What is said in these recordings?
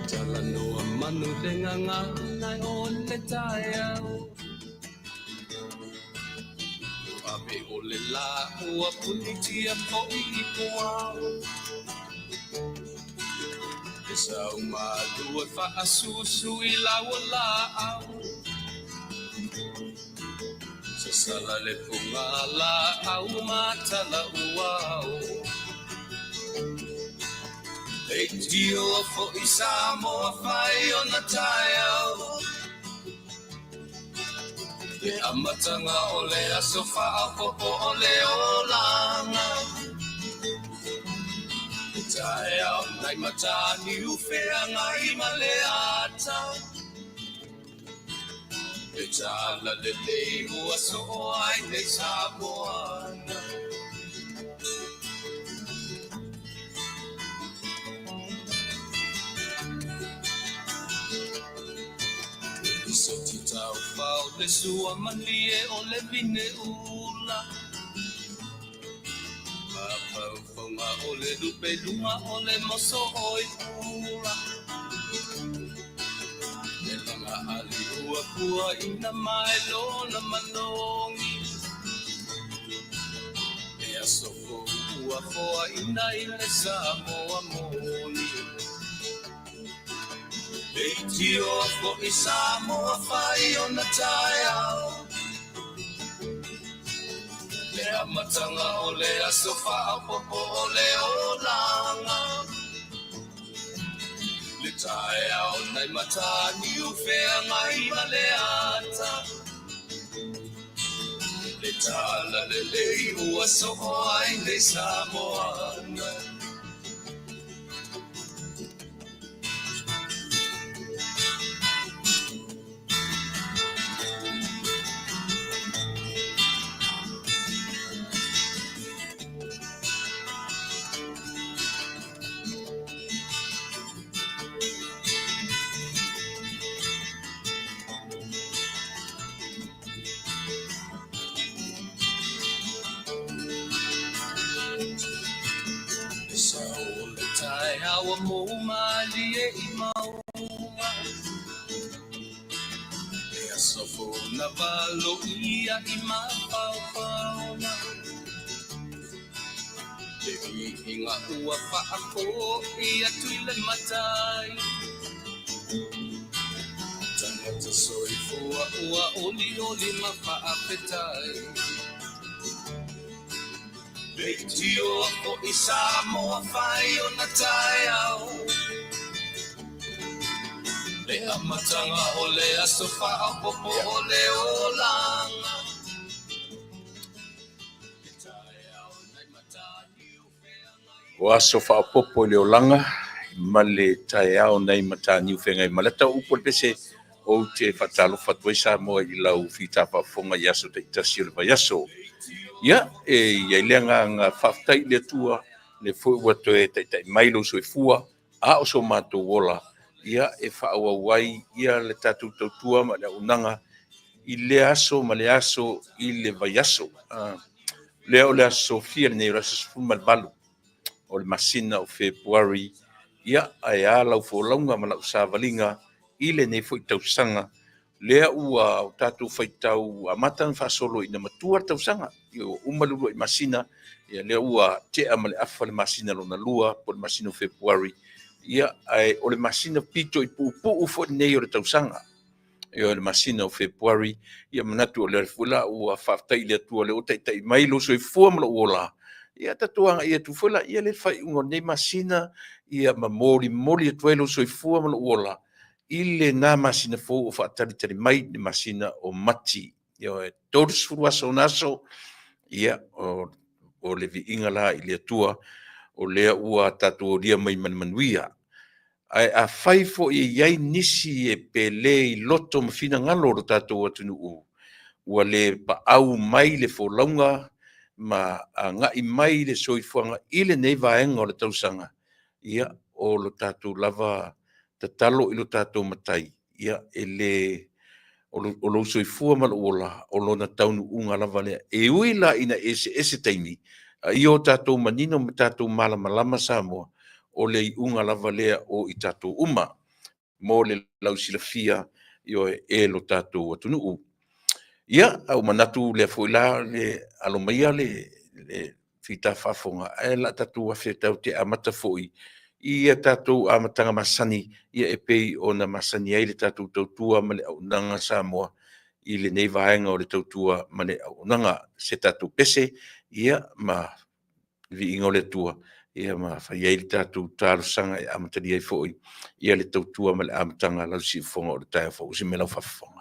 Talanoa manu le gagana o le taeao. Ave o le la ua punitia fo'i i puao. E sau malua faasusu i lau laau. Sasala le puga laau matala uao. Leitio fo'i Samoa fai ona taeao. Le amataga o le aso faaopoopo o le olaga. Le taeao nai Mataniu Feagai ma le ata. Le tala lelei ua soo ai nei Samoana. Le soti taufao le sua malie o le vine ula. Mafaufonga o le lupe lunga o le moso oi pula. Le laga ali ua pua ina mai lona manogi. E aso fou ua foaina i le Samoa moni. Leitioa fo'i Samoa fai ona taeao. Le amataga o le aso faaopoopo o le olaga. Le taeao nai Mataniu Feagai ma le ata. Le tala lelei ua soo ai nei Samoana. Le sao o le taeao ua mou malie i mauga. Le aso fou na valoia i mafaufauga. Le viiga ua faafoi atu i le Matai. Tagata soifua ua olioli ma faafetai. Leitioa fo'i Samoa fai ona taeao. Le amataga o le aso faaopoopo o le olaga. Le taeao nai Mataniu Feagai. O aso faaopoopo i le olaga ma le taeao nai Mataniu Feagai ma le ata o upu o le pese ou te faatalofa atu ai Samoa i lau fita faafofoga i aso taitasi o le vaiaso. Ia, e i ai le agaga faafetai i le Atua, le foi ua toe taitai mai lou soifua, a o so matou ola, ia e faaauau ai ia le tatou tautua ma le auaunaga i lea aso ma le aso i le vaiaso. Lea o le aso Sofia lenei, o le aso 18 o le masina o Fepuari, ia ae a lau folauga ma lau savaliga i lenei foi tausaga. Lea ua o tatou faitau amata ona faasolo ina matua le tausaga. Ia ua uma le uluai masina, ia lea ua tea ma le afa le masina lona lua, po o le masina o Fepuari. Ia, ae o le masina pito i puupuu foi lenei o le tausaga. Ia o le masina o Fepuari, ia manatu o lea foi la ua faafetai i le Atua lea ua taitai mai lou soifua ma lou ola. Ia tatou agai atu foi la ia le faaiuga o lenei masina, ia ma molimoli atu ai lou soifua ma lou ola i lena masina fou o faatalitali mai, le masina o Mati. Ia e 30 aso ona aso, ia o le viiga la i le Atua, o lea ua tatou olia mai ma le manuia. Ae afai foi e i ai nisi e pele i loto ma finagalo o lo tatou atunuu, ua le paau mai le folauga ma agai mai le soifuaga i lenei vaega o le tausaga, ia o lo tatou lava tatalo i lo tatou Matai, ia e le o lou soifua ma lou ola, o lona taunuuga lava lea. E ui la ina eseese taimi, a ia o tatou manino ma tatou malamalama Samoa, o le iuga lava lea o i tatou uma. mo le lausilafia, ioe, e lo tatou atunuu. Ia, a ua manatu lea foi la le alo maia le fita faafofoga, ae la tatou afe tatou te amata foi i a tatou amataga masani, ia e pei ona masani ai le tatou tautua ma le auaunaga Samoa i lenei vaega o le tautua ma le auaunaga. Se tatou pese, ia ma viiga o le Atua, ia ma fai ai le tatou talosaga e amatalia ai foi ia le tautua ma le amataga a lau siufofoga o le taeao fou. Se mea lau faafofoga.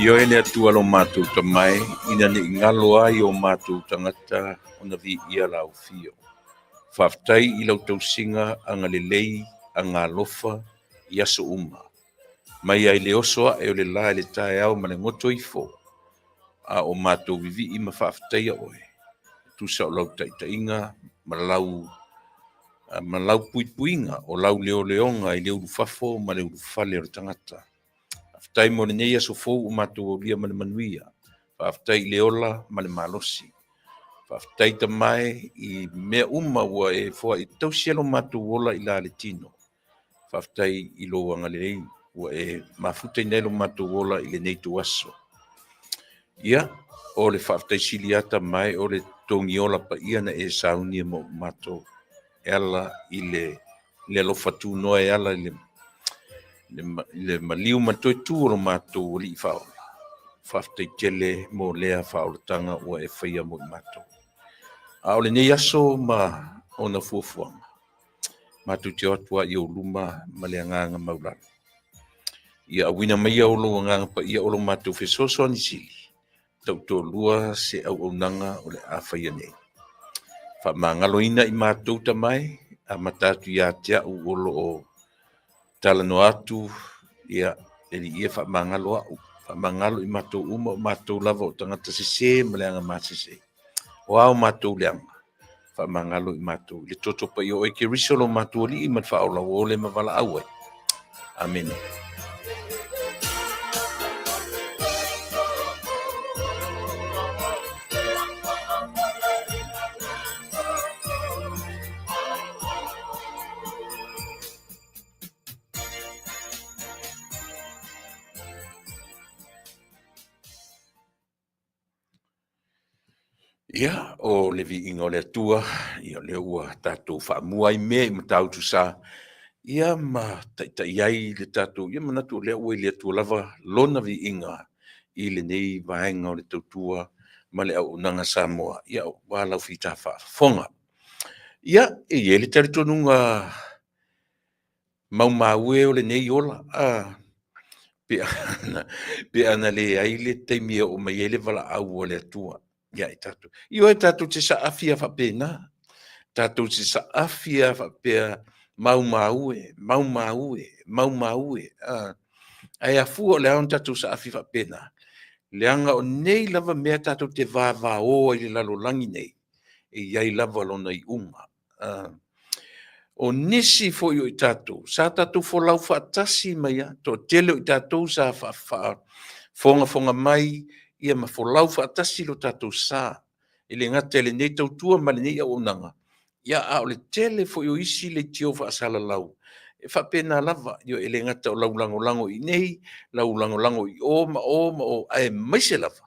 Ioe le Atua lo matou tamae, ina ne i galo ai o matou tagata ona viia lau afio. Faafetai i lau tausiga agalelei agalofa i aso uma. Mai ai le oso ae o le la i le taeao ma le goto ifo, a o matou vivii ma faafetaia oe, tusa o lau taitaiga ma lau ma lau puipuiga o lau leoleoga i le ulufafo ma le ulufale o le tagata. Faafetai mo lenei aso fou ua matou aulia ma le manuia. Faafetai i le ola ma le malosi. Faafetai Tamae i mea uma ua e foai tausi ai lo matou ola i la le tino. Faafetai i lou agalelei ua e mafutaina ai lo matou ola i lenei ituaso. Ia, o le faafetai sili lava Tamae o le togiola paia na e saunia mo matou e ala i le alofa tunoa e ala i le maliu ma le toe tu o lo matou Alii Faaola. Faafetai tele mo lea faaolataga ua e faia mo i matou. A o lenei aso ma ona fuafuaga, matou te o atu lava i ou luma ma le agaga maulalo. Ia auina maia o lou agaga paia o lo matou fesoasoani sili, tautoalua se auaunaga o le a faia nei. Faamagaloina i matou Tamae, amata atu ia te au o lo o talanoa atu, ia, le Alii e faamagalo au, faamagalo i matou uma, o matou lava o tagata sese ma leaga masese. O a o matou leaga, faamagalo i matou i le toto paia o oe Keriso lo matou Alii ma le Faaola ua ole ma valaau ai. Amene. Ia, o le viiga o le Atua, ia o lea ua tatou faamua ai mea i Matautu Sa, ia ma taitai ai le tatou, ia manatu o lea ua i le Atua lava lona viiga i lenei vaega o le tautua ma le auaunaga Samoa, ia aua lau fita faafofoga. Ia, e i ai le talitonuga maumau e o lenei ola, a, pe ana, pe ana leai le taimi e oo mai ai le valaau a le Atua ia i tatou. Ioe, tatou te saafi lava faapena, tatou te saafi lava faapea, maumau e, maumau e, maumau e. A, ae afua o le a ona tatou saafi faapena, leaga o nei lava mea tatou te vavao ai i le lalolagi nei, e i ai lava lona iuga. O nisi foi o i tatou, sa tatou folau faatasi mai lava, toatele o i tatou sa faafogafoga mai ia ma folau faatasi lo tatou sa, e le gata i lenei tautua ma lenei auaunaga, Ia, a o le tele foi o isi leitio faasalalau, e faapena lava, ioe, e le gata o lau lagolago i inei, lau lagolago i o ma o ma o, aemaise lava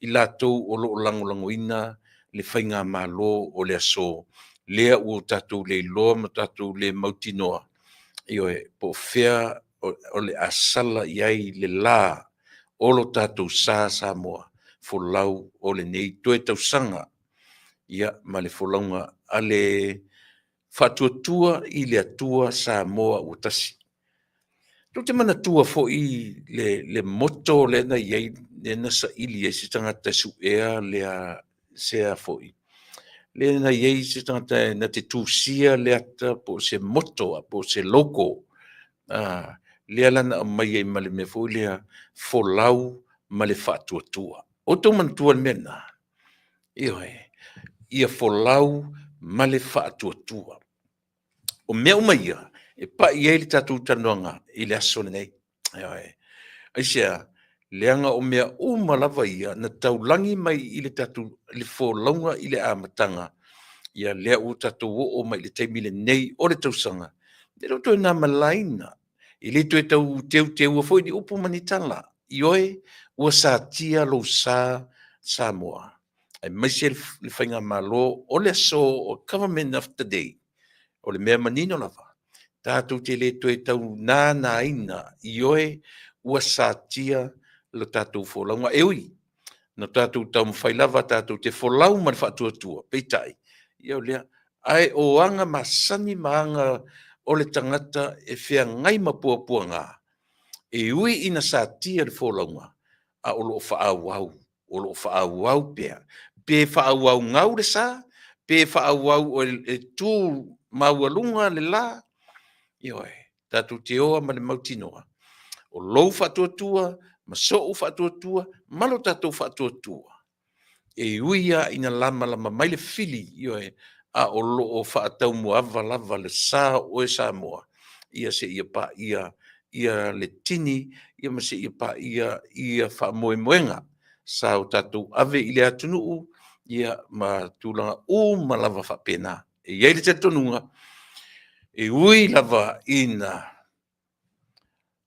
i latou o lo o lagolagoina le faigamalo o le aso, lea ua tatou le iloa ma tatou le mautinoa, ioe, po o fea o le a sala i ai le la o lo tatou sa Samoa folau o lenei toe tausaga, ia ma le folauga a le Faatuatua i le Atua Samoa ua Tasi. Tou te manatua foi le motto lea na i ai, lea na saili ai se tagata e suea le sea foi, lea na i ai se tagata na te tusia le ata po o se motto po o se logo, lea la na aumai ai ma le mea foi lea, folau ma le faatuatua. O outou manatua le mea lena? Ioe, ia folau ma le faatuatua. O mea uma ia e pai i ai le tatou talanoaga i le aso lenei. Ioe. Aisea? Leaga o mea uma lava ia na taulagi mai i le tatou i le folauga i le amataga, ia lea ua tatou oo mai i le taimi lenei o le tausaga, e le o toe na ma le laina, e le toe tau teuteua foi ni upu ma ni tala. Ioe, ua satia lou sa Samoa, aemaise le faigamalo o le aso, o government of the day. O le mea manino lava, tatou te le toe tau nanaina, ioe, ua satia lo tatou folauga. E ui na tatou taumafai lava tatou te folau ma le faatuatua, peitai, ia o lea, ae o aga masani ma aga o le tagata e feagai ma puapuaga, e ui ina satia le folauga, a o lo o faaauau, o lo o faaauau pea, pe faaauau gau le sa, pe faaauau e tu maualuga le la, ioe, tatou te oa ma le mautinoa, o lou faatuatua ma sou faatuatua ma lo tatou faatuatua, e ui lava ina lamalama mai le fili, ioe, a o lo o faataumuaava lava le sa o oe Samoa, ia seia paia ia le tini, ia ma seia paia ia faamoemoega sa o tatou ave i le atunuu, ia ma tulaga uma lava faapena. E i ai le talitonuga, e ui lava ina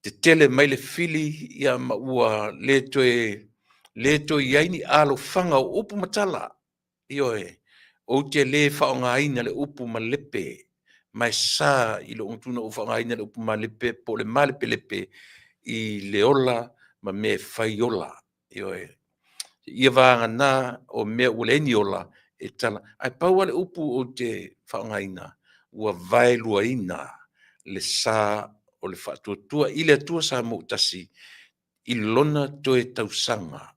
tetele mai le fili ia ma ua le toe i ai ni alofaga o upu ma tala, ioe, ou te le faaaogaina le upu malepe, ma e sa i lou gutuna ou faaaogaina le upu malepe po o le malepelepe i le ola ma mea e fai ola. Ioe. Ia vagana o mea ua leai ni ola e tala, ae pau lava le upu ou te faaaogaina, ua vaeluaina le sa o le Faatuatua i le Atua Samoa ua Tasi i lona toe tausaga.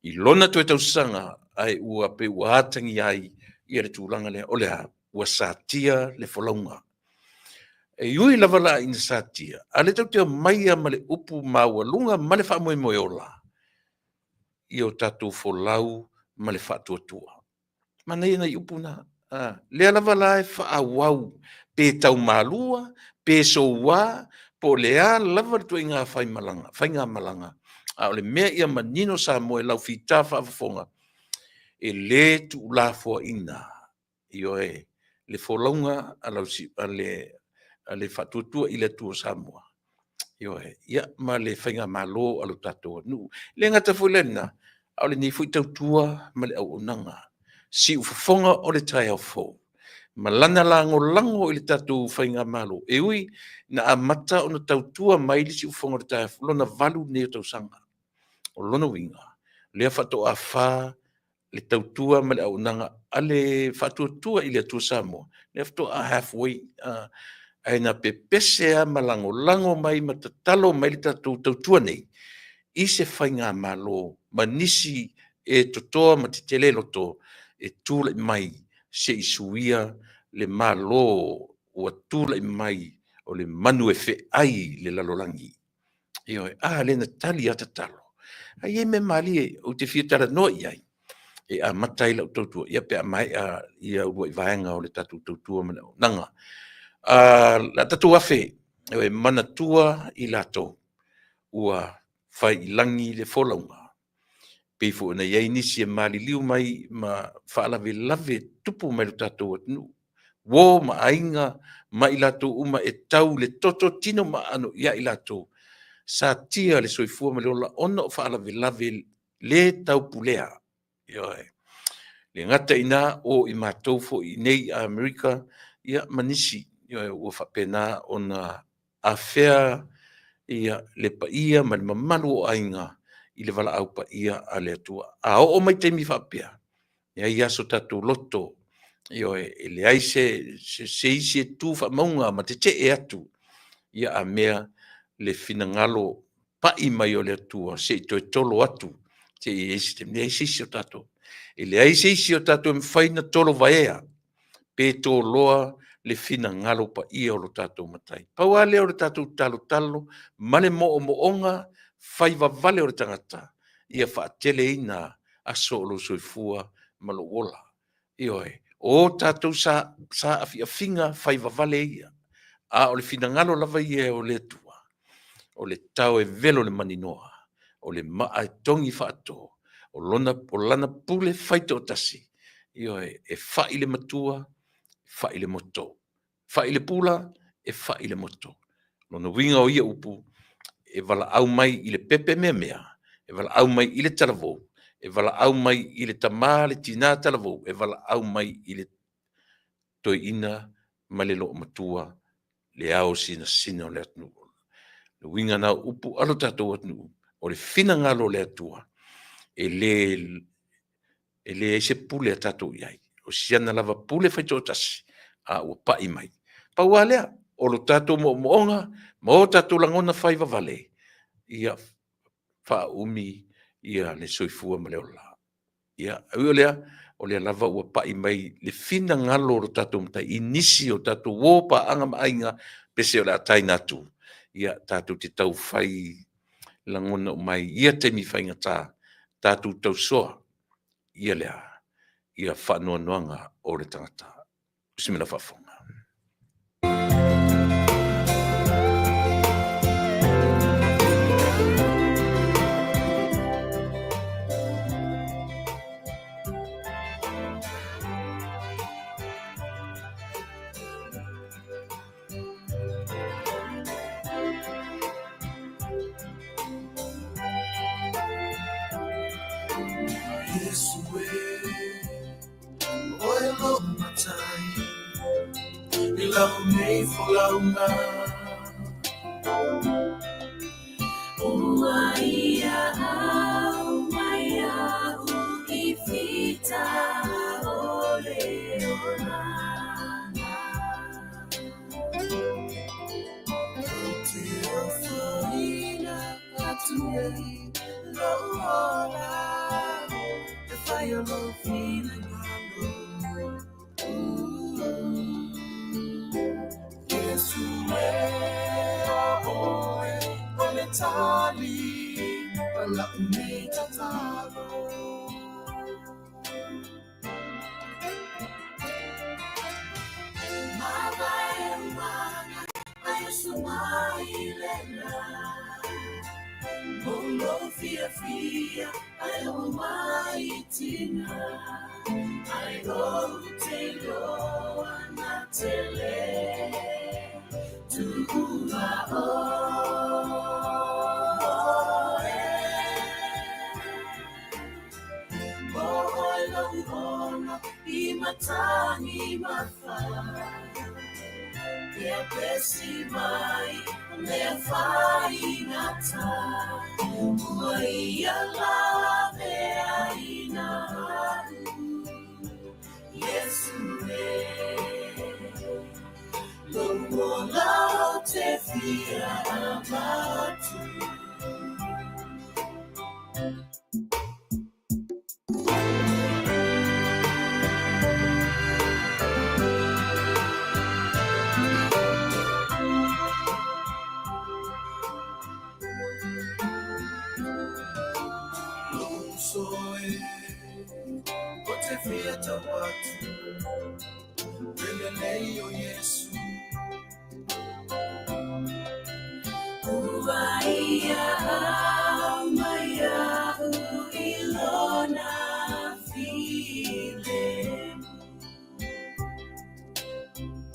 I lona toe tausaga, ae ua pei ua atagia ai ia le tulaga lea, o le a? Ua satia le folauga. E ui lava la ina satia, a o lea tatou te omai lava ma le upu maualuga ma le faamoemoe ola, ia o tatou folau ma le faatuatua. Manaia nai upu na. Lea lava la e faaauau pe taumalua, pe soua, po o le a lava le ituaiga faigamalaga, a o le mea ia manino Samoa i lau fita faafofoga, e le tuulafoaiina, ioe, le folauga a le Faatuatua i le Atua Samoa, ioe, ia ma le faigamalo a lo tatou atunuu. E le gata foi la i lena, a o lenei foi tautua ma le auaunaga, siufofoga o le taeao fou, ma lana lagolago i le tatou faigamalo, e ui na amata ona tautua mai le siufofoga o le taeao fou, lona 8 lenei o tausaga. O lona uiga, o lea faatoa fa le tautua ma le auaunaga a le Faatuatua i le Atua Samoa, lea faatoa halfway, ae na pepese lava ma lagolago mai ma tatalo mai le tatou tautua nei i se faigamalo ma nisi e totoa ma tetele loto e tulai mai se i suia le Malo ua tulai mai o le manu e feai le lalolagi. Ioe. A lea na tali lava tatalo. Ae i ai mea malie ou te fia talanoa i ai e amata ai lau tautua, ia pe a maea ia uluai vaega o le tatou tautua ma le auaunaga. O le a tatou afe e manatua i latou ua fai i lagi le folauga. Pei foi ona i ai nisi e maliliu mai ma faalavelave tupu mai lo tatou atunuu, uo ma aiga ma i latou uma e tau i le toto tino ma aano ia i latou, satia le soifua ma le ola ona o faalavelave le taupulea. Ioe. E le gata i ina, o i matou foi i inei i Amerika, ia ma nisi, ioe, ua faapena ona afea ia le paia ma le mamalu o aiga i le valaau paia a le Atua. A oo mai taimi faapea, e i ai lava so tatou loto, ioe, e leai se isi e tu faamauga ma tetee atu, ia a mea le finagalo pai mai o le Atua se i toe tolo atu, se i i ai se taimi. E leai se isi o tatou, e leai se isi o tatou e mafai ona tolovaea pe toloa le finagalo paia o lo tatou Matai. Pau lava lea o le tatou talotalo ma le moomooga faivavale o le tagata, ia faateleina aso o lou soifua ma lou ola. Ioe, o tatou saafiafiga faivavale ia, a o le finagalo lava ia o le Atua, o le tao e velo i le maninoa, o le maa e togi faato, o lana pule faitoatasi, ioe, e fai le matua, fai le moto, fai le pula, e fai le moto. O lona uiga o ia upu, e valaau mai i le pepe meamea, e valaau mai i le talavou, e valaau mai i le tama le tina talavou, e valaau mai i le toeaina ma le loomatua, le ao sinasina o le atunuu. O le uiga lena o upu a lo tatou atunuu, o le finagalo o le Atua, e leai se pule a tatou i ai, o si ana lava pule faitoatasi, a ua pai mai. Pau lava lea, o lo tatou moomooga ma o tatou lagona faivavale, ia faaumi ia le soifua ma le ola. Ia, ae ui o lea, o lea lava ua pai mai le finagalo o lo tatou Matai i nisi o tatou uo, paaga ma aiga, pese o le a taina atu, ia tatou te taufai lagona uma ai i ia taimi faigata, tatou tausoa ia le a? Ia faanoanoaga o le tagata. Usi mai lau faafofoga. Ua ia au mai au i fita o le olana. Ou te ofoina atu nei lou ola, e fai o lou finagalo. Iesu e o oe o le tali a la'u nei tatalo.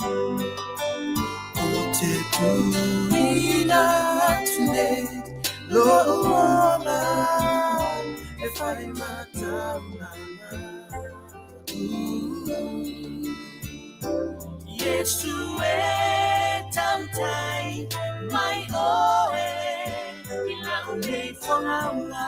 O te tuuina atu nei lou ola e whai matauranga. Yesu e tautai mai oe i lau nei whangaunga.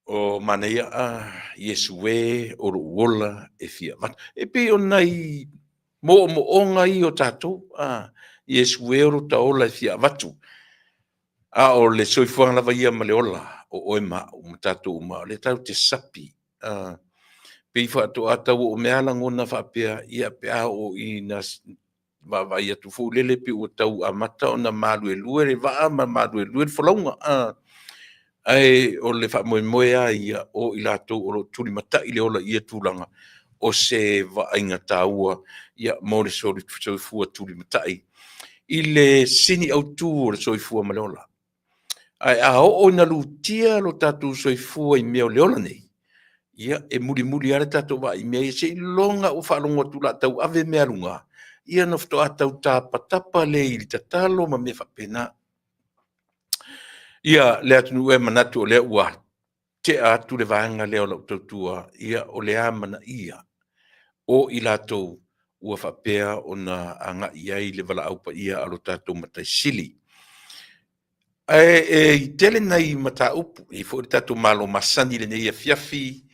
O manaia a Iesu e o lou ola e fia avatu. E pei o nai moomooga ia o tatou, a Iesu e o lo ta ola e fia avatu. A o le soifuaga lava ia ma le ola o oe ma au ma tatou uma, o lea tatou te sapi, a, pei faatoa tau oo mai lava lagona faapea, ia pe a oo ina vaavaai atu foi lele pei ua tau amata ona maluelue le vaa ma maluelue le folauga, a, ae o le faamoemoe lava ia o i latou o lo o tulimatai le ola i ia tulaga, o se vaaiga taua ia mo le soifua tulimatai i le sini autu o le soifua ma le ola. Ae a oo ina lutia lo tatou soifua i mea o le ola nei, ia e mulimuli lava le tatou vaai i mea ia seiloga ua faalogo atu o le a tauave mea luga, ia ona faatoa tau tapatapa lea i le tatalo ma mea faapena. Ia le atunuu e manatu o lea ua tea atu le vaega lea o lau tautua, ia o le amanaia o i latou ua faapea ona agai i ai le valaau paia a lo tatou Matai Sili. Ae e tele nai mataupu, e i ai foi le tatou malo masani i lenei afiafi,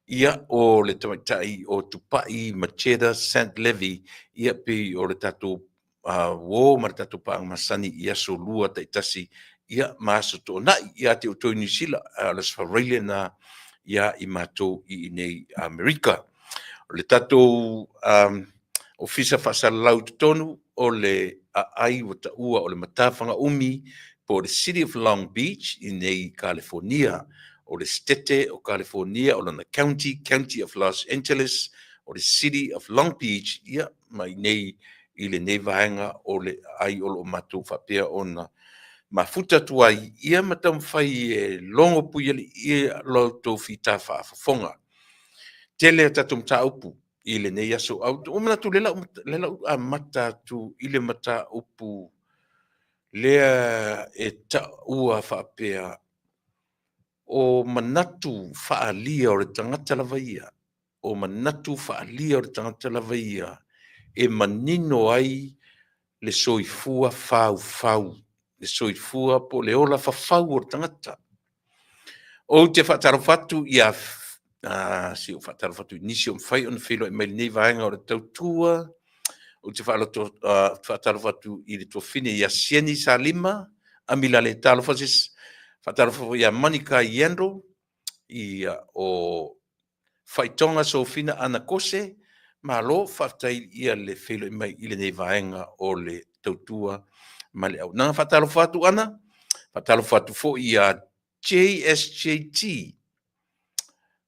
ia o le tamaitai o Tupai Macheta Sant Levy, ia pei o le tatou uo ma le tatou paaga masani i aso lua taitasi, ia ma aso toonai ia te outou i Niu Sila, a o le Aso Faraile lena ia i matou i inei Amerika. O le tatou Ofisa Faasalalau i totonu o le aai ua taua o le Matafaga Umi po o le City of Long Beach i inei i Kalifonia. O le Setete o Kalifonia, o lona County, County of Los Angeles, o le City of Long Beach, ia, ma i inei i lenei vaega o le aai o lo o matou faapea ona mafuta atu ai, ia ma taumafai e logo puialii lo outou fita faafofoga. Tele a tatou mataupu i lenei aso. Ua manatu lea la ua amata atu i le mataupu lea e taua faapea o manatu faaalia o le tagata lava ia. o manatu faaalia o le tagata lava ia e manino ai le soifua faufau, le soifua po o le ola fafau o le tagata. Ou te faatalofa atu ia se i ou faatalofa atu i nisi o mafai ona feiloai mai i lenei vaega o le tautua. Ou te faatalofa atu i le tuafafine ia Sieni Salima Amilale, talofa se faatalofa foi ia Monica Yandle, ia o Faitoga Sofina Anakose, malo faafetai ia le feiloai mai i lenei vaega o le tautua ma le auaunaga. Faatalofa atu Ana, faatalofa atu foi ia JSJT,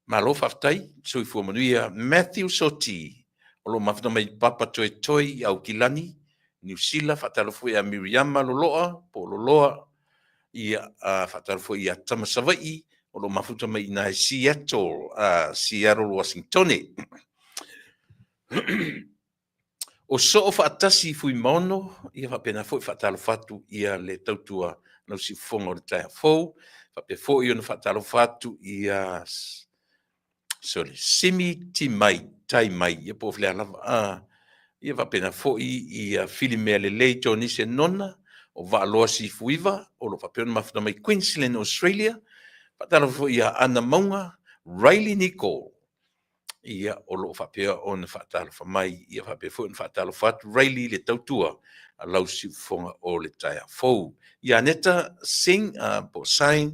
malo faafetai, soifua manuia. Matthew Soti, o lo o mafuta mai Papatoetoe i Aukilani, Niu Sila. Faatalofa foi ia Miriama Loloa po o Loloa, ia faatalofa foi ia Tama Savaii, o lo o mafuta mai i ina i Seattle, Seattle, Uasinitone. O soo faatasi i Fuimaono, ia faapena foi faatalofa atu ia le tautua lau siufofoga o le taeao fou, faapea foi ona faatalofa atu ia sorry, Simi Timai, Tai Mai, ia po o lea lava, ia faapena foi ia Filimea Lelei Tonise Nona, o Vaaloa Sifuiva, o lo o faapea ona mafuta mai Queensland, Australia. Faatalofa foi ia Ana Mauga, Riley Nicol, ia o lo o faapea ona faatalofa mai, ia faapea foi ona faatalofa atu Riley i le tautua a lau siufofoga o le taeao fou. Ia Aneta Singh, po o Sign,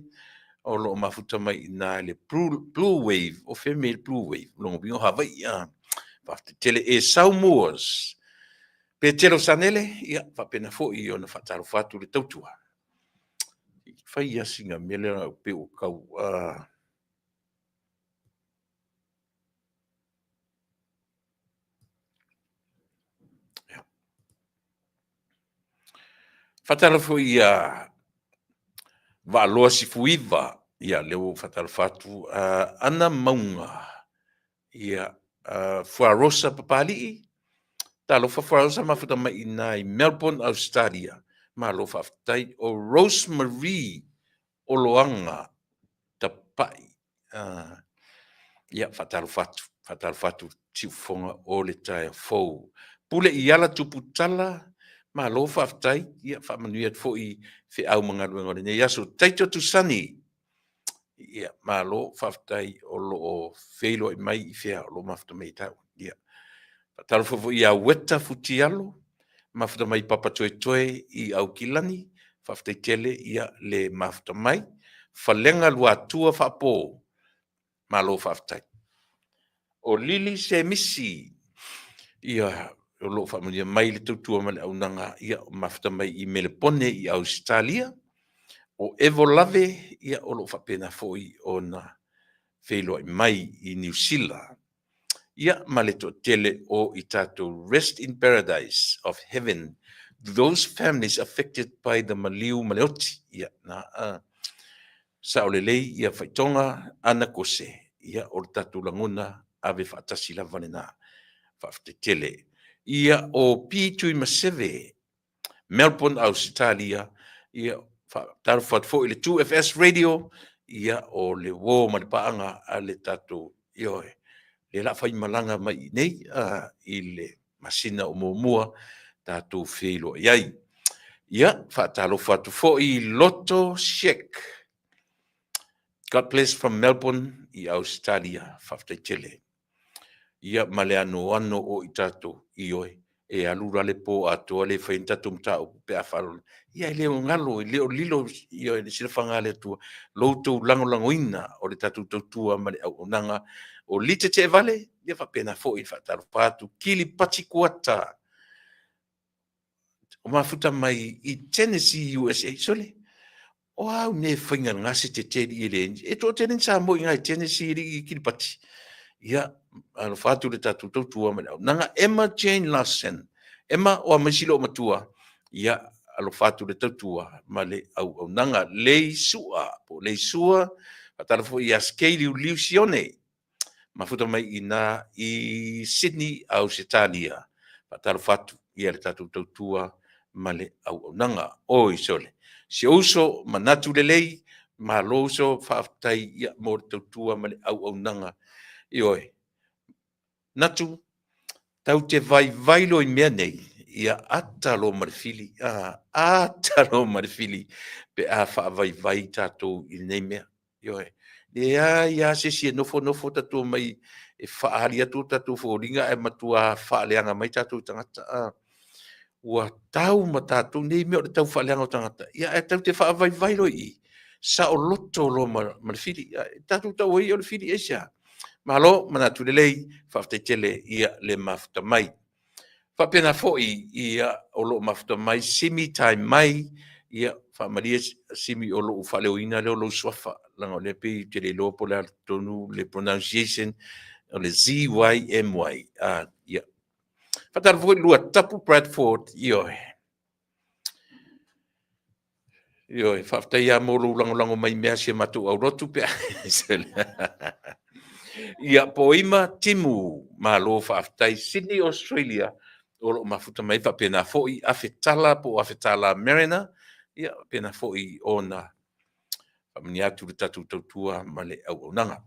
o lo o mafuta mai i ina i le Blue Wave, o fea mea le Blue Wave, lona uiga o Havaii, faafetai tele. Esau Moores, Petelo Sanele, ia faapena foi ona faatalofa atu le tautua. Fai lava sina mea lea pei ua tau Faatalofa foi ia Vaaloa Sifuiva, ia lea ua ou faatalofa atu, Ana Mauga, ia Fuarosa Papalii, talofa Fuarosa, mafuta mai i ina i Melbourne, Australia. Malo faafetai. O Rosemarie Oloaga Tapai. Ia, faatalofa atu, faatalofa atu siufofoga o le taeao fou. Pule Iala Tuputala, malo faafetai, ia faamanuia atu foi i feau ma galuega o lenei aso. Taito Tusani, ia malo faafetai o lo o feiloai mai i fea o lo o mafuta mai ai taua. Ia, faatalofa foi ia Ueta Futialo, mafuta mai Papatoetoe i Aukilani, faafetai tele ia le mafuta mai. Falega Luatua Faapo, malo faafetai. O Lili Semisi, ia o lo o faamanuia mai le tautua ma le auaunaga, ia mafuta mai i Melepone i Ausetalia. O Evo Lave, ia o lo o faapena foi ona feiloai mai i Niu Sila. Ia ma le toatele o i tatou Rest in Paradise of Heaven to those families affected by the maliu ma le oti. Ia, na, sao lelei ia faitoga Ana Kose, ia o le tatou lagona ave faatasi lava lena. Faafetai tele. Ia o P Tuimaseve, Melbourne, Ausetalia, ia faatalofa atu foi i le 2FS Radio, ia o le uo ma le paaga a le tatou, ioe, lea la fai malaga mai i nei i le masina o muamua tatou feiloai ai. Ia, faatalofa atu foi i Loto Sheck. God bless from Melbourne i Ausetalia. Faafetai tele. Ia ma le anoano o i tatou, ioe, e alu la le po atoa le fai ni tatou mataupu pe a faalolo. Ia e le o galo, e le o lilo ioe, le silafaga a le Atua, lo outou lagolagoina o le tatou tautua ma le auaunaga. O Lita Teevale, ia faapena foi le faatalofa atu, Kilipati Kuata, o mafuta mai i Tennessee, USA. Sole, o a au nei faiga lena se te te li e le e toatele ni Samoa i ina i Tennessee i Kiribati. Ia, alofa atu le tatou tautua ma le auaunaga. Emma Jane Larson. Emma, o a mai si loo matua. Ia, alofa atu le tautua ma le auaunaga. Lei Sua, po o Lei Sua, faatalofa foi ia Skei Liuliu Sione. Mafuta mai i ina i Sydney, Ausetalia. Faatalofa atu ia le tatou tautua ma le auaunaga. Oi sole, si ou uso manatu lelei, malo uso, faafetai ia mo le tautua ma le auaunaga. Ioe. Natu, tau te vaivai loa i mea nei, ia ata loa ma le fili, a, ata loa ma le fili pe a faavaivai tatou i lenei mea. Ioe. Leai lava se isi e nofonofo tatou omai e faaali atu o tatou foliga ae matua faaleaga mai tatou tagata. A, ua tau ma tatou nei mea o le tau faaleaga o tagata, ia ae tatou te faavaivai loa i i, saoloto loa ma le fili. Ia, tatou tau ai o le fili aisea? Malo, manatu lelei, faafetai tele ia le mafuta mai. Faapena foi ia o lo o mafuta mai Simi Tai Mai, ia faamalie Simi o lou faaleoina lea o lou suafa, leaga o lea pei ou te le iloa po o le a tonu le pronunciation o le ZYMY. Ia. Faatalofa foi i Luatapu Bradford, ioe. Ioe, faafetai lava mo lou lagolago mai i mea a si a matou aulotu pe a Ia, Poima Timu, malo faafetai. Sydney, Australia, o lo o mafuta mai faapena foi Afetala po o Afetala Mariner, ia faapena foi ona faamanuia atu le tatou tautua ma le auaunaga.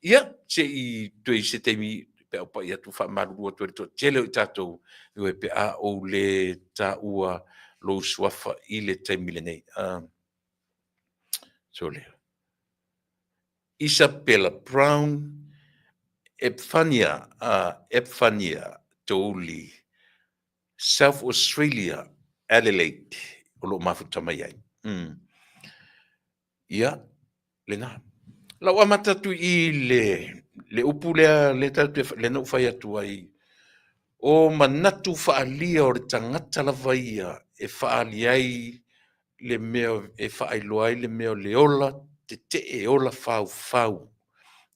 Ia, se i toe i se taimi pe a ou pai atu faamalulu atu ai i le toatele o i tatou, ioe, pe a ou le taua lou suafa i le taimi lenei. Sole. Isabella Brown, Epfania, Epfania Touli, South Australia, Adelaide, o lo o mafuta mai ai. Ia, lena. Lau amata atu i le, le upu lea, le tatou te, lea na ou fai atu ai, o manatu faaalia o le tagata lava ia e faaali ai le mea e faailoa ai le mea o le ola tetee, ola faufau,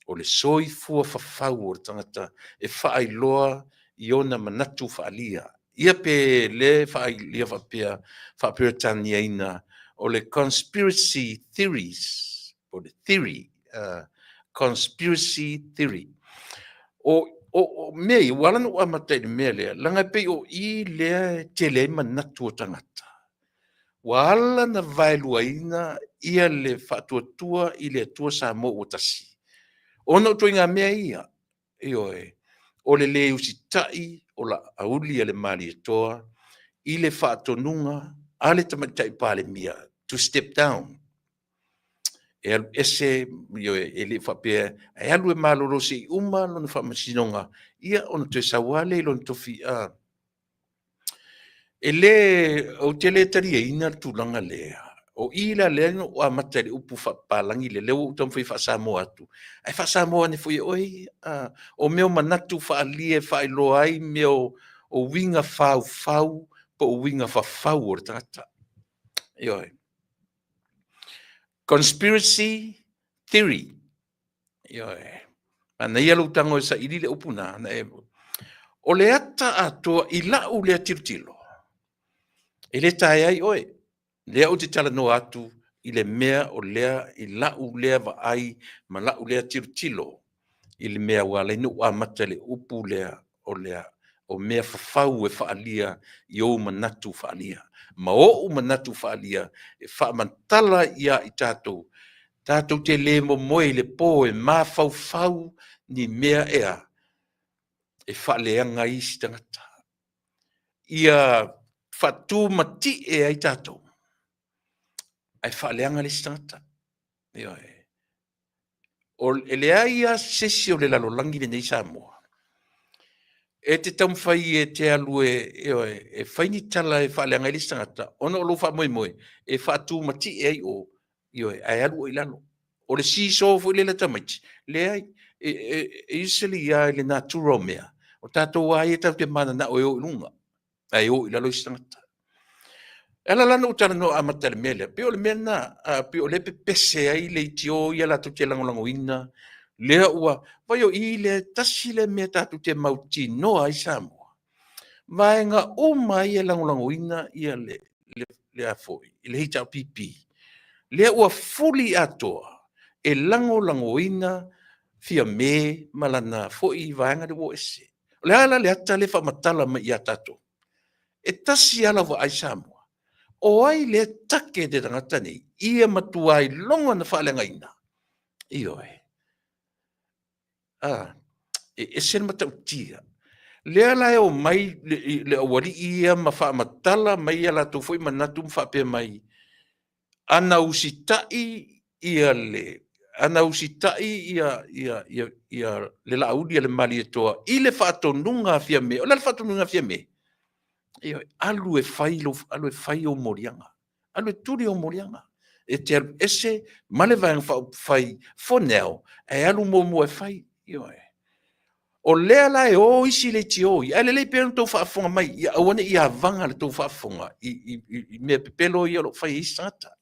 o le soifua fafau o le tagata e faailoa i ona manatu faaalia. Ia pe le faailia faapea faa-Peretaniaina o le conspiracy theories, po o le theory, conspiracy theory. O, o, o mea ia, ua ala ona ou amata i le mea lea, leaga e pei o i lea e tele ai manatu o tagata. Ua ala ona vaeluaina ia le Faatuatua i le Atua Samoa ua Tasi, ona o ituaiga mea ia, ioe, o le lē usitai o Laauli a le Malietoa i le faatonuga a le Tamaitai Palemia to step down, e alu ese, ioe, e le faapea e alu e malolo se i uma lona faamasinoga, ia ona toe sau lava lea i lona tofi. E le, ou te le taliaina le tulaga lea. O i la lea na ou amata i le upu faapapalagi lea, lea ua ou taumafai e faa-Samoa atu, ae faa-Samoa ane foi e oe ia. O mea o manatu faaalia e faailoa ai mea o uiga faufau po o uiga fafau o le tagata. Ioe. Conspiracy theory. Ioe. Manaia lou tago e saili le upu na, na e... O le ata atoa i lau lea tilotilo, e le taea ai oe. Lea ou te talanoa atu i le mea o lea i lau lea vaai ma lau lea tilotilo i le mea ua ala ai ona ou amata i le upu lea o lea o mea fafau e faaalia i ou manatu faaalia ma ou manatu faaalia e faamatala ia i tatou tatou te le momoe i le po e mafaufau ni mea ea e faaleaga ai isi tagata, ia faatumatie ai tatou ae faaleaga le isi tagata. Ioe. O, e leai lava se isi o le lalolagi lenei Samoa e te taumafai e te alu e, ioe, e fai ni tala e faaleaga ai le isi tagata ona o lou faamoemoe e faatumatie ai o, ioe, ae alu oe i lalo. O le seesaw foi lele a tamaiti, leai, e, e, e usually lava i le natura o mea, o tatou lava ia tatou te mananao e o i luga, ae o i lalo isi tagata. E ala la ona ou talanoa amata i le mea lea, pei o le mea lena, pei o lea e pepese ai leitio ia latou te lagolagoina, lea ua, vaai o i lea, tasi lea mea tatou te mautinoa ai Samoa, vaega uma ia e lagolagoina ia le, le, le a foi, le HRPP, lea ua fuli atoa e lagolagoina Fiame ma lana foi vaega lea ua o ese. O le a la le ata lea e faamatala mai ia tatou? E tasi lava lau vaai Samoa, o ai lea e take e le tagata nei, ia matua iloga ona faaleagaina? Ioe. E ese le matautia. Lea la e omai le aualii ia ma faamatala mai ia latou foi manatu ma faapea mai, ana usitai ia le ana usitai ia ia ia ia le Laauli a le Malietoa i le faatonuga a Fiame. O le a le faatonuga a Fiame? Ioe, alu e fai lou, alu e fai ou moliaga. Alu e tuli ou moliaga. E te alu ese ma le Vaega Faaupufai for now, ae alu muamua e fai. Ioe. O lea la e o isi leitio ia, ae lelei pea lo outou faafofoga mai, ia aua ne i avaga le tou faafofoga i mea pepelo ia o lo o fai e isi tagata.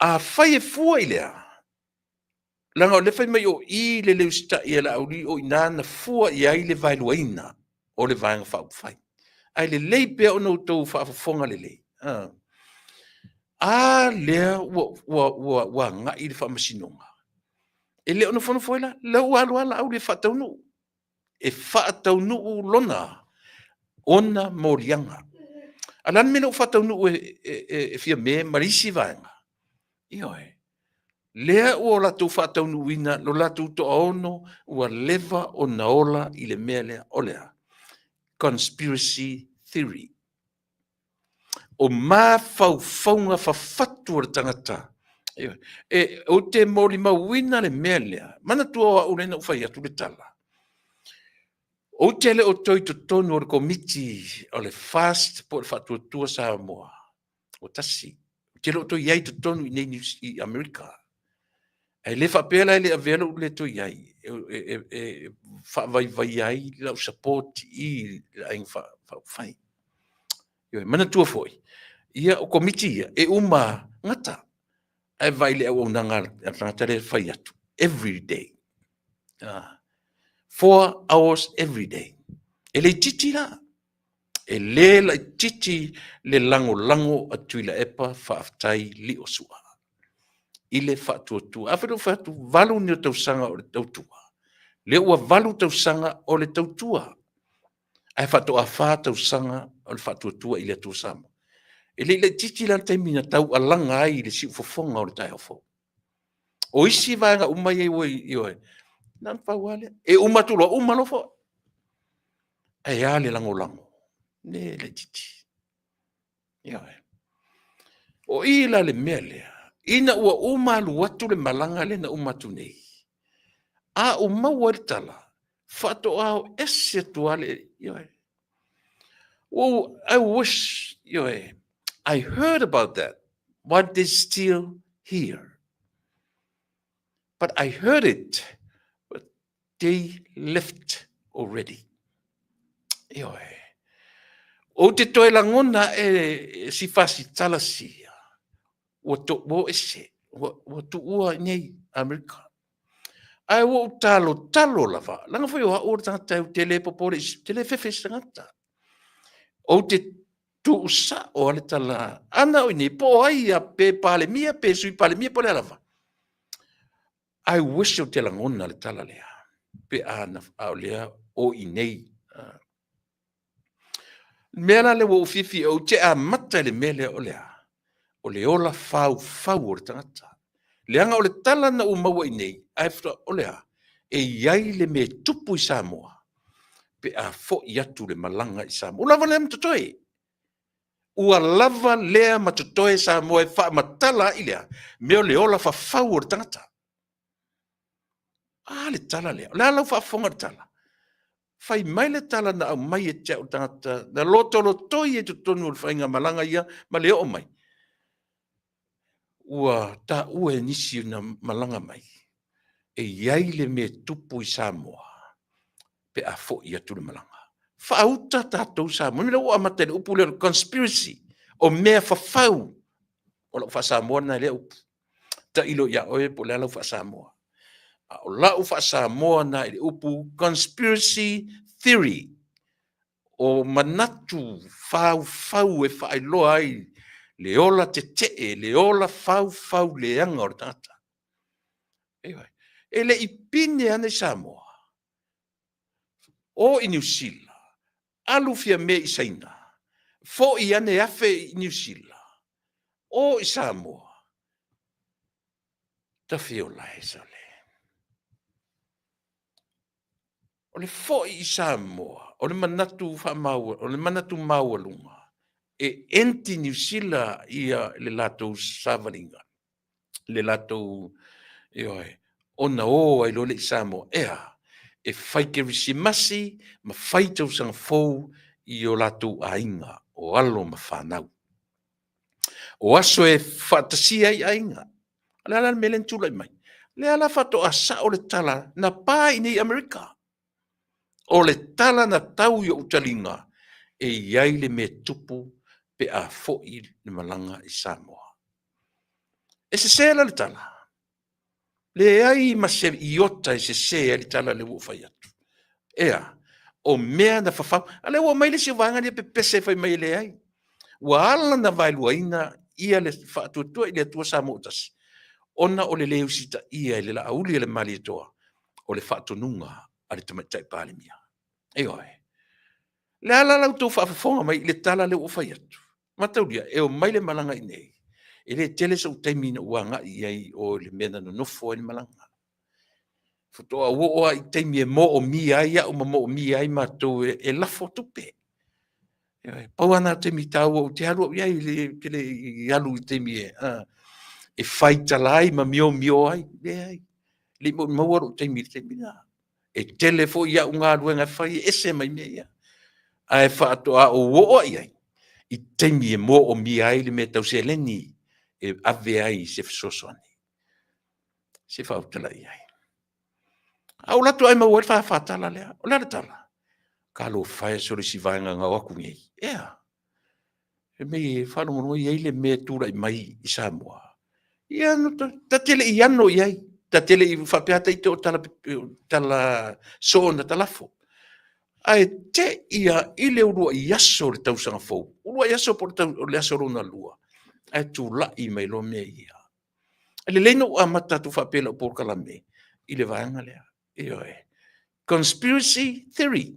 Afai e fua i lea, leaga o lea fai mai o i le le usitai a Laauli, o i ina na fua i ai le vaeluaina o le Vaega Faaupufai. Ae lelei pea ona outou faafofoga lelei, a lea ua agai i le Faamasinoga, e le o nofonofo ai la, lea ua alu lava Laauli e faataunuu, e faataunuu lona ona moliaga. A o le a le mea e le o faataunuu e Fiame ma isi vaega? Ioe, lea ua latou faataunuuina lo latou toaono ua leva ona ola i le mea lea, o le a? Conspiracy theory. O mafaufauga fafatu o le tagata. E, ou te molimauina le mea lea. Manatua o au lea na ou fai atu le tala. Ou te le o toe i totonu o le komiti o le FAST po o le Faatuatua Samoa ua Tasi. Ou te le o toe i ai i totonu i inei i Amerika. Ae le faapea la e le avea lou le toe i ai e faavaivaia ai lau support i le Aiga Faaupufai. Ioe, manatua foi, ia o Komiti ia, e uma gata, ae vaai i le auaunaga a le tagata lea e fai atu every day. 4 hours every day. E le itiiti la, e le laitiiti le lagolago a Tuilaepa faafetai Liosua i le faatuatua. Afai na ou fai atu, 8 ni tausaga o le tautua, lea ua 8 tausaga o le tautua, ae faatoa 4 tausaga o le faatuatua i le Atua Samoa. E le i laitiiti la le taimi na taualaga ai i le siufofoga o le taeao fou. O isi vaega uma ia ua i, ioe, na o le pau lava lea. E uma atu loa, uma loa foi. Ae a le lagolago? E le laitiiti. Ioe. O i la le mea lea, ina ua uma alu atu le malaga lea na uma atu nei, a ou maua ai le tala, faatoa o ese atu lava le, ioe. Oh, I wish, ioe, I heard about that while they're still here. But I heard it, but they left already. Ioe. Ou te toe lagona e si fasitala sia, ua to, ua ese, ua tuua nei Amerika. Ae ua ou talo talo lava, leaga foi o au o le tagata ou te le popole, ou te le fefe i se tagata. Ou te tuusao lava le tala, ana o i inei, po o ai lava, pe Palemia, pe Sui Palemia, po o le a lava. I wish ou te lagona le tala lea, pe a na, a o lea o i inei. Mea la lea ua ou fiafia, ou te amata i le mea lea o le a? O le ola faufau o le tagata. Leaga o le tala na ou maua i inei, ae o le a? E i ai le mea e tupu i Samoa, pe a foi atu le malaga i Samoa. Ua lava lea ma totoe. Ua lava lea ma totoe Samoa e faamatala ai lea mea o le ola fafau o le tagata. A le tala lea. O le a lau faafofoga i le tala? Fai mai le tala na aumai e te au le tagata na lotolotoi ai totonu o le faigamalaga ia ma le oo mai. Ua taua e nisi na malaga mai, e i ai le mea e tupu i Samoa pe a foi atu le malaga. Faauta tatou Samoa. Lea ua amata i le upu lea o le conspiracy, o mea fafau. O lau faa-Samoa lena i lea upu. Tailo ia oe po o le a lau faa-Samoa. A o lau faa-Samoa lena i le upu conspiracy theory, o manatu faufau e faailoa ai le ola tetee, le ola faufau leaga o le tagata. E le i pine ana i Samoa, o i Niu Sila, alu Fiame i Saina, foi ane afe i Niu Sila, o i Samoa, tafiola e sole. O le foi i Samoa, o le manatu faamaua, o le manatu maualuga, e enti Niu Sila ia le latou savaliga, le latou, ioe, ona o ai loa lea i Samoa, e a? E fai kerisimasi ma fai tausaga fou i o latou aiga, o alo ma fanau. O aso e faatasia ai aiga. O le a la le mea lea na tulai mai? O lea la faatoa sao le tala na pa i inei i Amerika. O le tala na tau i ou taliga, e i ai le mea tupu pe a foi le malaga i Samoa. E sese la le tala? Leai ma se iota e sese ai le tala lea ua ou fai atu. E a? O mea na fafau. A lea ua aumai le isi vaega lea pepese fai mai e leai. Ua ala ona vaeluaina ia le Faatuatua i le Atua Samoa ua Tasi, ona o le le usitaia e le Laauli a le Malietoa o le faatonuga a le Tamaitai Palemia. Ioe. O le a la la outou faafofoga mai i le tala lea ua ou fai atu? Mataulia, e omai le malaga i inei, e le tele sou taimi na ou agai i ai i o i le mea na nonofo ai le malaga. Faatoa ou oo lava i taimi e moomia ai au ma moomia ai matou e lafo tupe. Pau lava lena o taimi taua ou te alu au i ai, ou te le i alu i taimi e faitala ai ma miomio ai, leai. E le i maua lou taimi i le taimi lena. E tele foi au galuega e fai e ese mai mea ia. Ae faatoa ou oo i ai i taimi e moomia ai le mea tau seleni e ave ai se fesoasoani. Se faautala i ai. A ou alu atu ae maua ai le faafatala lea. O le a le tala? Talofa e, sole se vaega na o atu nei. Ea, e mei e faalogologo i ai le mea e tulai mai i Samoa. Ia, ta te le i ano i ai, ta te le i faapea ita o tala, tala soo na talafo. Ae te ia i le uluai aso o le tausaga fou, uluai aso po o le aso lona lua, ae tulai mai loa mea ia. E lelei ona ou amata atu faapea i lau polokalame i le vaega lea. Ioe. Conspiracy theory.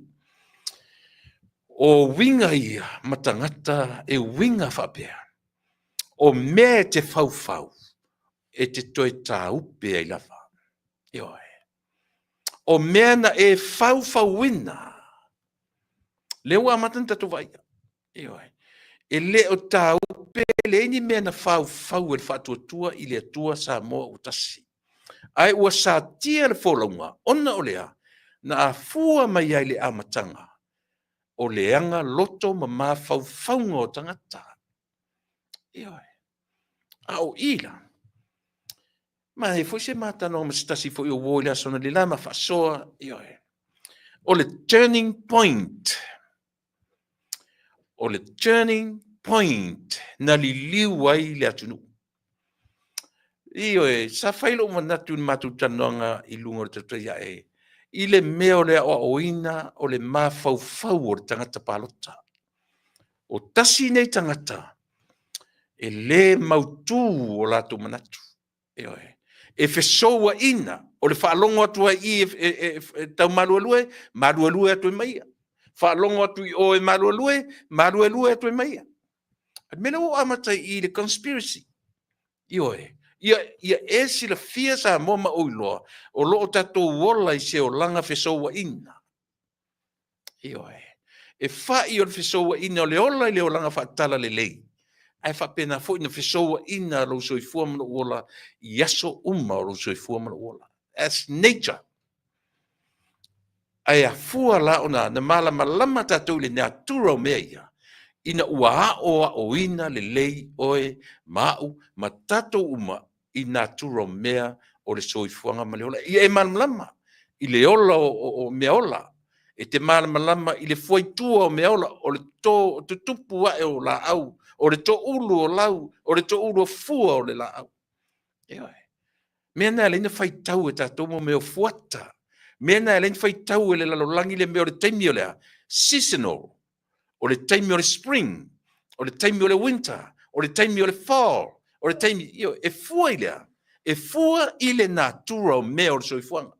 O uiga ia ma tagata e uiga faapea, o mea e te faufau, e te toe tāupe ai lava. Ioe. O mea na e faufauina, lea ua amata ona tatou vaaia. Ioe. E le o tāupe, leai ni mea na faufau e le Faatuatua i le Atua Samoa ua tasi. Ae ua satia le folauga, ona o le a? Na afua mai ai le amataga o leaga loto ma mafaufauga o tagata. Ioe. A o i la, ma e foi se matanoa ma se tasi foi o uo i le aso analeila ma faasoa, ioe. O le turning point, o le turning point na liliu ai le atunuu. Ioe, sa fai lou manatu i le matou talanoaga i luga o le tautai ae, i le mea o le aoaoina o le mafaufau o le tagata palota. O tasi nei tagata e le mautu o latou manatu. Ioe. E fesouaina, o le faalogo atu ai i e tau maluelue, maluelue atu ai ma ia. Faalogo atu i o e maluelue, maluelue atu ai ma ia. O le mea lea ua amata i i le conspiracy. Ioe. Ia, ia e silafia Samoa ma ou iloa, o lo o tatou ola i se olaga fesouaina. Ioe. E fai o le fesouaina o le ola i le olaga faatalalelei, ae faapena foi na fesouaina lou soifua ma lou ola i aso uma o lou soifua ma lou ola. That's nature. Ae afua la ona na malamalama tatou i le natura o mea ia, ina ua aoaoina lelei oe ma au ma tatou uma i natura o mea o le soifuaga ma le ola. Ia e malamalama i le ola o mea ola, e te malamalama i le fuaitua o mea ola, o le to tutupu ae o laau, o le toulu o lau, o le toulu o fua o le laau. Ioe. Mea na e ala ai ona faitau e tatou mo mea o fuata. Mea na e ala ai ona faitau e le lalolagi le mea o le taimi o le a? Seasonal. O le taimi o le spring, o le taimi o le winter, o le taimi o le fall, o le taimi, ioe, e fua i le a? E fua i le natura o mea o le soifuaga.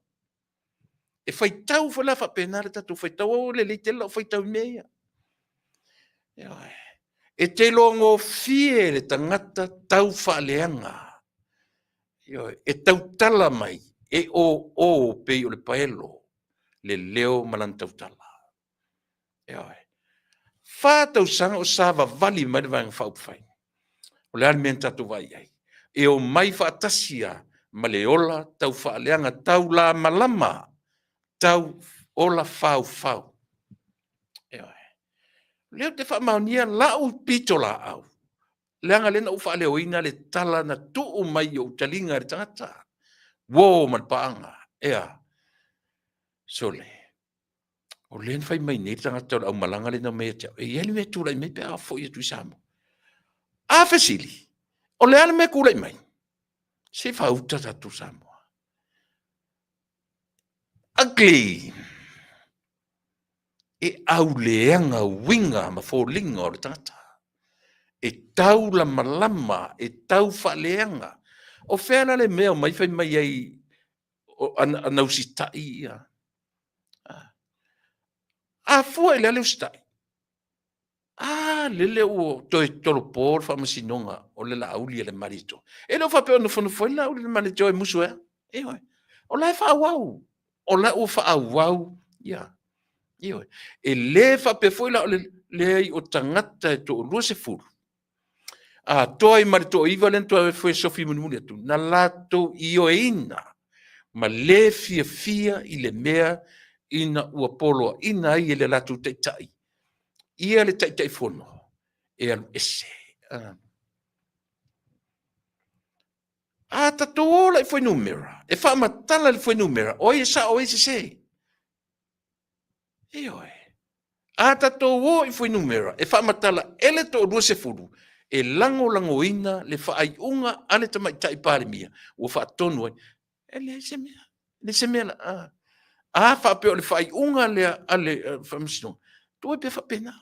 E faitau foi la faapena le tatou faitau, o lelei tele lau faitau i mea ia. Ioe. E te iloagofie le tagata tau faaleaga. Ioe. E tautala mai, e o o pei o le paelo. le leo ma lana tautala. Ioe. Fa tausaga o savavali mai le Vaega Faaupufai. O le a le mea na tatou vaai i ai? E omai faatasi lava ma le ola tau faaleaga, tau lamalama, tau ola faufau. Ioe. O lea ou te faamaonia lau pitolaau, leaga lea na ou faaleoina le tala na tuu mai i ou taliga e le tagata. Uo ma le paaga, ea. Sole, o lea na fai mai nei le tagata o le aumalaga lea na omai ia te au, e i ai le mea e tulai mai pe a foi atu i Samoa. A fesili, o le a le mea e tulai mai? Se i faauta tatou Samoa. Ugly! E auleaga uiga ma foliga o le tagata. E taulamalama, e tau faaleaga. O fea la le mea o mai fai mai ai ana usitai ia? A fua i le a le usitai? A lele ua toe tolopo le faamasinoga o le Laauli a le Malietoa. E le o faapea o nofonofo ai le Laauli a le Malietoa e musu e a? Ioe. O la e faaauau. O la ua faaauau ia. Ioe. E le faapea foi la o le leai o tagata e toalua sefulu, atoa ai ma le toaiva lea na toe foi sofi mulimuli atu, na latou ioeina ma le fiafia i le mea ina ua poloaina ai e le latou taitai ia le Taitaifono e alu ese. A tatou o la i fuainumera, e faamatala le fuainumera, o ai e sao o ai e sese. Ioe. A tatou o i fuainumera, e faamatala e le toalua sefulu e lagolagoina le faaiuga a le Tamaitai Palemia ua faatonu ai. E leai se mea, leai se mea la a. A faapea o le faaiuga lea a le Faamasinoga, tuu ai pea faapena.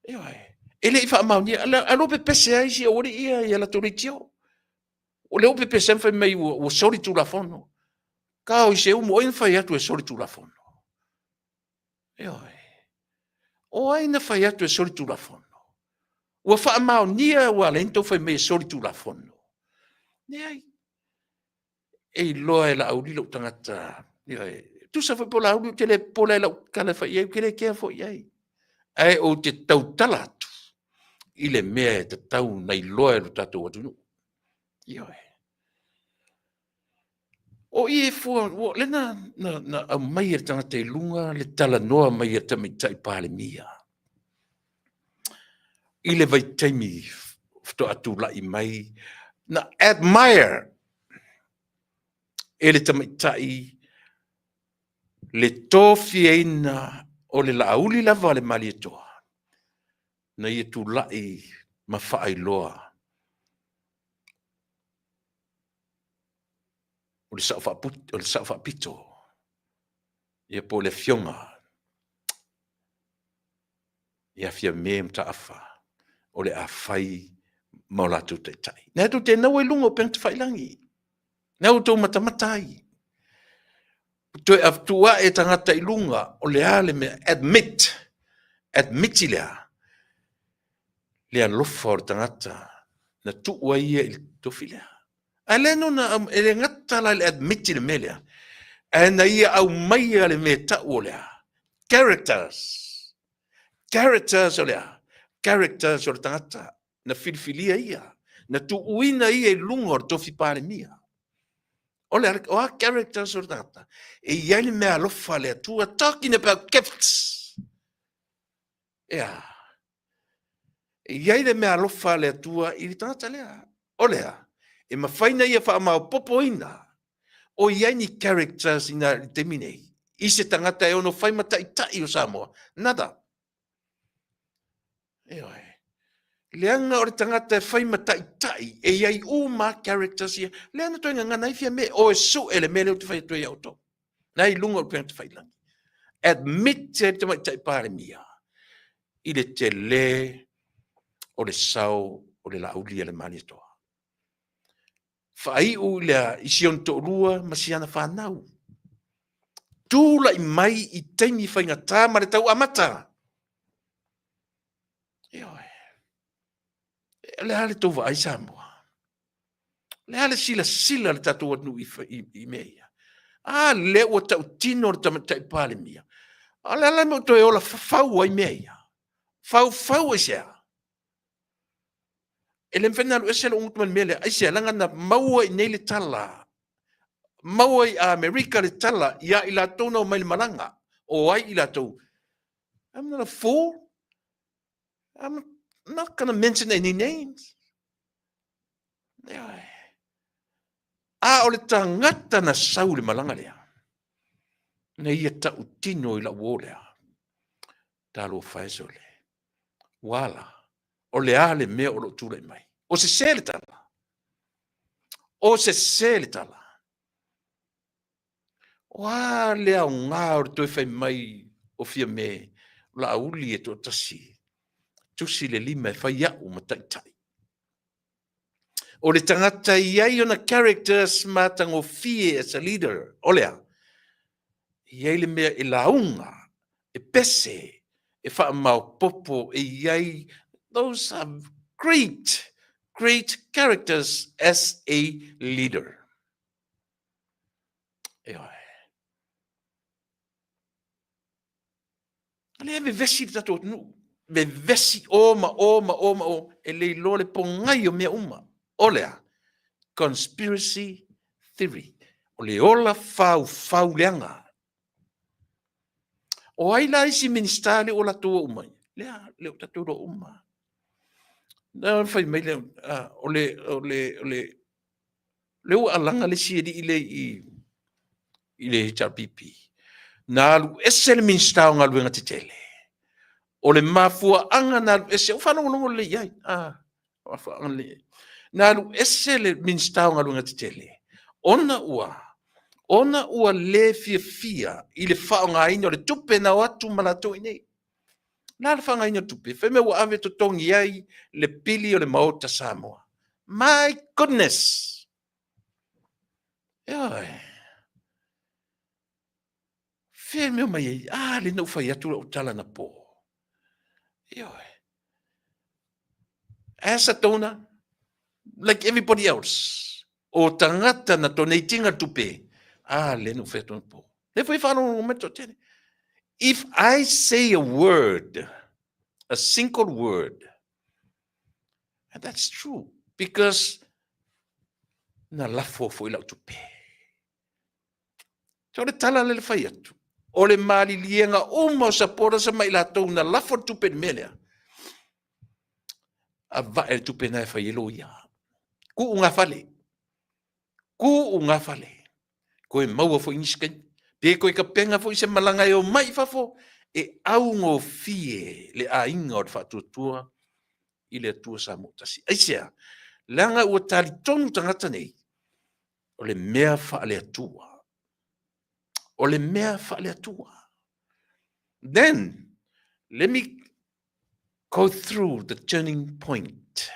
Ioe. E le i faamaonia, ae lua pepese ai si aualii ia i a latou leitio. O lea ua pepese ai ma fai mai ua soli tulafono. Kao i se umu, o ai na fai atu e soli tulafono? Ioe. O ai na fai atu e soli tulafono? Ua faamaonia ua ala ai ona outou fai mai e soli tulafono. Leai. E iloa e Laauli lou tagata. Ioe. Tusa foi po o Laauli, ou te le popole i lau tala e fai i ai, ou te le kea foi i ai. Ae ou te tautala atu i le mea e tatau ona iloa e lo tatou atunuu. Ioe. O i e fua, o lea na aumai e le tagata i luga le talanoa mai a le Tamaitai Palemia i le vaitaimi faatoa tulai mai, na admire e le tamaitai le tofiaina o le Laauli lava a le Malietoa na ia tulai ma faailoa o le Sao Faapito, ia po o le Afioga ia Fiame Mataafa o le a fai ma o latou taitai. Na tou te naua i luga o upega tafailagi, na outou matamata ai. Toe atu ae tagata i luga, o le a le mea, admit, admit i le a? Le alofa o le tagata na tuu ai ia i le tofi lea. Ae le nona, e le gata la i le admit i le mea lea, ae na ia aumaia le mea tau o le a? Characters. Characters o le a? Characters o le tagata na filifilia ia, na tuuina ia i luga o le tofi Palemia. O le o a characters o le tagata? E i ai le mea alofa a le Atua, talking about gifts. Ea. E i ai le mea alofa a le Atua i le tagata lea. O le a? E mafai na ia faamaopopoina o i ai ni characters i le taimi nei i se tagata e ono fai ma taitai o Samoa. Nada. Ioe. Leaga o le tagata e fai ma taitai, e i ai uma characters ia. Lea na toe gagana ai Fiame, o e sue le mea lea ou te fai atu ai ia outou. Na i luga o upega tafailagi. Admit e le Tamaitai Palemia i le tele o le sao o le Laauli a le Malietoa. Faaiu i le i si ona toalua ma si ana fanau. Tulai mai i taimi faigata ma le tau amata. Ioe. O le a le tou vaai Samoa? O le a le silasila a le tatou atunuu i mea ia? A lea ua tautino le Tamaitai Palemia, o le a la le mea ua toe ola fafau ai mea ia? Faufau aisea? E le mafai ona alu ese lou gutu mai le mea lea. Aisea? Leaga na maua i inei le tala, maua i Amerika le tala ia i latou na omai i le malaga. O ai i latou? I'm not a fool. I'm not gonna mention any names. A o le tagata na sau i le malaga lea, na ia tautino i lau uo lea, talofa e sole, ua ala, o le a le mea o lo o tulai mai? O sese le tala. O sese le tala. O a le aoga o le toe fai mai o Fiame o Laauli e toatasi, tusi le lima e fai a'u ma taitai. O le tagata e i ai ona characters matagofie as a leader, o le a? E i ai le mea e lauga, e pese, e faamaopopo, e i ai, those are great, great characters as a leader. Ioe. O lea e vevesi le tatou atunuu, vevesi o ma o ma o ma o, e le iloa le pogai o mea uma. O le a? Conspiracy theory. O le ola faufau leaga. O ai la isi Minisita lea ua latou oo mai? Lea, lea ua tatou iloa uma. Na fai mai le, o le, o le, o le, lea ua alaga le isi alii lea i, i le HRPP. Na alu ese le Minisita o Galuega Tetele. O le mafuaaga na alu ese, ua faalogologo lelei i ai. Ah, mafuaaga lelei i ai. Na alu ese le Minisita o Galuega Tetele, ona ua, ona ua le fiafia i le faaaogaina o le tupe na o atu ma latou i inei. Na le faaaogaina o le tupe, fai mai ua ave totogi ai le pili o le Maota Samoa. My goodness! Ioe. Fea mea mai ai? Ah, le na ou fai atu lau tala na po. Ioe. As a donor, like everybody else, o tagata na donatinga le tupe, ah, le na ou fai atu na po. Le foi whaalongo mai toatele. If I say a word, a single word, and that's true, because na lafo foi lau tupe. So o le tala le le fai atu, o le maliliega uma o supporters ma i latou na lafo le tupe i le mea lea, avae le tupe na e fai ai loia. Kuu ngā fale. Kuu ngā fale. Koe maua foi nisi kaimi. Pe koe kapenga foi se malaga e omai i fafo, e augofie le aiga o le faatuatua i le Atua Samoa tasi. Aisea? Leaga ua talitonu tagata nei, o le mea faale-Atua. O le mea faale-Atua. Then, let me go through the turning point.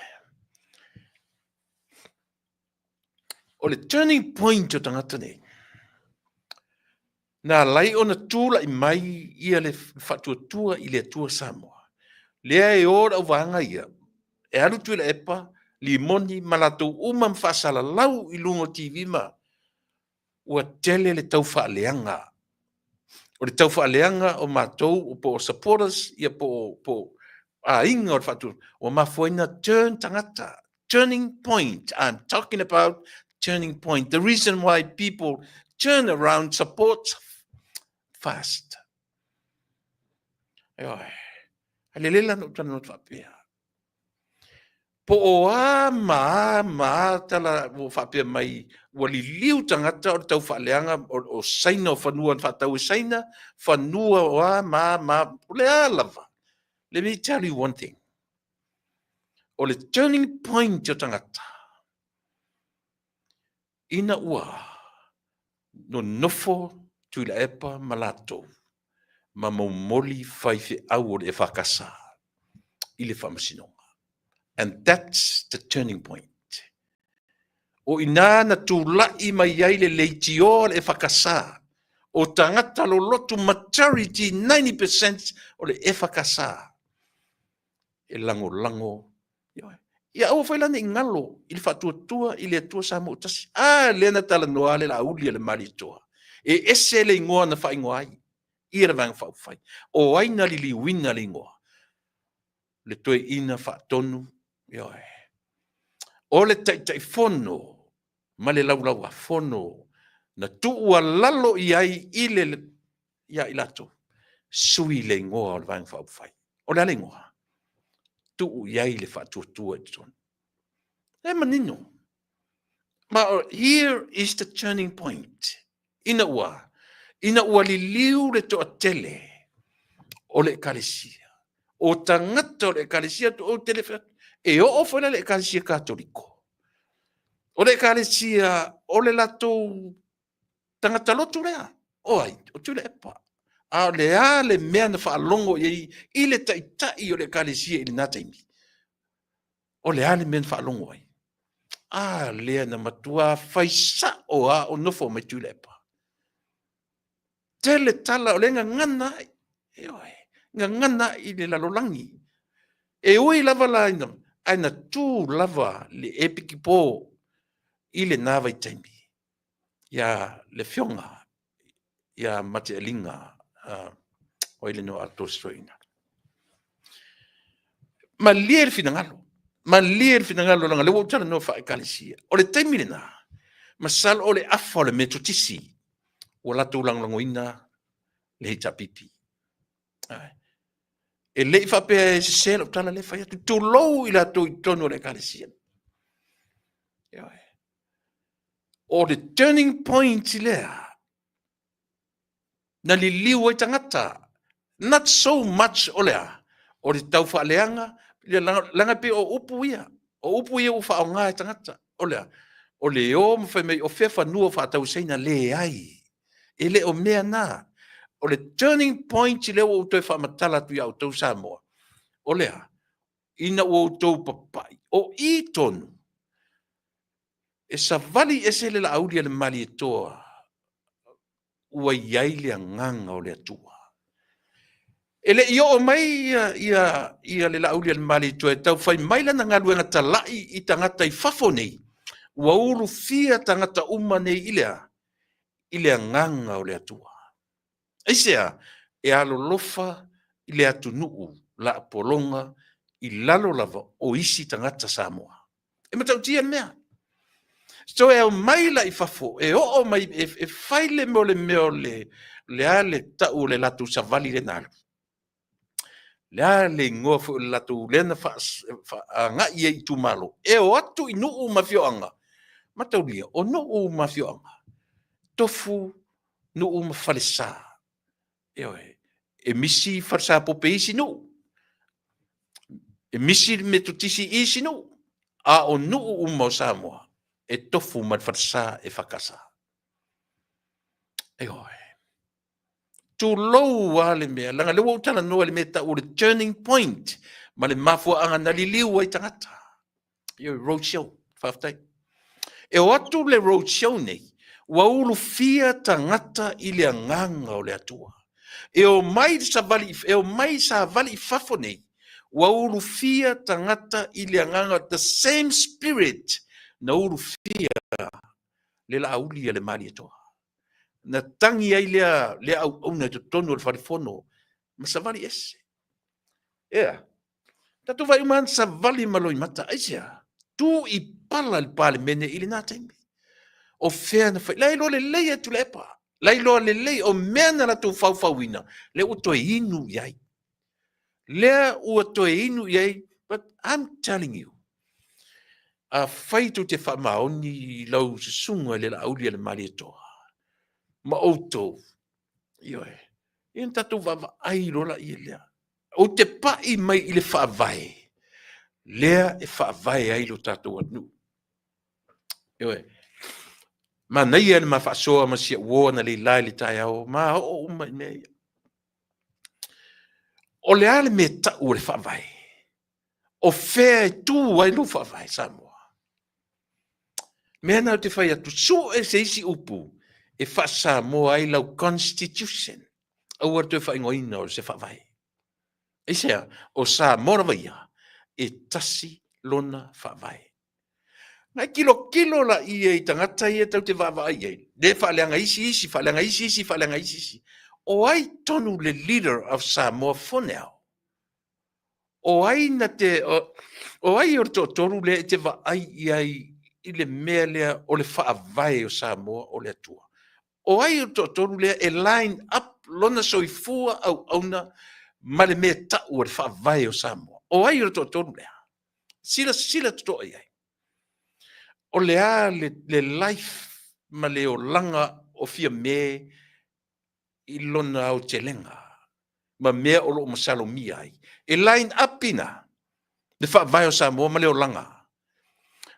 O le turning point o tagata nei, na alai ona tulai mai ia le faatuatua i le Atua Samoa. Lea e o le auvaega ia, e alu Tuilaepa, Limoni ma latou uma ma faasalalau i luga o TV ma ua tele le tau faaleaga. O le tau faaleaga o matou po o supporters ia po o aiga o le faatuatua, ua mafua ai ona turn tagata. Turning point. I'm talking about turning point. The reason why people turn around support fast. Ioe. A lelei la na ou talanoa atu faapea. Po o a ma a ma a tala ua faapea mai ua liliu tagata o le tau faaleaga o Saina o fanua na faatau e Saina, fanua o a ma a ma a, o le a lava. Let me tell you one thing. O le turning point o tagata, ina ua nonofo Tuilaepa ma latou ma momoli faifeau o le EFKS i le faamasinoga. And that's the turning point. O i ina na tulai mai ai le leitioa o le EFKS, o tagata lolotu majority 90% o le EFKS e lagolago. Ia aua foi la ne i galo i le faatuatua i le Atua Samoa tasi. A lea na talanoa le Laauli a le Malietoa. E ese le igoa na faaigoa ai ia le Vaega Faaupufai. O ai na liliuina le igoa? Le Toeaina Faatonu, ioe. O le Taitaifono ma le Laulauafono na tuualalo i ai i le ia i latou, sui le igoa o le Vaega Faaupufai. O le a le igoa? Tuu i ai le faatuatua i totonu. E manino. Ma here is the turning point. Ina ua, ina ua liliu le toatele o le ekalesia, o tagata o le ekalesia, ou te le e oo foi la le ekalesia Katoliko. O le ekalesia o le latou tagata lotu lea, o ai? O Tuilaepa. A o le a le mea na faalogo i ai i le taitai o le ekalesia i lena taimi? O le a le mea na faalogo ai? A lea na matua fai sao a o nofo mai Tuilaepa. Tele tala o lea e gagana ai, ioe, gagana ai i le lalolagi. E ui lava la ina, ae na tu lava le epikopo i lena vaitaimi ia le afioga ia Matialiga o ai le igoa atoa o si toeaina. Malie le finagalo, malie le finagalo leaga o lea ua ou talanoa faa-Ekalesia. O le taimi lena, masalo o le afa o le Metotisi ua latou lagolagoina le HRPP. E le i faapea e sese lau tala lea e fai atu, tulou i latou i totonu o le Ekalesia. O le turning point lea na liliu ai tagata, not so much o le a? O le taufaaleaga, leaga e pei o upu ia, o upu ia ua faaaoga e tagata. O le a? O le o ma fai mai o fea fanua o faatau e Saina? Leai, e le o mea na. O le turning point lea ua ou toe faamatala atu ia outou Samoa, o le a? Ina ua outou papai, o i tonu e savali ese le Laauli a le Malietoa, ua i ai le agaga o le Atua. E le i oo mai ia le Laauli a le Malietoa e tau fai mai lana galuega talai i tagata i fafo nei, ua ulufia tagata uma nei i le a? I le agaga o le Atua. Aisea? E alolofa i le atunuu laapologa i lalo lava o isi tagata Samoa. E matautia le mea. So e aumai la i fafo, e oo mai, e fai le mea o le mea o le, le a le tau o le latou savali lea na alu? Le a le igoa foi o le latou lea na faaagai ai i itumalo? E o atu i nuu ma afioaga, mataulia, o nuu ma afioaga, tofu nuu ma falesa. Ioe. E misi falesapope i isi nuu, e misi le Metotisi i isi nuu, a o nuu uma o Samoa e tofu ma le falesa EFKS. Ioe. Tulou lava le mea, leaga o lea ua ou talanoa i le mea e tau o le turning point ma le mafuaaga na liliu ai tagata. Ioe, road show. Faafetai. E o atu le road show nei, ua ulufia tagata i le agaga o le Atua. E o mai savali, e o mai savali i fafo nei, ua ulufia tagata i le agaga, the same spirit na ulufia le Laauli a le Malietoa. Na tagi ai lea, lea auauna i totonu o le falefono ma savali ese. Ea, tatou vaai uma na savali ma loimata, aisea? Tu i pala le Palemene i lena taimi. O fea na fai, la iloa lelei e Tuilaepa, la iloa lelei o mea na latou faufauina, lea ua toe inu i ai. Lea ua toe inu i ai, but I'm telling you, afai tou te faamaoni i lau susuga i le Laauli a le Malietoa, ma outou, ioe, ia na tatou vaavaai loa laia lea. Ou te pai mai i le faavae, lea e faavae ai lo tatou atunuu. Ioe. Manaia le ma faasoa ma si au uo analeila i le taeao, ma oo uma i mea ia. O le a le mea e tau o le faavae? O fea e tu ai lou faavae Samoa? Mea na ou te fai atu, sue se isi upu e faa-Samoa ai lau constitution. Aua le toe faaigoaina o se faavae. Aisea? O Samoa lava ia, e tasi lona faavae. Na e tilotilo laia i tagata ia tatou te vaavaai i ai, lea e faaleaga isi isi, faaleaga isi isi, faaleaga isi isi. O ai tonu le leader of Samoa for now? O ai na te, o ai o le toatolu lea e te vaai i ai i le mea lea o le faavae o Samoa o le Atua? O ai o le toatolu lea e line up lona soifua auauna ma le mea tau o le faavae o Samoa? O ai o le toatolu lea? Silasila totoa i ai. O le a le life ma le olaga o Fiame i lona aotelega ma mea o lo o masalomia ai. E line up ina le faavae o Samoa ma le olaga.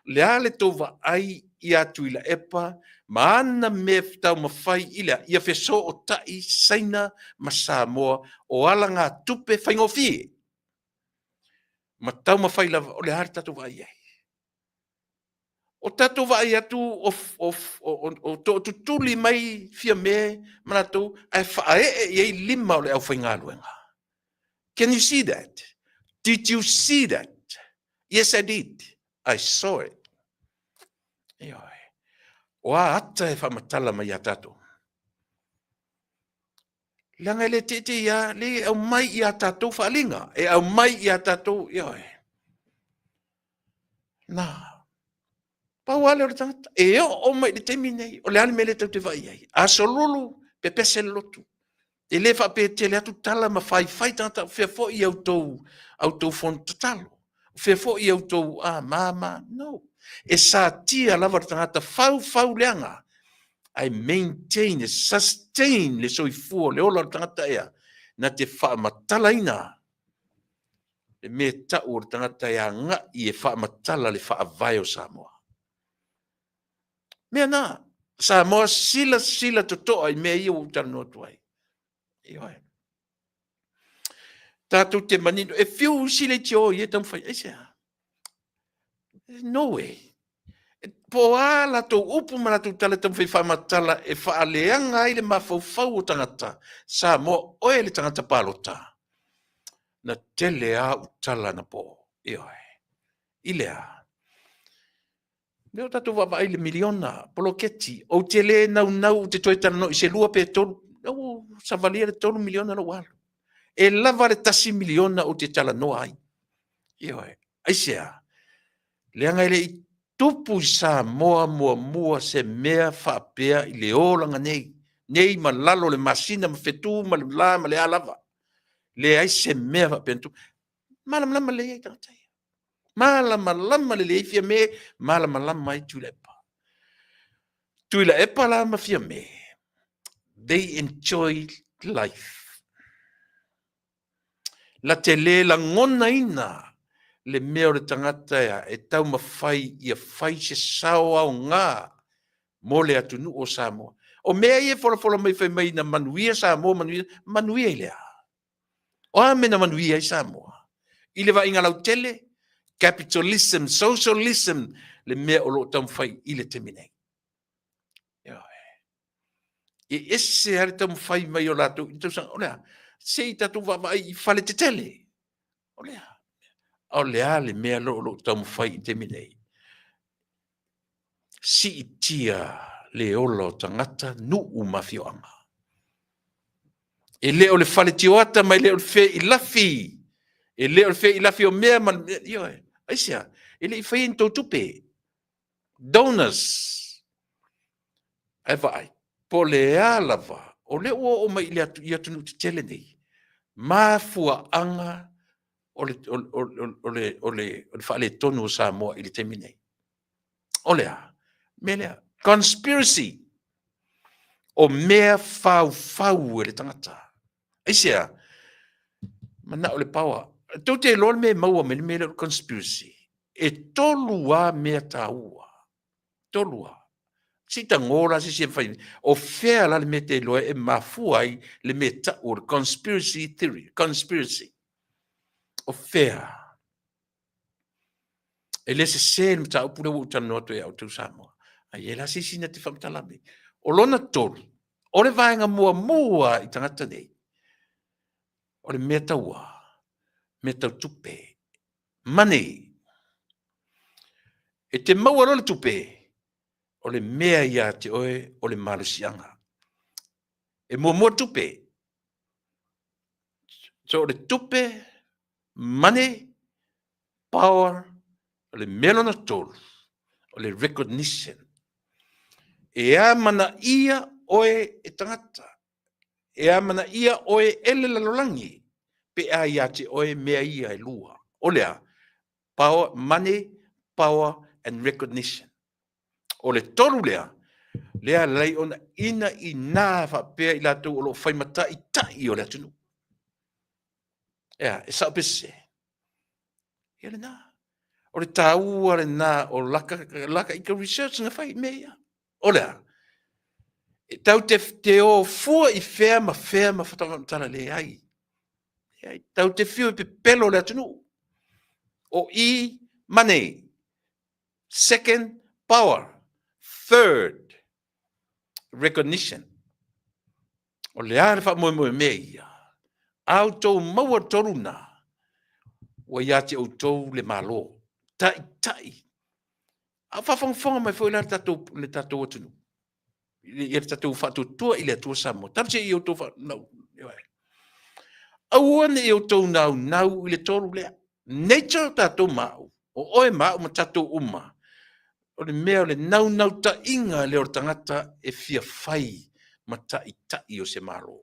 Le a le tou vaai ia Tuilaepa ma ana mea taumafai i le ia fesootai Saina ma Samoa o alagatupe faigofie ma taumafai lava o le a le tatou vaai i ai. O tatou vaai atu o tootutuli mai Fiame ma latou ae faaee i ai lima o le aufaigaluega. Can you see that? Did you see that? Yes, I did. I saw it. Ioe. O a ata e faamatala mai ia tatou? Leaga e le teetee ia, le e aumai i a tatou faaaliga, e aumai i a tatou, ioe. Na, pau lava lea o le tagata, e oo mai i le taimi nei, o le a le mea lea tatou te vaai ai? Aso Lulu, pepese le lotu. E le faapea e tele atu tala ma faifai tagata, o fea foi a outou fono tatalo? O fea foi a outou mama? No. E satia lava le tagata faufau leaga, ae maintain, e sustain le soifua, le ola o le tagata ea, na te faamatalaina le mea tau o le tagata e agai e faamatala le faavae o Samoa. Mea na, Samoa silasila totoa i mea ia ua ou talanoa atu ai. Ioe. Tatou te manino, e fiu isi leitio ia e taumafai, aisea? No way. Po o a latou upu ma latou tala e taumafai faamatala e faaleaga ai le mafaufau o tagata Samoa, oe le tagata palota, na tele a au tala na po. Ioe. I le a? Lea o tatou vaavaai i le miliona poloketi. Ou te le naunau ou te toe talanoa i se 2 pe 3. Lea ua savalia le 3 miliona lou alu. E lava le 1 miliona ou te talanoa ai. Ioe. Aisea? Leaga e le i tupu i Samoa muamua se mea faapea i le olaga nei. Nei ma lalo o le masina ma fetu ma le la ma le a lava. Leai se mea faapea na tupu. Malamalama lelei ai tagata ia. Malamalama lelei ai Fiame, malamalama ai Tuilaepa. Tuilaepa la ma Fiame, they enjoy life. La te le lagonaina le mea o le tagata ea e taumafai ia fai se sao aoga mo le atunuu o Samoa. O mea ia e folafola mai fai mai na manuia Samoa, manuia, manuia i le a? O a mea na manuia ai Samoa? I le vaaiga lautele, capitalism, socialism, le mea o lo o taumafai i le taimi nei. Ioe. E ese lava le taumafai mai o latou i le tausaga. O le a? Se i tatou vaavaai i fale tetele. O le a? O le a le mea o lo o taumafai i le taimi nei? Siitia le ola o tagata, nuu ma afioaga. E le o le fale tioata ma e le o le feilafi. E le o le feilafi o mea ma le, ioe. Aisea? E le i faia ni tou tupe. Donors. Ae vaai, po o le a lava, o lea ua oo mai i le atu, i atunuu tetele nei, mafuaaga o le, o, o, o, le, o le, o le faaletonu o Samoa i le taimi nei. O le a? Mea lea, conspiracy. O mea faufau e le tagata. Aisea? Manao le power. Tou te iloa le mea e maua mai le mea lea o le conspiracy. E tolu lava mea taua. Tolu lava. Se i tago la se isi e fai. O fea la le mea te iloa e mafua ai le mea tau o le conspiracy theory. Conspiracy. O fea? E le sese le mataupu lea ua ou talanoa atu ai ia outou Samoa. Ai e la se isi na te faamatala mai. O lona tolu, o le vaega muamua i tagata nei, o le mea taua, mea tau tupe, money. E te maua loa le tupe, o le mea ia te oe o le malosiaga. E muamua tupe. So o le tupe, money, power, o le mea lona tolu, o le recognition. E amanaia oe e tagata. E amanaia oe e le lalolagi pe a ia te oe mea ia e lua. O le a? Power, money, power and recognition. O le tolu lea, lea lei ona ina ina faapea i latou o lo o fai ma taitai o le atunuu. Ea, e sao pe sese? Ia lena. O le taua lena o laka, laka i ka research na fai mea ia. O le a? E tau te, te o fua i fea ma fea ma whatamatala leai. Leai. Tau te whiu i pepelo le atunuu. O i money. Second, power. Third, recognition. O le a le faamoemoe mea ia? A outou maua le tolu na, ua ia te outou le Malo. Taitai. A o faafogafoga mai foi la le tatou, le tatou atunuu, ia le tatou faatuatua i le Atua Samoa. Talu se i outou fa... No, aua ne i outou naunau i le tolu lea. Nature o tatou ma au, o oe ma au ma tatou uma, o le mea o le naunautaiga lea o le tagata e fia fai ma taitai o se Malo.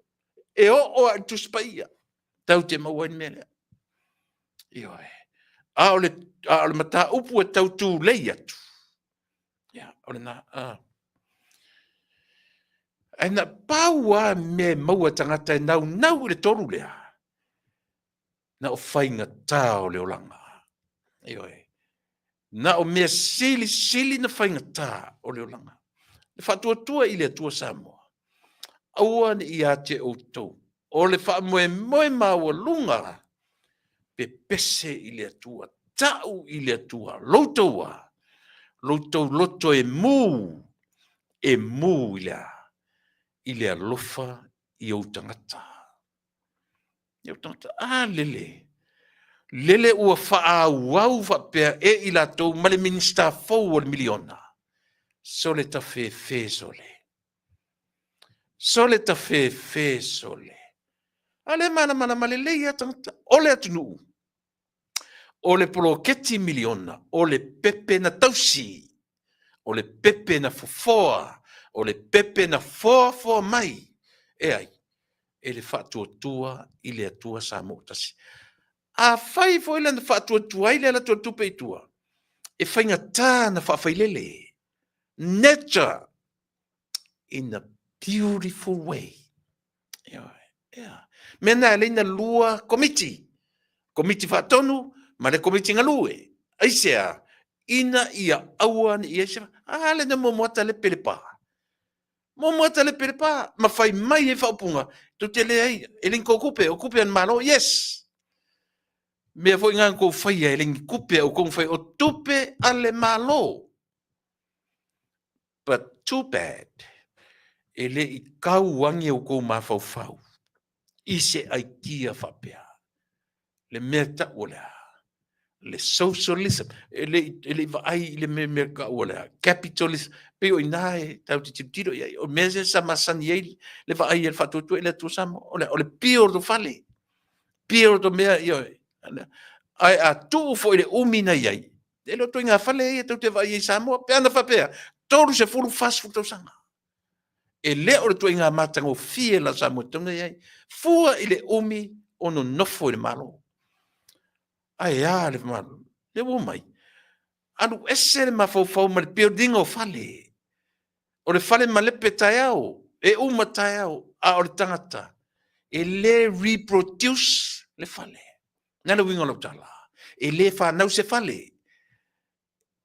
E oo lava i le Tusi Paia, tatou te maua ai le mea lea. Ioe. A o le, a o le mataupu e tau tulei atu, ia, o lena. Ae na pau lava mea e maua e tagata e naunau i le tolu lea, na o faigata o le olaga. Ioe. Na o mea silisili na faigata o le olaga. Le faatuatua i le Atua Samoa, aua ne i ia te outou, o le faamoemoe maualuga, pepese i le Atua, tau i le Atua, lo outou a, lo outou loto e mū, e mū i le a, i le alofa i ou tagata. I ou tagata, a lele, lele ua faaauau faapea e i latou ma le Minisita fou o le miliona, sole tafefe sole. Sole tafefe sole. A le malamalama lelei lava tagata o le atunuu, o le poloketi miliona, o le pepe na tausi, o le pepe na fofoa, o le pepe na foafoa mai e ai? E le Faatuatua i le Atua Samoa Tasi. Afai foi la na faatuatua ai le alu atu o le tupe i tua, e faigata ona faafailele. Nature in a beautiful way. Ioe. Mea na e alai na lua komiti. Komiti faatonu ma le komiti galue. Aisea? Ina ia aua ne i ai se... A le na muamua le pele pa. Muamua le pele pa. Ma fai mai e faaupuga. Tou te leai, e le ni kou kupe, o kupe a le Malo. Yes! Mea foi ngā kou whaia, e le ni kupe au kou whai, o tupe a le Malo. But too bad, e le i kau ange o kou mafaufau i se aitia faapea. Le mea tau o le a? Le socialism. E le, e le i vaai i le mea, mea tau o le a? Capitalism. Pei o ina e tau te tilotilo i ai. O mea se sa masani ai le vaai e le faatuatua i le Atua Samoa. O le, o le pio o le fale. Pio o le mea, ioe. Ae a tuu foi le umi na i ai, E le o ituaiga fale ia tou te vaai ai i Samoa, pe ana faapea, 30, 40 tausaga. E le o le ituaiga matagofie la Samoa e tatau ona i ai. Fua i le umi o nonofo i le Malo. Ae a le Malo? Lea ua omai, alu ese le mafaufau ma le building o fale. O le fale malepe taeao, e uma taeao, a o le tagata, e le reproduce le fale. Na le uiga o lau tala, e le fanau se fale.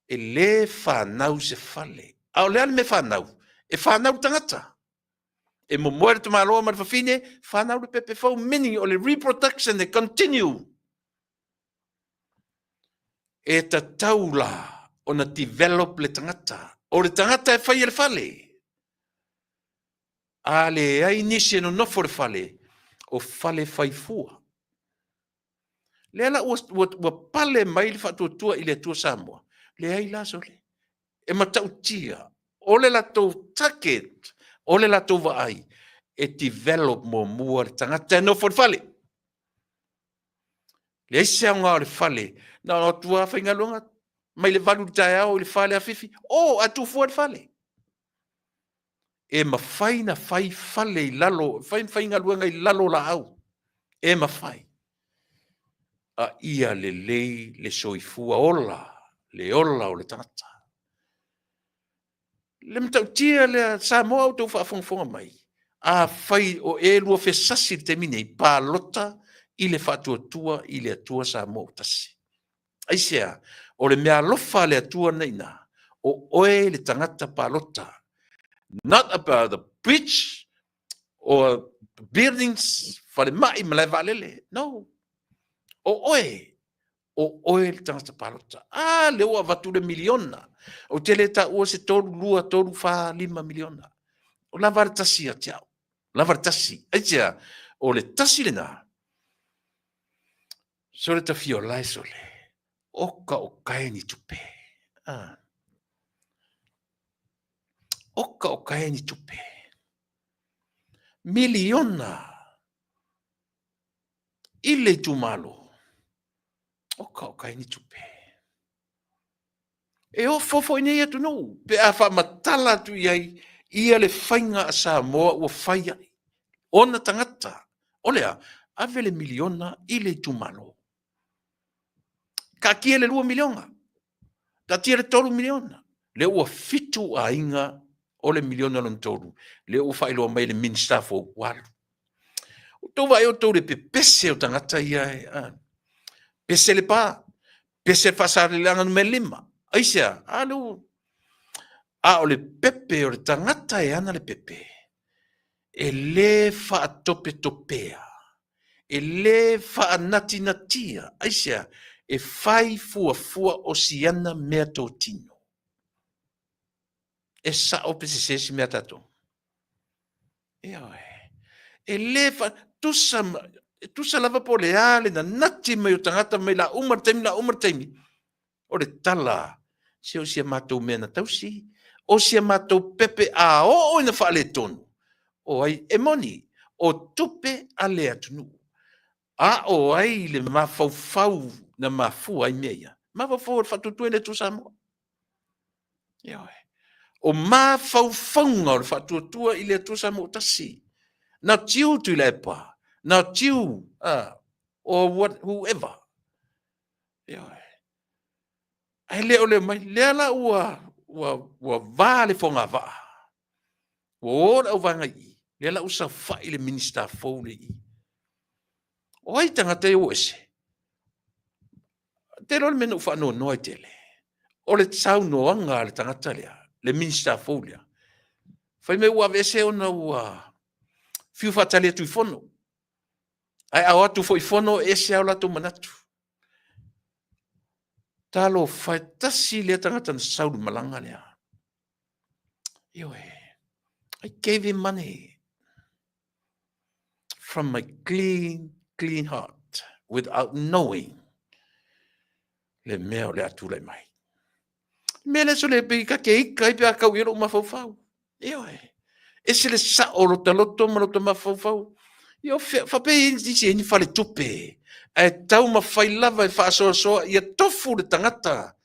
E le fanau se fale. A o le a le mea fanau? E fanau le tagata. E momoe le tamaloa ma le fafine, fanau le pepe fou, meaning o le reproduction e continue. E tatau la ona develop le tagata. O le tagata e faia le fale. A leai nisi e nonofo le fale, o fale fai fua. Lea la ua, ua, ua pale mai le faatuatua i le Atua Samoa. Leai la sole. E matautia, o le latou target, o le latou vaai, e develop muamua le tagata e nofo i le fale. Leai se aoga o le fale, na ona o atu lava faigaluega mai le 8 i le taeao i le 4 i le afiafi, o, ae tuufua le fale. E mafai na fai fale i lalo, fai faigaluega i lalo o laau. E mafai. A ia lelei le soifua ola, le ola o le tagata. Le matautia lea, Samoa a outou faafogafoga mai, afai o e lua fesasi i le taimi nei, palota i le Faatuatua i le Atua Samoa ua Tasi. Aisea? O le meaalofa a le Atua lena i ina, o oe le tagata palota. Not about the bridge or buildings, falemai, malae vaalele. No. O oe, o oe le tagata palota. A, lea ua avatu le miliona. Ou te le taua se 3, 2, 3, 4, 5 miliona. O lava le tasi ia te au. Lava le tasi. Aisea? O le tasi lena. Sole tafiola e sole. Oka o kae ni tupe. Ah. Oka o kae ni tupe. Miliona i le itumalo. Oka o kae ni tupe. E ofo foi nei atunuu pe a faamatala atu i ai ia le faiga a Samoa ua fai ai ona tagata. O le a? Ave le miliona i le itumalo. Taatia le 2 miliona. Taatia le 3 miliona. Lea ua 7 aiga o le miliona lona tolu. Lea ua faailoa mai le Minisita fou ua alu. Outou vaai outou le pepese o tagata ia e, a. Pese le pa, pese le Faasaleleaga numera 5. Aisea? A lea ua, a o le pepe o le tagata e ana le pepe, e le faatopetopea, e le faanatinatia, aisea? E fai fuafua o si ana meatotino. E sao pe sese si mea tatou? Ioe. E le fa, tusa, tusa lava po o le a le nanati mai o tagata mai la uma le taimi, la uma le taimi. O le tala, se o si a matou mea na tausi, o si a matou pepe a oo ina faaletonu, o ai, e moni, o tupe a le atunuu. A o ai le mafaufau na mafua ai mea ia? Mafaufau o le Faatuatua i le Atua Samoa. Ioe. O mafaufauga o le Faatuatua i le Atua Samoa tasi. Not you, Tuilaepa. Not you, or what, whoever. Ioe. Ae le o le mai, lea la ua, ua, ua va le fogavaa. Ua o le auvaega i i, lea la ua saofai le Minisita fou lea i i. O ai tagata ia ua ese? Te iloa le mea na ou faanoanoa ai tele, o le saunoaga a le tagata lea, le Minisita fou lea, fai mai ua aveese ona ua fiu faatali atu i fono. Ae a o atu foi i fono, e ese lava o latou manatu. Talofa e, tasi lea tagata na sau i le malaga lea. Ioe, I gave him money from my clean, clean heart without knowing le mea o le a tulai mai. Mea lea sole pei ka ke ika ai pe a kau i lou mafaufau. Ioe, ese le sao o lota loto ma lota mafaufau. Ia o fea, faapea i nisi e ni faletupe, ae taumafai lava e faasoasoa ia tofu le tagata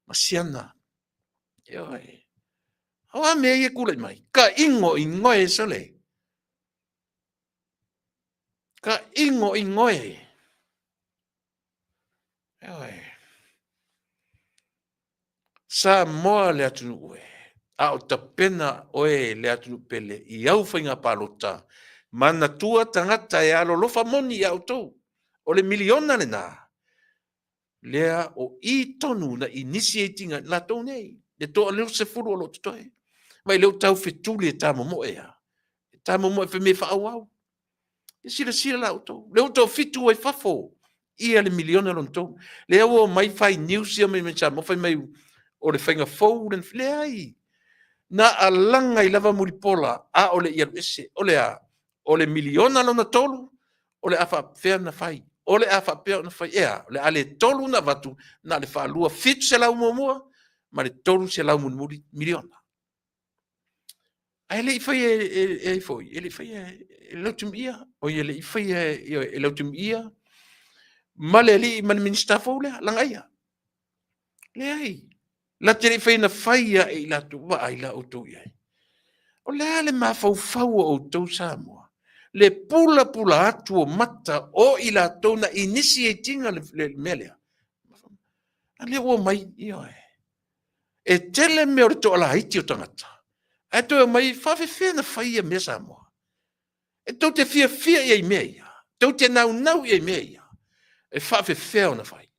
ma siana. Ioe. O a mea ia e tulai mai? Ka ingo ingoe sole. Ka ingo ingoe. Ioe. Samoa le atunuu e, a o tapena oe le atunuu pele i au faiga palota, manatua tagata e alolofa moni ia outou. O le miliona lena, lea o i tonu na initiate ina latou nei, le 20 o lo o totoe. Vaai lea ua tau fetuli e tamomoe a. E tamomoe fai mai e faaauau. E silasila la outou. Lea ua toafitu ai fafo ia le miliona lona tolu. Lea ua omai fai news ia mai mai Samoa fai mai o le faiga fou le leai. Na alaga ai lava Mulipola a o le i alu ese. O le a? O le miliona lona tolu o le a faapefea ona fai? O le a faapea ona fai? Ea, o le a le tolu ona avatu, na o le faalua 700 muamua, ma le 300 mulimuli miliona. Ae le i faia e ai foi, e le i faia e Lautimia, oi e le i faia e Lautimia ma le alii ma le Minisita fou lea, Lagaia. Leai, la te le i faia na faia e i latou, vaai la outou i ai. O le a le mafaufau o outou Samoa? Le pulapula atu o mata o i latou na initiate ina le mea lea. A lea ua omai, ioe. E tele mea o le toalaiti o tagata, ae toe omai faafefea ona fai ia mea Samoa? E tou te fiafia i ai i mea ia? Tou te naunau i ai i mea ia? E faafefea ona fai?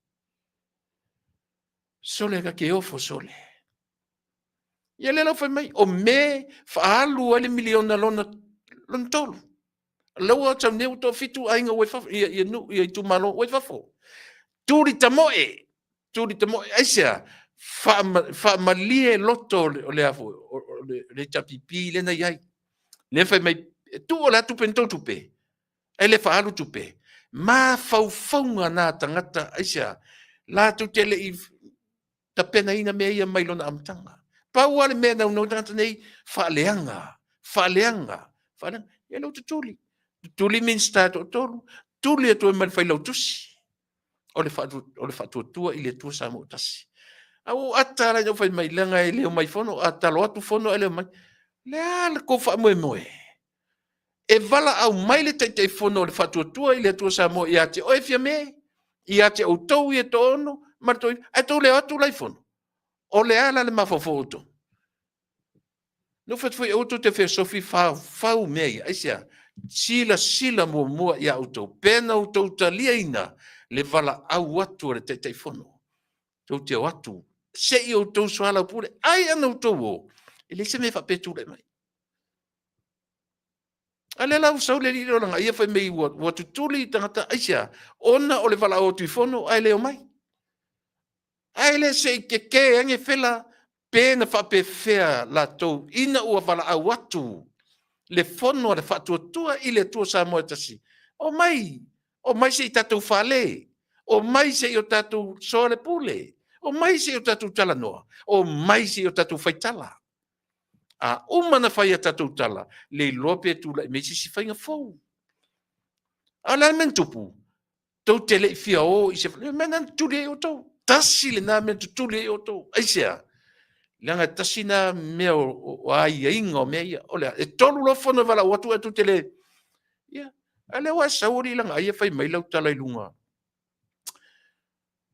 Sole, ta te ofo sole. Ia lea la ua fai mai, o Me faaalu ai le miliona lona tolu. La ua sau nei ua toafitu aiga ua i fafo, ia, ia, nuu, ia itumalo ua i fafo. Tuli tamoe, tuli tamoe, aisea? Faamalie loto o le a foi, o le HRPP lea na i ai. Lea fai mai, e tuu o le a tupe na tou tupe, e le faaalu tupe. Mafaufauga na tagata, aisea? Latou te le i tapenaina mea ia mai lona amataga. Pau lava le mea e naunau ai tagata nei, faaleaga, faaleaga, faaleaga. Ia lea ua tutuli, tutuli Minisita e toatolu, tuli atu ai ma le Failautusi o le Faatuatua i le Atua Samoa ua Tasi. A ua ou ata lava la ina ua fai mai, leaga e le omai fono, a tatalo atu fono ae le omai. O le a le tou faamoemoe? E valaau mai le Taitaifono o le Faatuatua i le Atua Samoa ia te oe Fiame, ia te outou ia e toaono ma le toaiva, ae tou le o atu la i fono? O le a la le mafaufau o outou? Na ou fai atu foi, aua tou te fesofi faufau mea ia. Aisea? Silasila muamua ia outou, pe na outou taliaina le valaau atu a le Taitaifono. Tou te o atu se i outou soalaupule, ai a na outou o, e leai se mea faapea e tulai mai. A lea la ua sau le alii lea o Lagaia fai mai ua tutuli tagata, aisea? Ona o le valaau atu i fono ae le omai. Ae le se i keke ane fela pe na faapefea latou ina ua valaau atu le fono a le Faatuatua i le Atua Samoa e tasi. Omai, omai se i tatou fale, omai se i o tatou soalepule, omai se i o tatou talanoa, omai se i o tatou faitala. A uma ona fai a tatou tala, le iloa pe tulai mai se isi faiga fou. A o le a le mea na tupu? Tou te le i fia o i se mea lena na tutuli ai outou. Tasi lena mea na tutuli ai outou. Aisea? Leaga e tasi lena mea o aiaiga o mea ia. O le a? E tolu loa fono e valaau atu ae tou te le... Ia, a o lea ua e sau alii Lagaaia fai mai lau tala i luga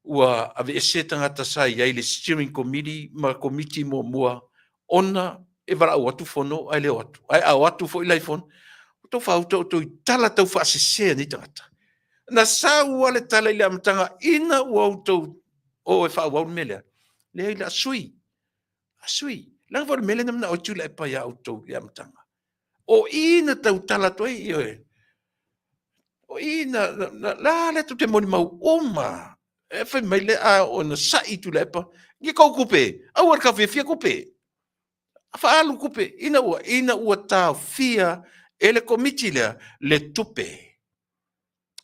ua aveese tagata sa i ai i le steering committee ma komiti muamua ona e valaau atu fono ae le o atu. Ae a o atu foi la i fono, ua tau faauta outou i tala taufaasese a nei tagata. Na sau lava le tala i le amataga ina ua outou o e faaauau le mea lea, leai o le a sui, a sui. Leaga foi o le mea lea na manao ai Tuilaepa ia outou i le amataga. O i na tautala atu ai, ioe. O i na, na, la lea tou te molimau uma. E fai mai le a ona sai Tuilaepa, ni kou tupe, aua le taofiofia tupe. Faaalu tupe ina ua, ina ua taofia e le komiti lea le tupe.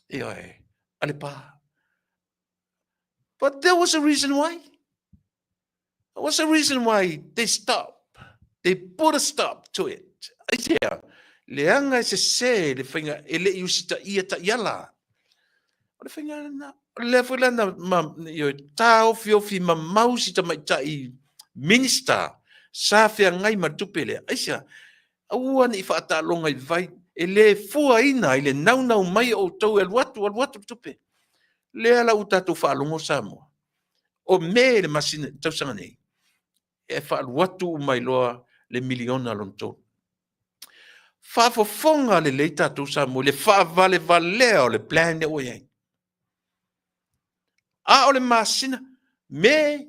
Ioe, a le pa. But there was a reason why. There was a reason why they stop. They put a stop to it. Aisea, leaga e sese le faiga e le i usitaia taiala. O le faiga lena. O lea foi la na ma, ioe, taofiofi mamau si tamaitai Minister sa feagai ma le tupe lea. Aisea, aua ne i faataaloga i vai, e le fuaina i le naunau mai o outou e alu atu, alu atu le tupe. Lea la ua tatou faalogo Samoa, o Me le masina tausaga nei, e faalu atu uma ai loa le miliona lona tolu. Faafofoga lelei tatou Samoa i le faavalevalea o le plan lea ua i ai. A o le masina Me,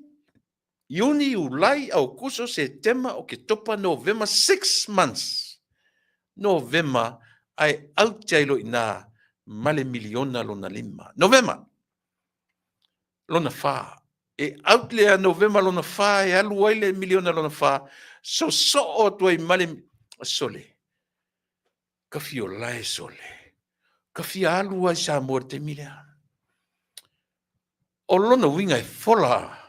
Iuni, Iulai, Aokuso, Setema, Oketopa, Novema, 6 months. Novema ae aute ai loa i ina ma le miliona lona lima. Novema lona fa. E out lea Novema lona fa e alu ai le miliona lona fa, sosoo atu ai ma le sole. Ka fiola e sole. Ka fia alu ai Samoa i le taimi lea. O lona uiga e fola.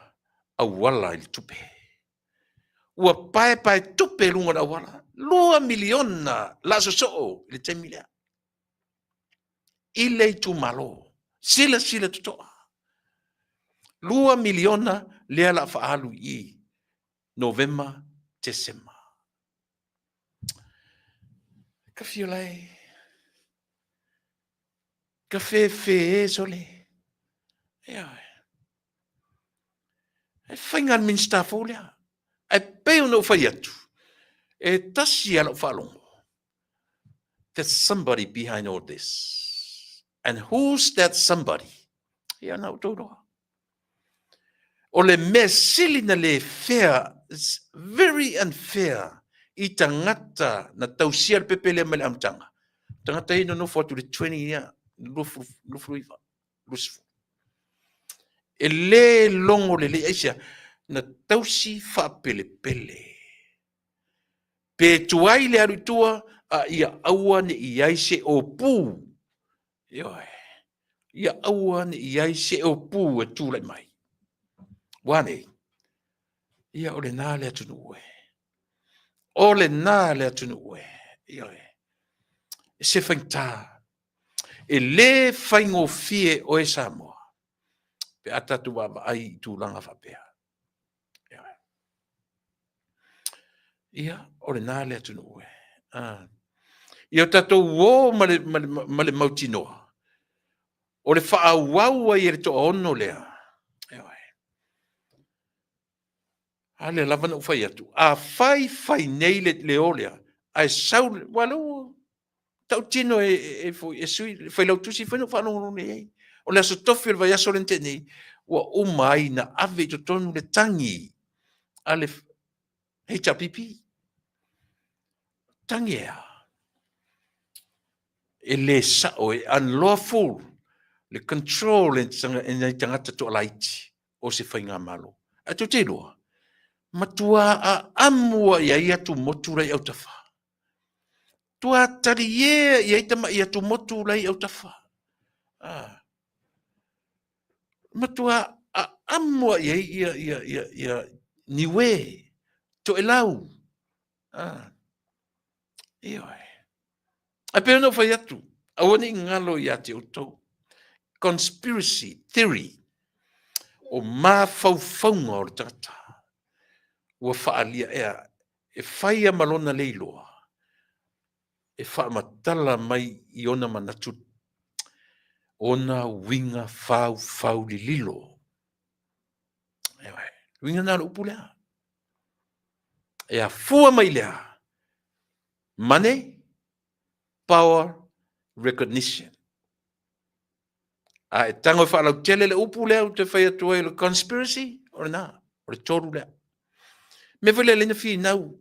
auala i le tupe. Ua paepae tupe i luga o le auala. $2 miliona la sosoo i le taimi lea. I le itumalo. Silasila totoa. $2 miliona lea la faaalu i i. Novema, Tesema. Ka fio lai. Ka fefe e sole. Ioe. E faiga a le Minisita fou lea. Ae pei ona ou fai atu, e tasi lava lau faalogo. There's somebody behind all this. And who's that somebody? Ia na outou iloa. O le mea sili na le fair, it's very unfair i tagata na tausia le pepe lea mai le amataga. Tagata ia nonofo atu i le 20 ia, 29, 20. E le logo lelei, aisea? Na tausi faapelepele. Pe tuai le alu i tua, a ia aua ne i ai se opu. Ioe. Ia aua ne i ai se opu e tulai mai. Ua nei? Ia o lena le atunuu e. O lena le atunuu e. Ioe. E se faigata. E le faigofie oe Samoa pe a tatou vaavaai i tulaga faapea. Ia, o lena le atunuu e. Ah. Ia o tatou o ma le, ma le, ma le mautinoa, o le faaauau ai e le toaono lea. Ioe. A lea lava na ou fai atu, a fai fai nei le, le o lea, ae sau, ua lea ua tautino e, e, e, e sui, le failautusi foi na ou faalogologo i ai. O le aso tofi o le vaiaso lea na tea nei, ua uma ai na ave i totonu le tagi a le HRPP. Tagi e a? E le sao, e unlawful le control e nai tagata toalaiti o se faigamalo. Ae tou te iloa, matua aamu i ai atumotu la i autafa. Tua taliē i ai tamai atumotu la i autafa. Ah. Matua aamu i ai ia, ia, ia, ia Niue, Toelau. Ah. Ioe. Ae pei ona ou fai atu, aua ne i galo ia te outou. Conspiracy theory, o mafaufauga o le tagata ua faaalia ea e fai a ma lona le iloa e faamatala mai i ona manatu ona uiga faufau lililo. Ioe, uiga na o le upu lea. E afua mai lea Money, power, recognition. A e tago e faalautele le upu lea ou te fai atu ai o le conspiracy, o lena, o le tolu lea. Mea foi lea lena finau,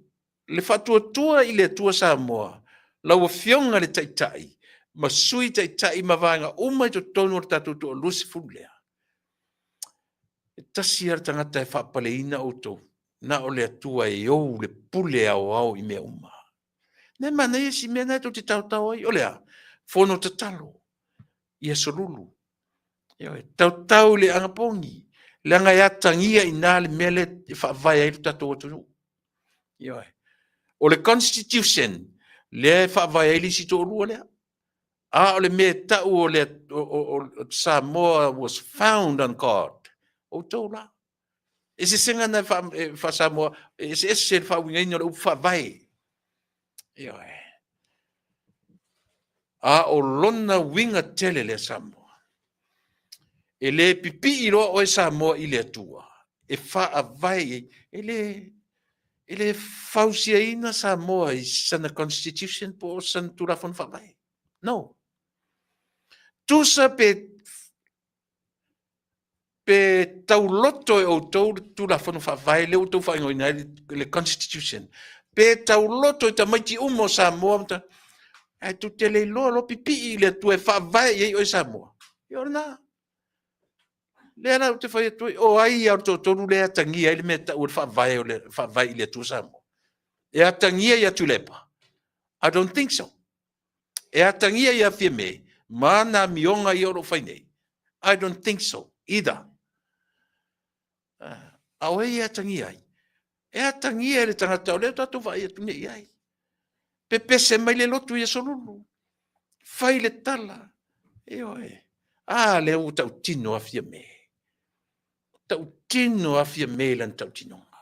le faatuatua i le Atua Samoa, lau Afioga le Taitai, ma Sui Taitai ma vaega uma i totonu o le tatou toa 20 lea. E tasi lava le tagata e faapaleina outou, na o le Atua e ou le pule aoao i mea uma. Lea e manaia si mea lena tou te taotao ai, o le a? Fono tatalo, ia solulu. Ioe, taotao i le anapogi, leaga e atagia i ina le mea lea e faavae ai le tatou atunuu. Ioe. O le constitution lea e faavae ai le isi toalua lea. A o le mea e tau o le o Samoa was found on God. Outou la. Eseesega na e faa-Samoa, e eseese le faauigaina o le upu faavae. Ioe. A o lona uiga tele lea Samoa. E le pipii loa oe Samoa i le Atua e faavae i ai. E le, e le fausiaina Samoa i sana constitution po o sana Tulafono Faavae. No. Tusa pe pe tauloto e outou le Tulafono Faavae lea ua outou faaigoaina ai le Constitution, pe tauloto i tamaiti uma o Samoa, ae tou te le iloa loa pipii i le Atua e faavae i ai oe Samoa. Ia o lena. Lea la ou te fai atu ai, o ai lava o le toatolu lea e atagia ai le mea e tau o le faavae o le faavae i le Atua Samoa? E atagia ia Tuilaepa? I don't think so. E atagia ia Fiame ma ana amioga ia o lo o fai nei? I don't think so either. A o ai e atagia ai? E atagia e le tagata o lea tatou vaai atu nei i ai. Pepese mai le lotu i Aso Lulu. Fai le tala. Ioe. A lea ua tautino a Fiame. Tautino a Fiame i lana tautinoga.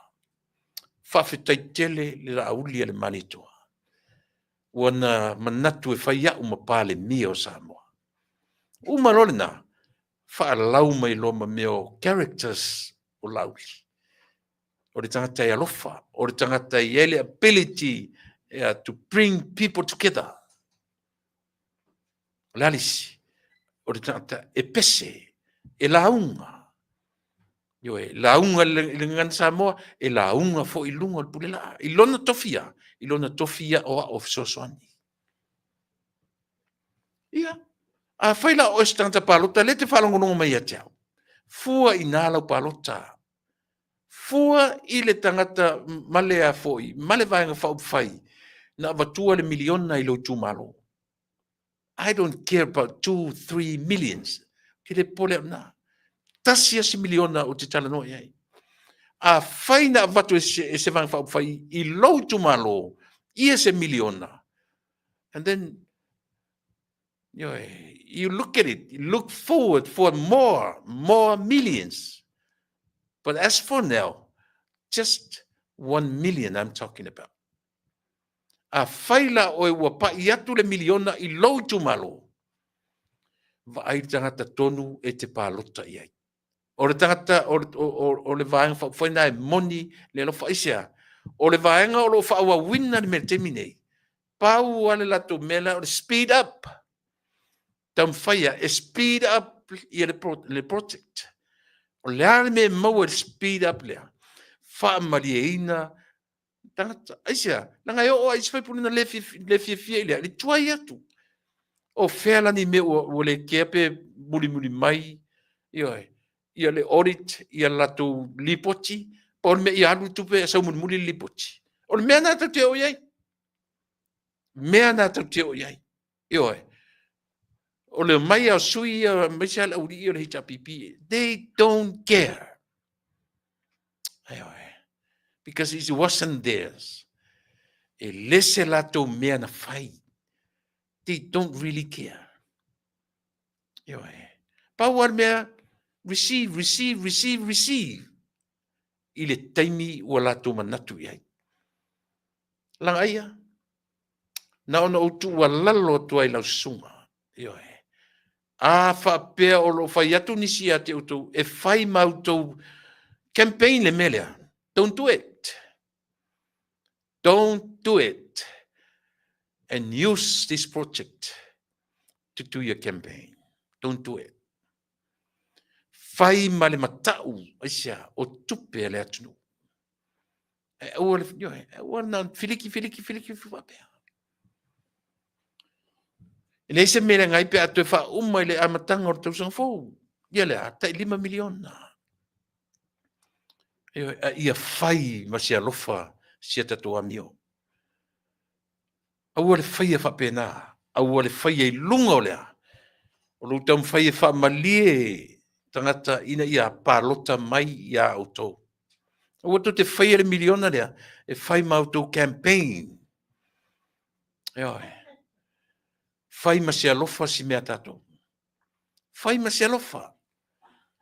Faafetai tele le Laauli a le Malietoa. Ua na manatu e fai au ma Palemia o Samoa. Uma loa lena, faalau mai loa ma mea o characters o Laauli. O le tagata e alofa, o le tagata e i ai le ability to bring people together. O le a le isi? O le tagata e pese, e lauga. Ioe, lauga i le gagana Samoa, e lauga foi i luga o le pulelaa. I lona tofia, i lona tofi aoao fesoasoani. Ia, afai la o oe se tagata palota, lea e te faalogologo mai ia te au, fua i ina lau palota. Fua i le tagata ma le a foi, ma le Vaega Faaupufai na avatua le miliona i lou itumalo. I don't care about 2, 3 millions. Ou te le popole au i lena. Tasi lava si miliona ou te talanoa i ai. Afai na avatu e se Vaega Faaupufai i lou itumalo ia se miliona, and then you look at it, you look forward for more, more millions. But as for now, just 1 million I'm talking about. Afai la oe ua pai atu le miliona i lou itumalo, vaai le tagata tonu e te palota i ai. O le tagata, o, o, o, o le Vaega Faaupufai lena e moni le alofa. Aisea? O le vaega o lo o faaauauina le mea i le taimi nei, pau lava le latou mea la o le speed up. Taumafaia e speed up ia le, pro, le project. O le a le mea e maua i le speed up lea? Faamalieina tagata. Aisea? Leaga e oo lava i isi faipule na le fiafia i lea, le tuai atu. O fea la ni mea ua, ua le kea pe mulimuli mai, ioe, ia le audit, ia le latou lipoti, po o le mea ia alu le tupe ae sau mulimuli le lipoti. O le mea lena tatou te oo i ai. Mea lena tatou te oo i ai. Ioe. O le omai lava o sui ia, aemaise lava le aualii ia o le HRPP, they don't care. Ioe. Because it wasn't theirs. E le se latou mea na fai. They don't really care. Ioe. Pau lava le mea, receive, receive, receive, receive. I le taimi ua latou manatu i ai. Lagaia, na ona ou tuualalo atu ai i lau susuga, ioe, a faapea o lo o fai atu nisi ia te outou e fai ma outou campaign le mea lea, don't do it. Don't do it and use this project to do your campaign. Don't do it. Fai ma le matau, aisea, o tupe a le atunuu. E aua le, ioe, e aua na filiki, filiki, filiki, faapea. E leai se mea leaga ai pe a toe faauma i le amataga o le tausaga fou. Ia le a, tai $5 miliona. Ioe, a ia fai ma se alofa si a tatou amio. Aua le faia faapena, aua le faia i luga o le a? O lou taumafai e faamalie tagata ina ia palota mai iā outou. Aua tou te faia le miliona lea e fai ma outou campaign. Ioe. Fai ma se alofa si mea tatou. Fai ma se alofa.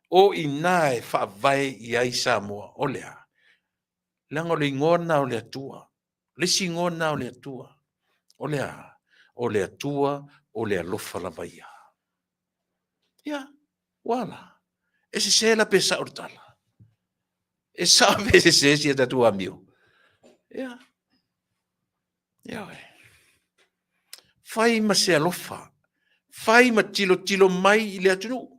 O i ina e faavae i ai Samoa, o le a? Leaga o le igoa lena o le Atua. O le isi igoa lena o le Atua. O le a? O le Atua o le alofa lava ia. Ia, ua a la? E sese la pe sao le tala? E sao pe sese si a tatou amio? Ia. Ioe. Fai ma se alofa. Fai ma tilotilo mai i le atunuu.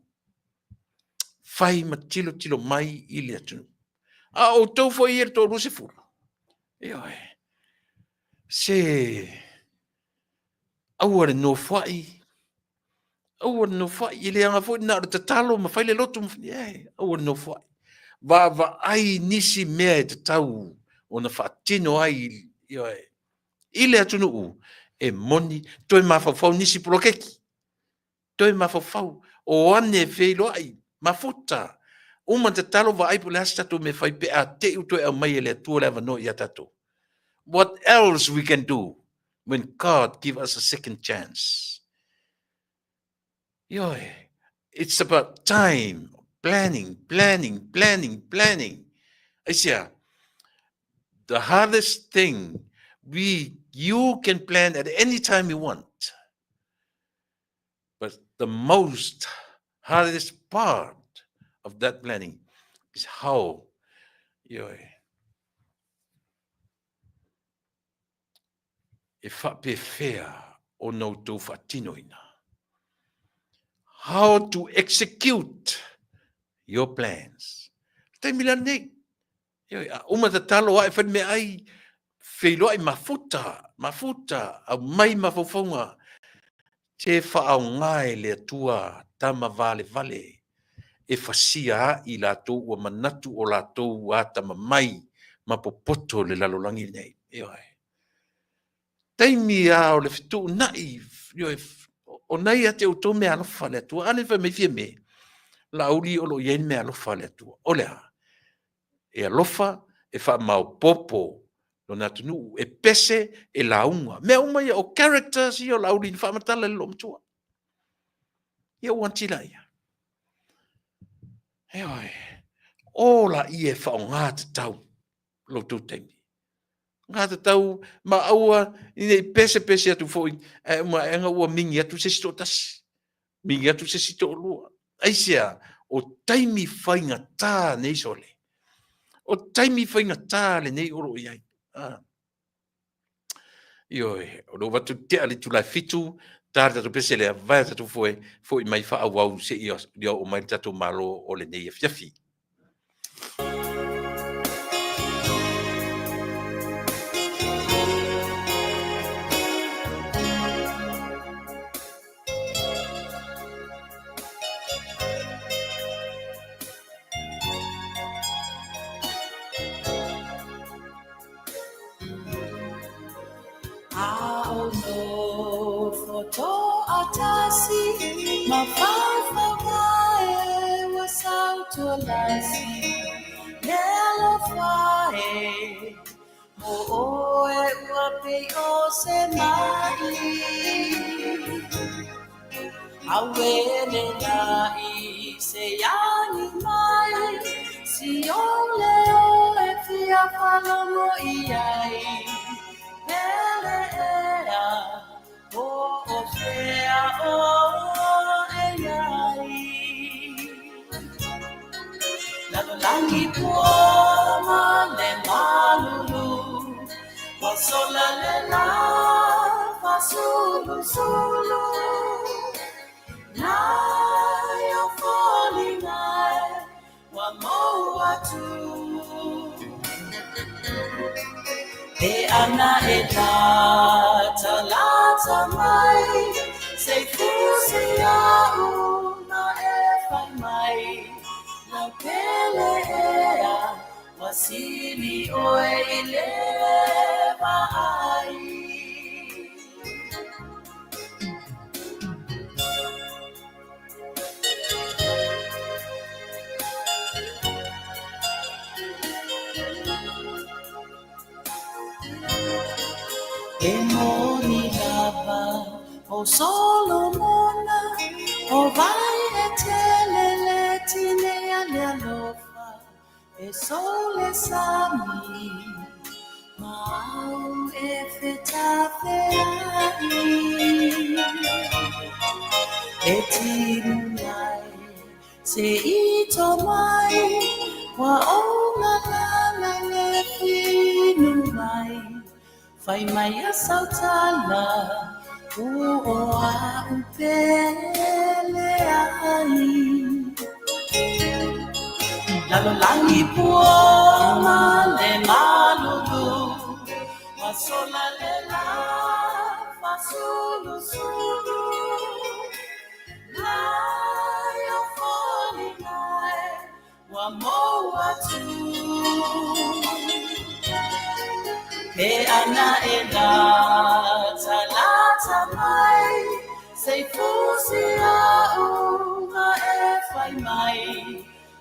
Fai ma tilotilo mai i le atunuu. A o outou foi ia le toa-20, ioe, se aua le nofoai, aua le nofoai, e le aga foi na o le tatalo ma fai le lotu, e, aua le nofoai. Vaavaai nisi mea e tatau ona faatino ai, ioe, i le atunuu e moni, toe mafaufau nisi poloketi, toe mafaufau, o ane e feiloai, mafuta. Uma na tatalo vaai po o le a se tatou mea e fai pe a te i ua toe aumai e le Atua le avanoa ia tatou. What else we can do when God give us a second chance? Ioe, it's about time, planning, planning, planning, planning. Aisea, the hardest thing we you can plan at any time you want. But the most hardest part of that planning is how ioe, e faapefea ona outou faatinoina. How to execute your plans. Taimi la lenei, ioe, a uma tatalo ae fai le meaai, feiloai mafuta, mafuta, aumai mafaufauga, te faaaoga e le Atua tama valevale e fasia ai latou ua manatu o latou atamamai ma popoto i le lalolagi lenei. Ioe. Taimi lava o le fetuunai, ioe, o na ia te outou meaalofa a le Atua. A lea fai mai Fiame, Laauli o lo o i ai le meaalofa a le Atua. O le a? E alofa, e faamaopoopo lona atunuu, e pese, e lauga. Mea uma ia, o characters ia o Laauli na faamatala i le loomatua. Ia ua antila ia. Ioe, o laia e faaaoga tatau lo outou taimi. Ga tatau ma aua nei pese pese atu foi, ae uma aega ua mingi atu se isi toatasi, mingi atu se isi toalua. Aisea? O taimi faigata nei sole. O taimi faigata lenei o lo o i ai. Ah. Ioe, o lea ua avatu tea le itula e 7, ta le tatou pese lea, vaea tatou foe, foi mai faaauau seia oo mai le tatou Malo o lenei afiafi.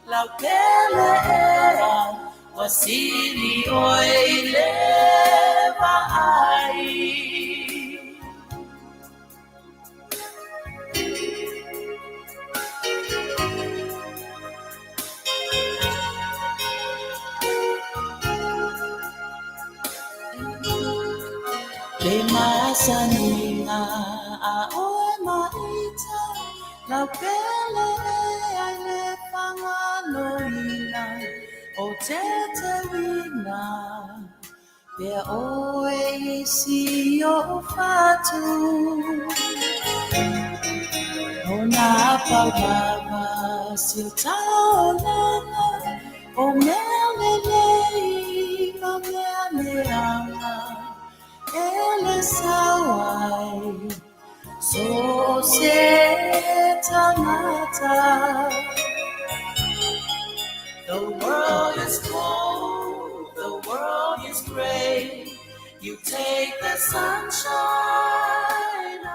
Lau pele ea ua sili ʻoe i le vaai. Le masaniga a ʻoe maʻita, lau pele ea i le Fagaloina o Tetewina, pea ʻoe i si oʻu fatu. O nā paulama si o taolanga, o mea lelei ma mea leaga, e le sau ai so o se tangata. The world is cold, the world is gray. You take the sunshine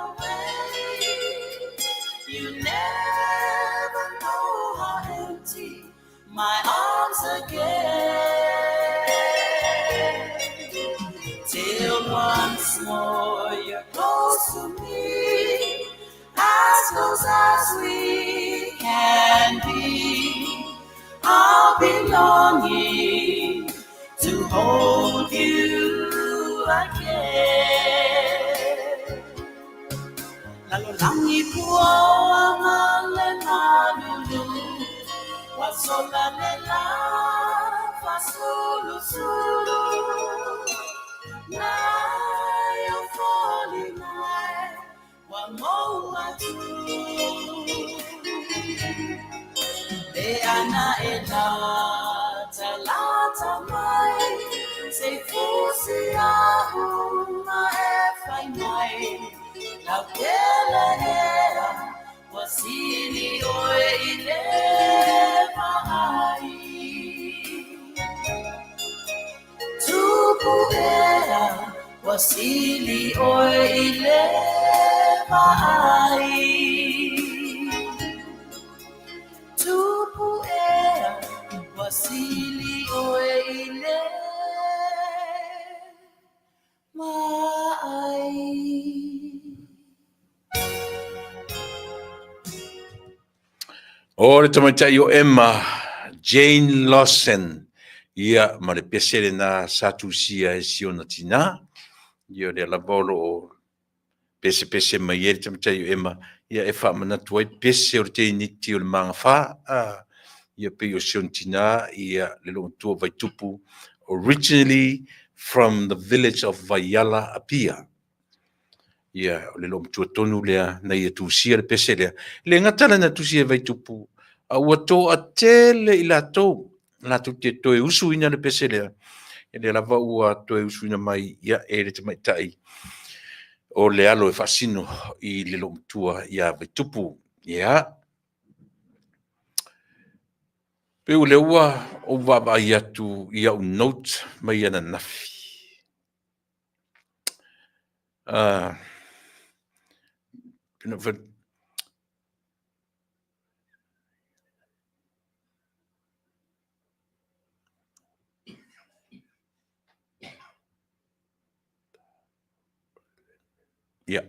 away. You never know how empty my arms again. Till once more you're close to me, as close as we can be. I'll be longing to hold you again. Lalolangi puoanga le malulu, wa sola le la fasulusulu. Nai o foli nai, wa mou atu. Le ana e lata lata mai, se fusi a uma e fai mai. Lau pele ea, ua sili ʻoe i le vaai. Tupu ea, ua sili ʻoe i le vaai. Tupu ea, ua sili ʻoe i le vaai. O le tamaitai o Emma Jane Lawson, ia ma le pese lena sa tusia e si ona tinā. Ia o lea lava o lo o pesepese mai ai le tamaitai o Emma, ia e faamanatu ai pese o le teiniti o le magafā, a, ia pei o si ona tinā, ia le loomatua Vaitupu, originally from the village of Vaiala, Apia. Ia, o le loomatua tonu lea na ia tusia le pese lea. E le gata la na tusia e Vaitupu, a ua toatele i latou, latou te toe usuina le pese lea. Ia lea lava ua toe usuina mai ia e le tamaitai o le alo e faasino i le loomatua ia Vaitupu. Ia, pei o lea ua ou vaavaai atu i au note mai ananafi. Ia.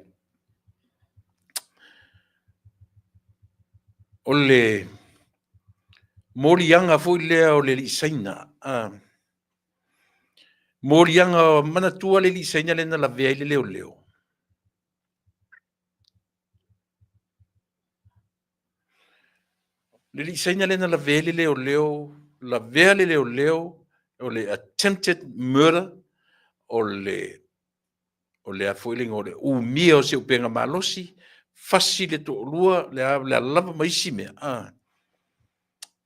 O le moliaga foi lea o le alii Saina. Moliaga manatua le alii Saina lea na lavea ai le leoleo. Le alii Saina lea na lavea ai le leoleo, lavea le leoleo, o le attempted murder, o le o le a foi le igoa o le umia o se upega malosi, fasi le toalua, le a, le a lava ma isi mea, a.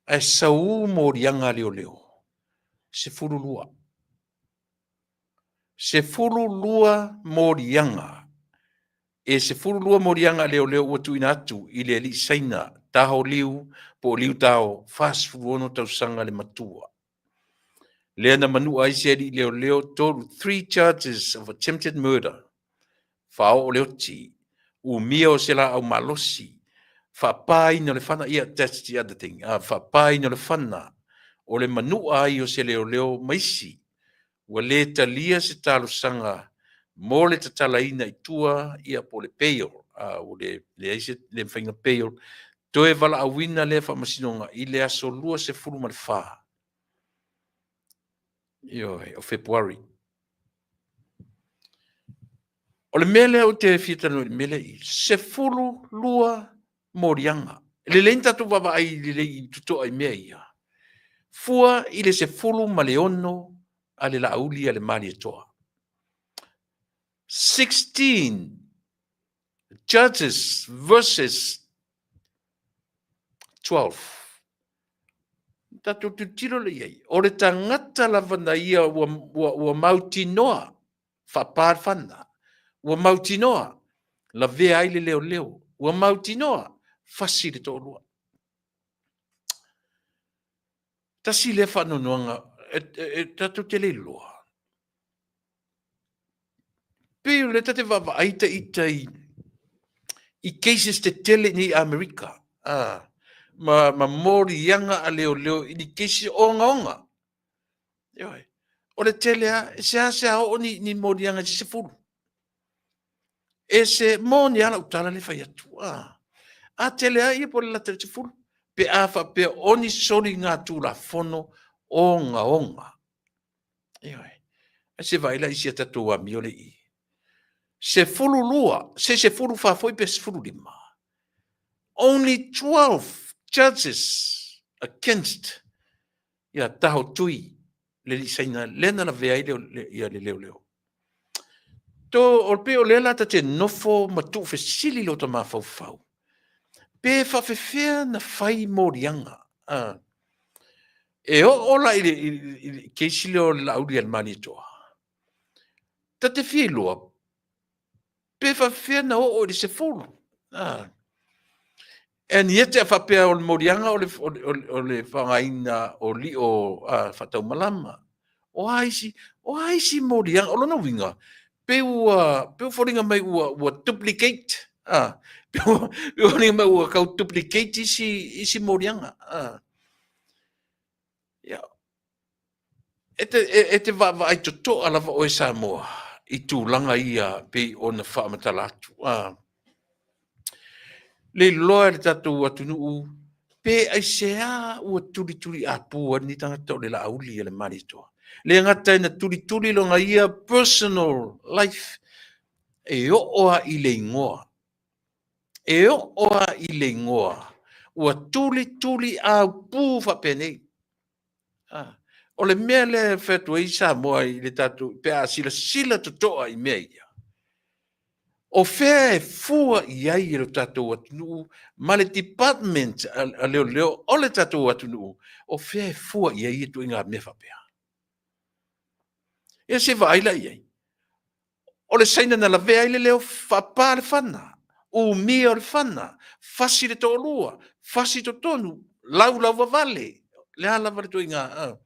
Ae sau moliaga a leoleo, 12. 12 moliaga. E 12 moliaga a leoleo ua tuuina atu i le alii Saina Taho Liu po o Liu Tao, 46 tausaga le matua. Lea na manua ai se alii leoleo tolu, three charges of attempted murder, faaoo le oti, umia o se laau malosi, Faapāina o le fana, ia, that's the other thing. Faapāina o le fana, o le manua ai o se leoleo ma isi. Ua lē talia se talosaga mo le tatalaina i tua, ia, po o le bail. Ua leai se le mafai ona bail. Toe valaauina lea faamasinoga i le aso 24, ioe, o Fepuari. O le mea lea ou te fia talanoa i le mea lea i 12 moliaga. E lelei ona tatou vaavaai lelei i totoa i mea ia. Fua i le 16 a le Laauli a le Malietoa. 16 judges versus 12. Tatou tilotilo lea i ai. O le tagata lava na ia ua mautinoa faapa le fana, ua mautinoa lavea ai le leoleo, ua mautinoa fasi le toalua. Tasi lea faanoanoaga e tatou te le iloa. Pei o lea ta te vaavaai ta ita i cases tetele i nei i Amerika, ma moliaga a leoleo i ni cases ogaoga. Ioe. O le tele lava, e seasea oo ni moliaga i se 10. E se moni lava lau tala lea e fai atu. A tele lava ia po o le lata i le 10. Pe a faapea o ni soligatulafono ogaoga. Ioe. Ae se vaai la i si a tatou amio lea i i. 12, se 14 foi pe 15. Only 12 judges against ia Taho Tui, le alii Saina lea na lavea ai le leoleo. To, o pei o lea la ta te nofo ma tuufesili lo ta mafaufau. Pe faafefea na fai moliaga? E oo la i le case lea o le Laauli a le Malietoa. Ta te fia iloa, pe faafefea na oo i le 10. And yet a faapea o le moliaga o le faaaogaina o lio faataumalama. O a isi moliaga? O lona uiga, pe ua foliga mai ua duplicate. Pe ua foliga mai ua tau duplicate isi moliaga. Ia, e te vaavaai totoa lava oe Samoa i tulaga ia pei ona faamatala atu. Le iloa e le tatou atunuu pe aisea ua tulituli apu ai lenei tagata o le Laauli a le Malietoa. Le gata ina tulituli lona ia personal life, e oo lava i le igoa. E oo lava i le igoa ua tulituli apu faapenei. O le mea lea e fai atu ai Samoa i le tatou, pe a silasila totoa i mea ia. O fea e fua i ai e le tatou atunuu ma le department a leoleo o le tatou atunuu, o fea e fua i ai ia ituaiga mea faapea? Ia se vaai la i ai. O le Saina na lavea ai le leo faapa le fana, umia o le fana, fasi le toalua, fasi totonu, laulauvavale, le a lava le ituaiga.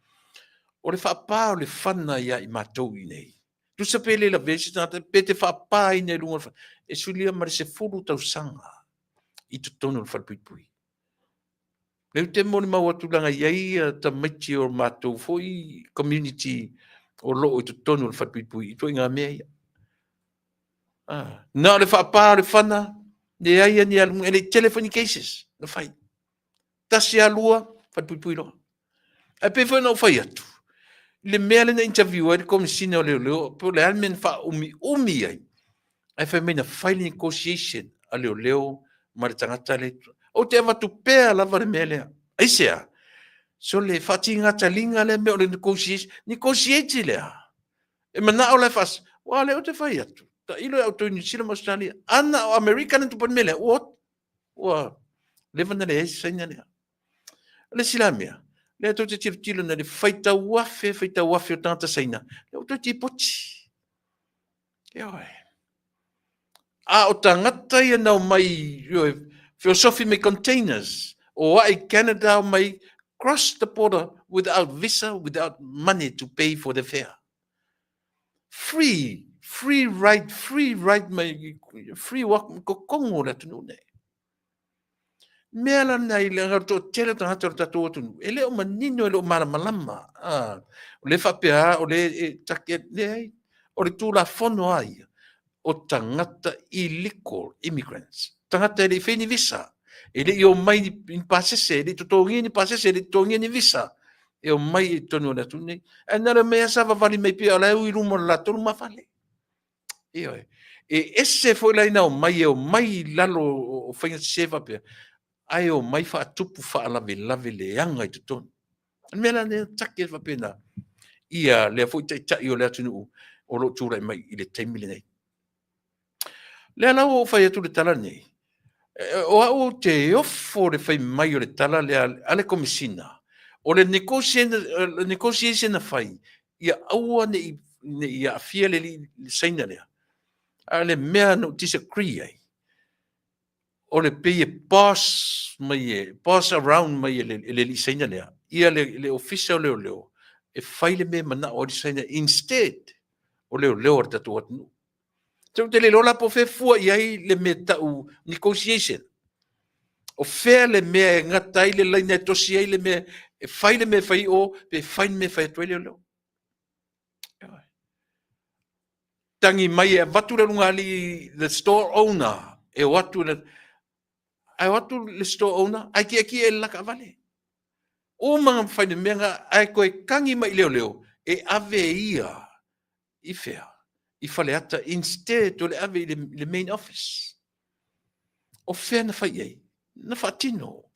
O le faapa o le fana ia i matou i inei. Tusa pe le lavea se tagata, pe te faapaina i luga o le fana, e sulia ma le 10 tausaga i totonu o le falepuipui. Lea ou te molimau atu leaga e i ai tamaiti o matou foi community o loo i totonu o le falepuipui i ituaiga mea ia. Na o le faapa o le fana, leai ni alu, e le i tele foi ni cases na fai. 1 a 2, falepuipui loa. Ae pei foi ona ou fai atu, i le mea lea na interview ai le Komesina o Leoleo, po o le a le mea na faaumiumi ai, ae fai mai na fai le negotiation a leoleo ma le tagata lea. Ou te avatu pea lava le mea lea. Aisea? So le faatigataga lea mea o le negotiation. Negotiate lea. E manao la e faas... Ua lea ou te fai atu. Tailo ia outou i Niu Sila ma Australia. Ana o Amerika na tupu ai le mea lea, ua leva na leai se Saina lea. O le isi la mea, lea tou te tilotilo nei i le faitau afe, faitau afe o tagata Saina, lea ua toe tipoti. Ioe. A o tagata ia na omai, ioe, feosofi mai containers, o ae i Canada o mai cross the border without visa, without money to pay for the fare. Free, free ride, free ride mai, free walk, totonu o le atunuu nei. Mea la lena i le toatele o tagata o le tatou atunuu, e le o manino, e le o malamalama. O lea faapea o lea e take, leai, o le Tulafono lava ia, o tagata illegal immigrants, tagata e le i faia ni visa, e le i omai i ni pasese, e le i totogia ni pasese, e le i totogia ni visa, e omai i totonu o le atunuu nei. Ae na o le omai lava savavali mai pei o la e ui i luma o le latou lumafale. Ioe. E ese foi la ina omai e omai i lalo o faiga sese faapea, ae omai faatupu faalavelave leaga i totonu. O le mea la lea e take faapena ia lea foi taitai o le atunuu o lo o tulai mai i le taimi lenei. Lea la ua ou fai atu le tala lenei, o au ou te ofo le fai mai o le tala lea a le Komesina, o le negotiation na fai, ia aua ne i aafia le alii Saina lea. A o le mea na ou disagree ai, o le pei e boss mai e, boss around mai e le alii Saina lea, ia le ofisa o leoleo e fai le mea e manao ai le Saina instead o leoleo a le tatou atunuu. Ou te le iloa la po o fea e fua i ai le mea tau negotiation. O fea le mea e gata ai le laina e tosi ai le mea, e fai le mea e fai i o, pe fai le mea e fai atu ai leoleo. Tagi mai e avatu le ulugalii the store owner e o atu le, ae o atu le store owner ae tietie i le la taavale. Uma ona fai le mea na ae toe tagi mai i leoleo e ave ia i fea? I Faleata instead o le ave i le main office. O fea na fai i ai? Na faatino.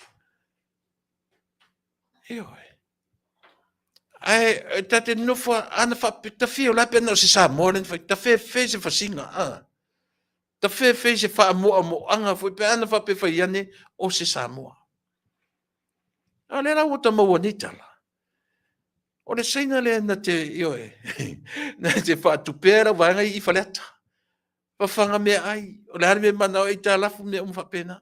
Ioe. Ae ta te nofo ana faapetafia o la pe na o se Samoa lea na fai, tafefe se fasiga, a. Tafefe se faamoamoaga foi pe ana faapea fai ane o se Samoa. A o lea la ua ta maua nei tala, o le Saina lea na te, ioe, na te faatupea lau vaega i Faleata. Fafaga meaai, o le a le mea e manao ai, aitalafu mea uma faapena.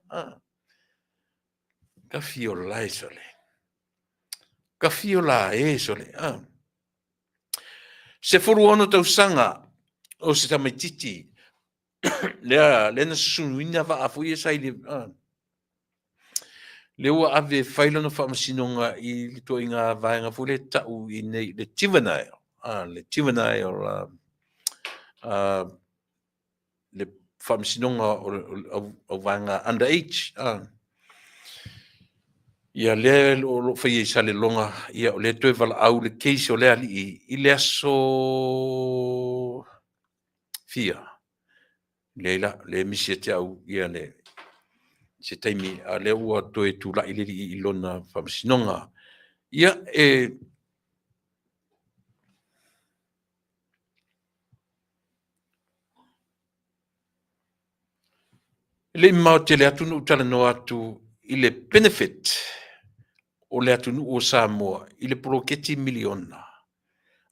Ka fio lae sole. Ka fio lae sole. 16 tausaga o se tamaititi lea, lea na susunuina vaa foi ia sa i le, lea ua ave e fai lona faamasinoga i le ituaiga vaega foi lea e tau i nei, le juvenile, le juvenile, le faamasinoga o le auvaega under age. Ia lea o lo o faia i Saleloga, ia o lea toe valaau le case o lea alii i le aso fia. Leai la, lea e misi ia te au ia le se taimi, a lea ua toe tulai le alii i lona faamasinoga. Ia, e E le i mamao tele atu na ou talanoa atu i le benefit o le atunuu o Samoa i le poloketi miliona,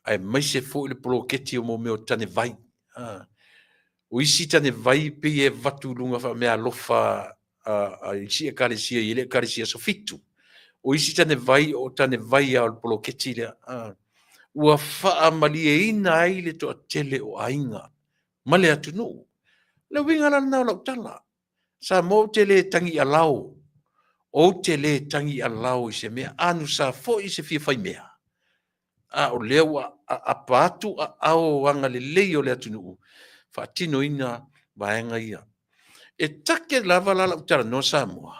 aemaise foi le poloketi o mo mea o tane vai. O isi tane vai pei e avatu i luga faameaalofa a isi ekalesia i le ekalesia aso fitu. O isi tane vai o tane vai lava o le poloketi lea. Ua faamalieina ai le toatele o aiga ma le atunuu. Le uiga la lena o lau tala, Samoa ou te le tagi alao, ou te le tagi alao i se mea, anusa foi se fia fai mea, a o lea ua aapa atu aao agalelei o le atunuu faatinoina vaega ia. E take lava la lau talanoa Samoa,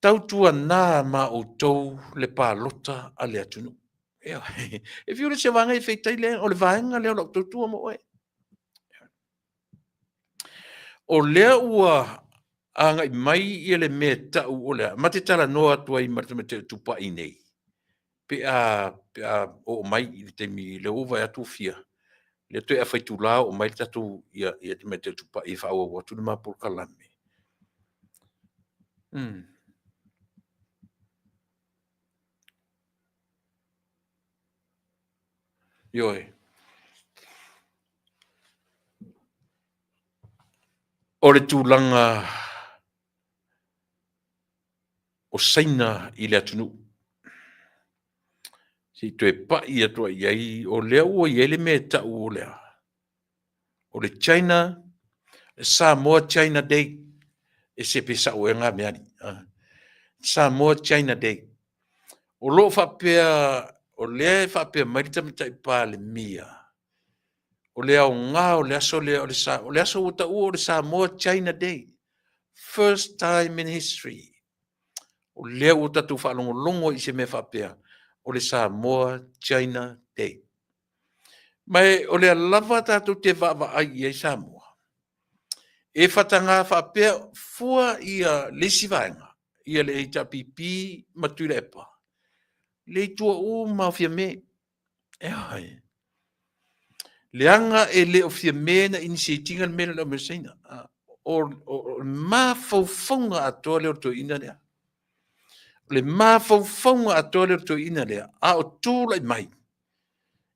tautuana ma outou le palota a le atunuu. E fiu le se vaega e feitai le, o le vaega lea o lau tautua mo oe. O lea ua agai mai ia le mea tau o lea, ma te talanoa atu ai ma le tamaitai o Tupai nei, pe a, pe a oo mai i le taimi lea ua vaai atu ua fia, lea toe afa itula oo mai le tatou, ia, ia tamaitai o Tupai e faaauau atu le ma polokalame. Ioe. O le tulaga o Saina i le atunuu. Se i toe pai atu ai i ai, o lea ua i ai le mea e tau o le a? O le China, Samoa China Day. E se pe sa'o ea ngā mea alii. Samoa China Day. O lo o faapea, o lea e faapea mai le Tamaitai Palemia, o le aoga o le aso lea, o le, o le aso ua taua o le Samoa China Day. First time in history. O lea ua tatou faalogologo i se mea faapea, o le Samoa China Day. Ma e, o lea lava tatou te vaavaai i ai Samoa, e fataga faapea fua ia le isi vaega, ia le HRPP ma Tuilaepa, le itua uma o Fiame. E ai. Leaga e le o Fiame na initiate ina le mea lea o le Saina. O le mafaufauga atoa lea o le toeaina lea. O le mafaufauga atoa lea o le toeaina lea, a o tulai mai,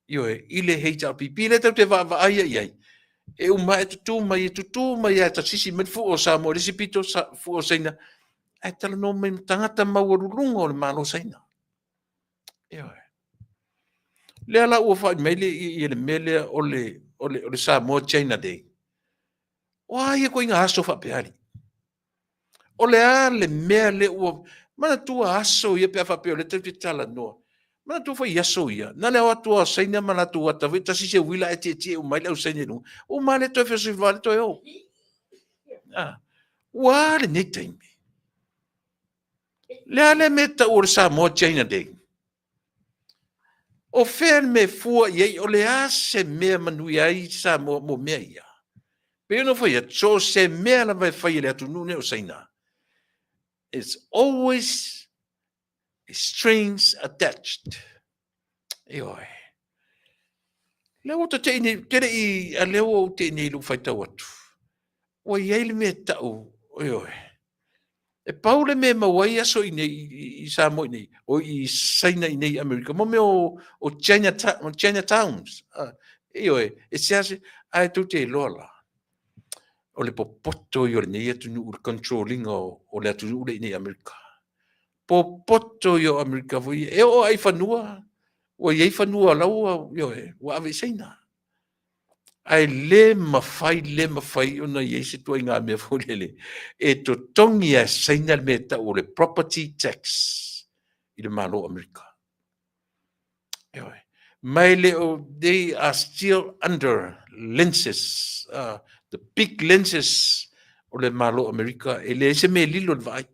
ioe, i le HRPP lea tatou te vaavaai i ai, e uma e tutū mai, e tutū mai lava e tasisi mai le fua o Samoa i le isi pito, fua o Saina, ae talanoa mai ma tagata maualuluga o le Malo o Saina. Ioe. Lea la ua fai mai le, ia le mea lea o le, o le, o le Samoa China Day. O a ia ituaiga aso faapea alii? O le a le mea lea ua manatua aso ia pe a faapea o lea tatou te talanoa. Manatua foi aso ia, na le o atu lava o Saina ma latou ata foi tasi se uila ae tietie uma ai le au Saina i luga. Uma lava le toe feosofai le toe o. Ah, ua a lenei taimi? Le a le mea e tau o le Samoa China Day? O fea le mea e fua i ai, o le a se mea manuia ai Samoa mo mea ia? Pei ona fai atu, so o se mea lava e fai e le atunuu nei o Saina, it's always strings attached. Ioe. Lea ua ta tei nei, te le i, a lea ua ou tei nei i lou faitau atu. Ua i ai le mea e tau, ioe. E pau le mea e maua ai aso i nei i Samoa i nei, o i Saina i nei i Amerika, mo mea o, o China, China Towns. Uh, ioe, e sease, ae tou te iloa la, o le popoto ia o lenei atunuu, le control ina o, o le atunuu le i nei Amerika. Popoto ia o Amerika foi, e oo ai fanua, ua i ai fanua la ua, ioe, ua ave i Saina. Ae le mafai, le mafai ona i ai se ituaiga mea foi lele e totogi lava e Saina le mea e tau o le property tax i le Malo o Amerika. Ioe. Ma e le o, they are still under lenses, the big lenses o le Malo o Amerika, e leai se mea e lilo i le vaai.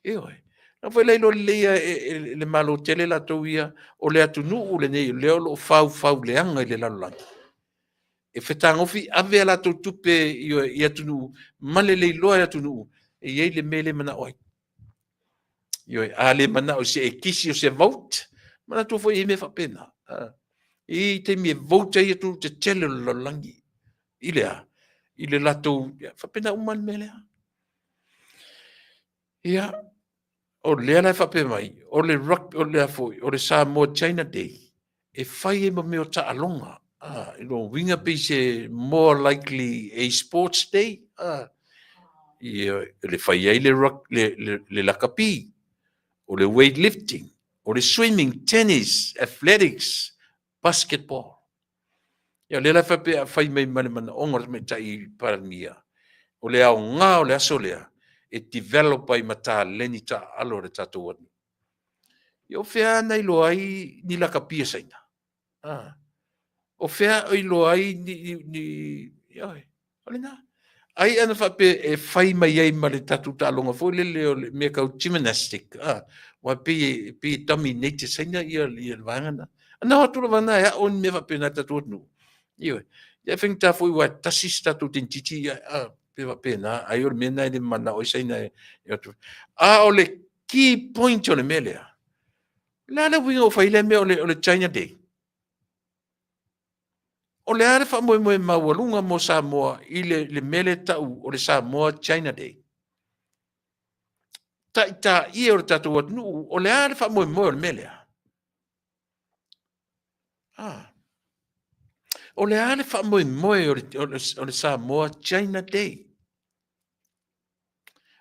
Ioe. Na foi la iloa lelei e, e, le Malo tele latou ia, o le atunuu lenei, o lea o lo o faufau leaga i le lalolagi. E fetagofi ave a latou tupe i, i atunuu ma le leiloa e atunuu, e i ai le mea le manao ai. Ioe, a le manao i se ekisi o se vote, manatua foi e i ai mea faapena. E i ai taimi e vote ai atunuu tetele o le lalolagi. I le a? I le latou, faapena uma le mea lea. Ia, o lea la e faapea mai, o le rugby, o le foi, o le Samoa China Day, e fai ai ma mea o taaloga. Ah, i lona uiga pei se more likely a sports day. Ah, ia, le fai ai le, rug, le, le, le lakapi, o le weightlifting, o le swimming, tennis, athletics, basketball. Ia, o lea la e faapea fai mai ma le manaoga o le Tamaitai Palemia, o le aoga o le aso lea, e develop ai ma taleni taaalo a le tatou atunuu. Ia, o fea na iloa ai ni lakapi a Saina? Ah. O fea o iloa ai ni, ni, ni, ioe, o lena. Ai ana faapea e fai mai ai ma le tatou taaloga foi lele o le mea tau gymnastic, ah, aua pei e, pei e dominate e Saina ia, ia le vaega na. Ana o atu lava na e ao ni mea faapena i le tatou atunuu. Ioe. Ia e faigata foi aua e tasi se tatou tenititi, ia, ah, pe faapena, ai o le mea na e le manao ai Saina e, e o atu. A o le key point o le mea lea, o le a le uiga ua fai ai lea mea o le, o le China Day? O le a le faamoemoe maualuga mo Samoa i le, le mea lea e tau o le Samoa China Day? Taitaia o le tatou atunuu, o le a le faamoemoe o le mea lea? Ah. O le a le faamoemoe o le, o le, o le Samoa China Day?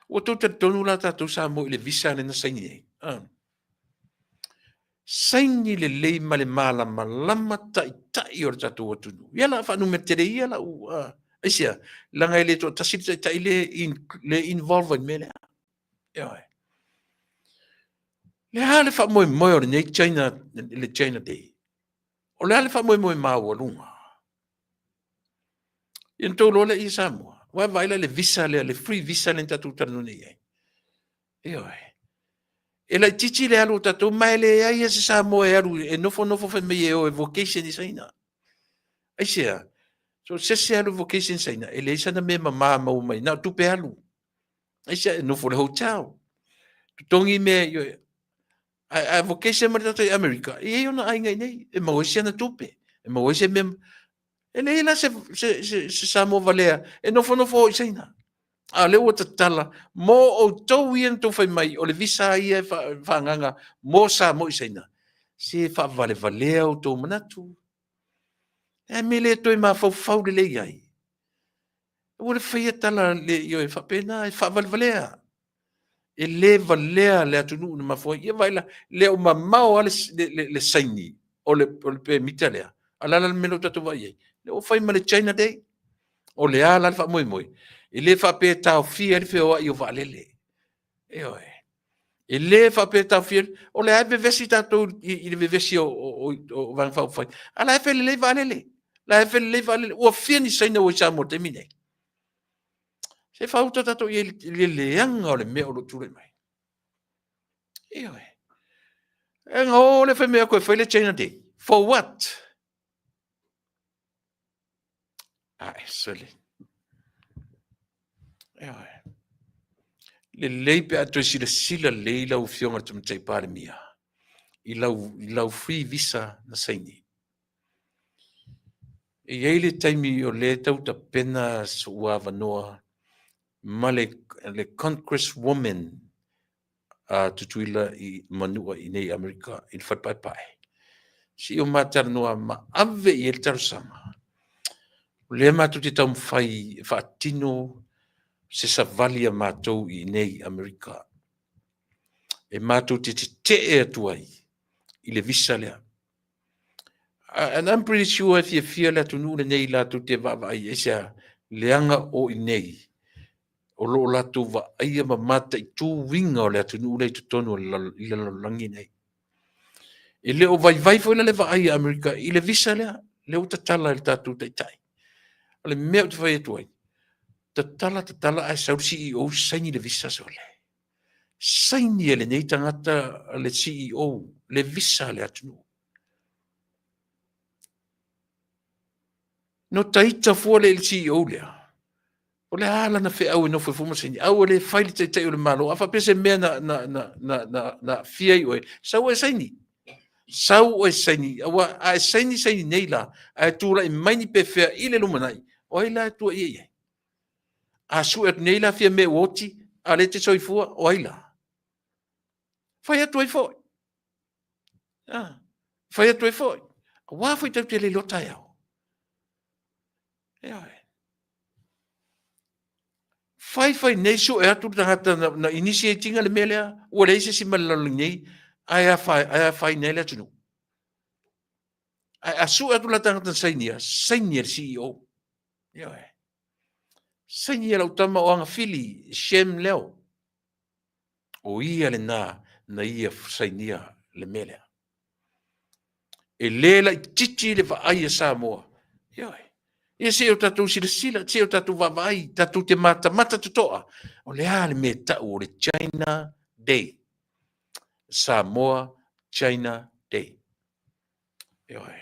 Ua tou talitonu la tatou Samoa i le visa lea na saini ai. Ah. Saini lelei ma le malamalama taitai o le tatou atunuu. Ia la faanumera tele ia lau uh, Aisea? Leaga e le toatasi le taitai le le involve ai i le mea lea. Ioe. Le a le faamoemoe o lenei China, le China Day? O le a le faamoemoe maualuga? Ia na tou iloa lea i Samoa, ua vaai la i le visa lea, le free visa lea na tatou talanoa nei i ai. Ioe. E laitiiti le alu o tatou, ma e leai lava se Samoa e alu e nofonofo fai mai e o e vocation i Saina. Aisea? So se isi e alu vocation i Saina, e leai sana mea mama maua mai, na o tupe alu. Aisea? E nofo i le hotel, totogi mea, ioe. Ae a vocation mai le tagata i Amerika, e i ai ona aiga i inei, e maua ai si ana tupe, e maua ai se mea. E leai la se, se, se, se Samoa valea e nofonofo i Saina. A o lea ua tatala mo outou ia na tou fai mai o le visa ia e faaagaaga mo Samoa i Saina, se faavalevalea outou manatu. E mea le toe mafaufau lelei ai. Aua le faia tala le ioe faapena, e faavalevalea. E le valea le atunuu na mafua ai. Ia vaai la, le o mamao lava le, le, le saini o le, o le pemita lea. A o le a la le mea lea ua tatou vaai i ai? Lea ua fai ma le China Day. O le a la le faamoemoe? E le faapea e taofia ai le feoai o vaalele. Ioe. E le faapea e taofia, o lea e vevesi tatou i le vevesi o Vaega Faaupufai, a o la e felelei vaalele, la e felelei vaalele. Ua fia ni Saina ua i Samoa i le taimi lenei? Se faaauta tatou i ai i le leaga o le mea o lo o tulai mai. Ioe. E na o le fai mai atu e fai le China Day. For what? Ae sole. Ioe. Lelei pe a toe silasila lelei lau Afioga i le Tamaitai Palemia i lau free visa na saini. E i ai le taimi o lea e tau tapena sou avanoa ma le, le Congresswoman a Tutuila i Manua i nei Amerika i le Fale Paepae. Se i o ma talanoa ma ave i ai le talosaga. O lea matou te taumafai e faatino se savali a matou i nei Amerika. E matou te tetee atu ai i le visa lea. And I'm pretty sure e fiafia le atunuu lenei latou te vaavaai ai se leaga o i nei o lo o latou vaaia ma mataitu uiga o le atunuu lea i totonu o le lalolagi nei. E le o vaivai foi la le vaai a Amerika i le visa lea, lea ua tatala e le tatou taitai. O le mea ou te fai atu ai, tatala, tatala ae sau le CEO saini le visa sole. Saini e lenei tagata le CEO le visa a le atunuu. No taita fua le CEO lea. O le a lana feau e nofo ai fua ma saini. Aua le fai le taitai o le Malo. A faapea se mea na, na, na, na, na, na aafia ai oe, sau oe saini. Sau oe saini. Aua a e saini saini nei la, ae tulai mai ni pefea i le lumanai, o ai la e tuuaia i ai? A sue atu nei la fia mea ua oti, a o lea e te soifua, o ai la? Fai atu ai foi. Ah, fai atu ai foi. Aua foi tatou te le iloa taeao. Ioe. Fai fai nei sue atu le tagata na, na initiate ina le mea lea, ua leai se isi ma le lalolagi nei, ae afaina ai le atunuu. Ae a sue atu la tagata na sainia, saini e le CEO. Ioe. Saini e lau tama o Agafili, Shem Leo. O ia lena na ia sainia le mea lea. E le laitiiti le vaai a Samoa. Ioe. Ia se i o tatou silasila, se i o tatou vaavaai, tatou te matamata totoa. O le a le mea e tau o le China Day. Samoa China Day. Ioe.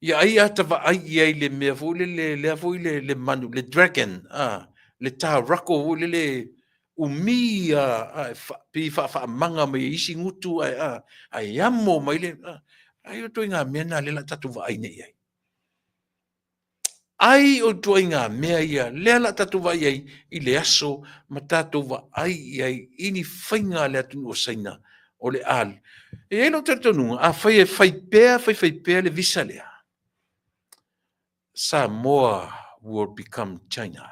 Ia ai ata vaai i ai le mea foi lele, lea foi le, le manu, le dragon, a, le taurako foi lele umi a, a e fa, pei faafaamaga mai e isi gutu ae, a, ae amo mai le, a, ai o ituaiga mea na lea o le a tatou vaai nei i ai. Ai o ituaiga mea ia lea o le a tatou vaai ai i le aso ma tatou vaai i ai i ni faiga a le atunuu o Saina o le a. E i ai lou talitonuga, afai e fai pea, fai fai pea le visa lea, Samoa will become China.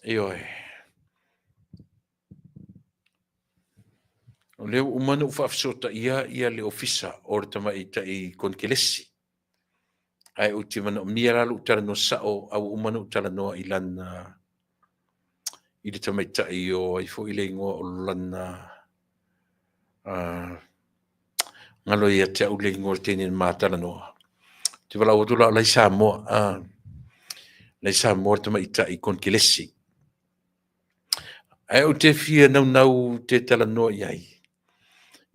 Ioe. O lea ua uma ona ou faafesootaia ia le ofisa o le tamaitai konekelesi. Ae ou te manaomia la lou talanoa sao, a ua uma ona ou talanoa i lana i le tamaitai o ai foi le igoa o lana galo ia te au le igoa o le teine na ma talanoa. Ou te valaau atu la o la i Samoa, la i Samoa le tamaitai konekelesi. Ae ou te fia naunau te talanoa i ai,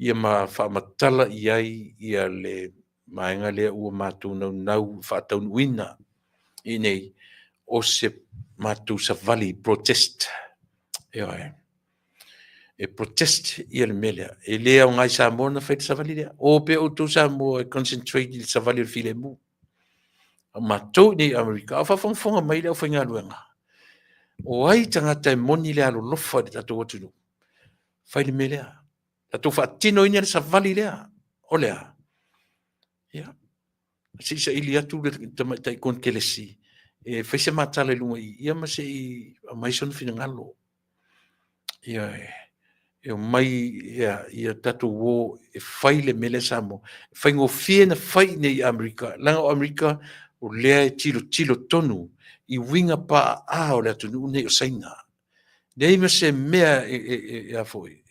ia ma faamatala i ai ia le vaega lea ua matou naunau faataunuuina i inei, o se matou savali protest. Ioe. E protest ia le mea lea. E le aoga i Samoa ona fai le savali lea. O pea outou Samoa e concentrate i le savali o le filemu. A o matou i inei i Amerika, a o faafogafoga mai le aufaigaluega, o ai tagata e moni le alolofa i le tatou atunuu, fai le mea lea. Tatou faatinoina le savali lea. O le a? Ia, se i saili atu le tamaitai konekelesi e fai se matala i luga i i, ia ma se i aumai sona finagalo. Ioe. E omai ia, ia tatou o e fai le mea lea Samoa. E faigofie na fai i inei i Amerika, leaga o Amerika o lea e tilotilo tonu i uiga paaa o le atunuu lenei o Saina. Leai ma se mea e a foi,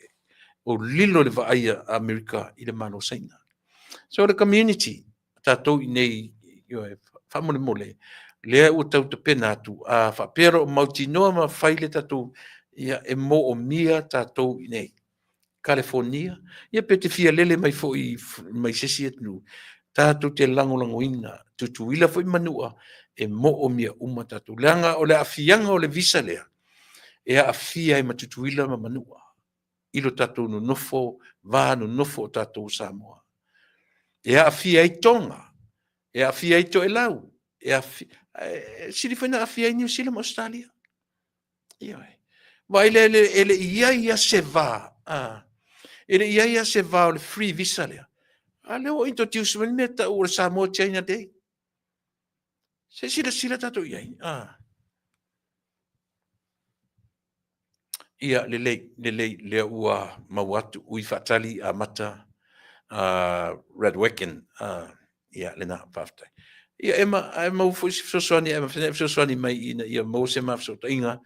o lilo le vaai a Amerika i le Malo o Saina. So le community, tatou i inei, ioe, faamolemole, lea ua tau tapena atu, a faapea o lo o mautinoa ma fai le tatou, ia, e moomia tatou i inei. Kalifonia, ia pe te fia lele mai foi mai se isi atunuu, tatou te lagolagoina Tutuila foi ma Manua, e moomia uma tatou. Leaga o le aafiaga o le visa lea, e aafia ai ma Tutuila ma Manua i lo tatou nonofo, va nonofo o tatou o Samoa. E aafia ai Toga, e aafia ai Toelau, e aafia, e sili foi ona aafia ai Niu Sila ma Ausetalia. Ioe. Vaai lea, e le i i ai lava se va, e le i i ai lava se va o le free visa lea. A lea ua introduce mai le mea e tau o le Samoa China Day. Se i silasila tatou i ai. Ia, lelei, lelei, lea ua maua atu ui faatali amata Redwagon. Ia, lena, faafetai. Ia, Emma, a e maua foi se fesoasoani, e fesoasoani mai ina ia maua se ma fesootaiga,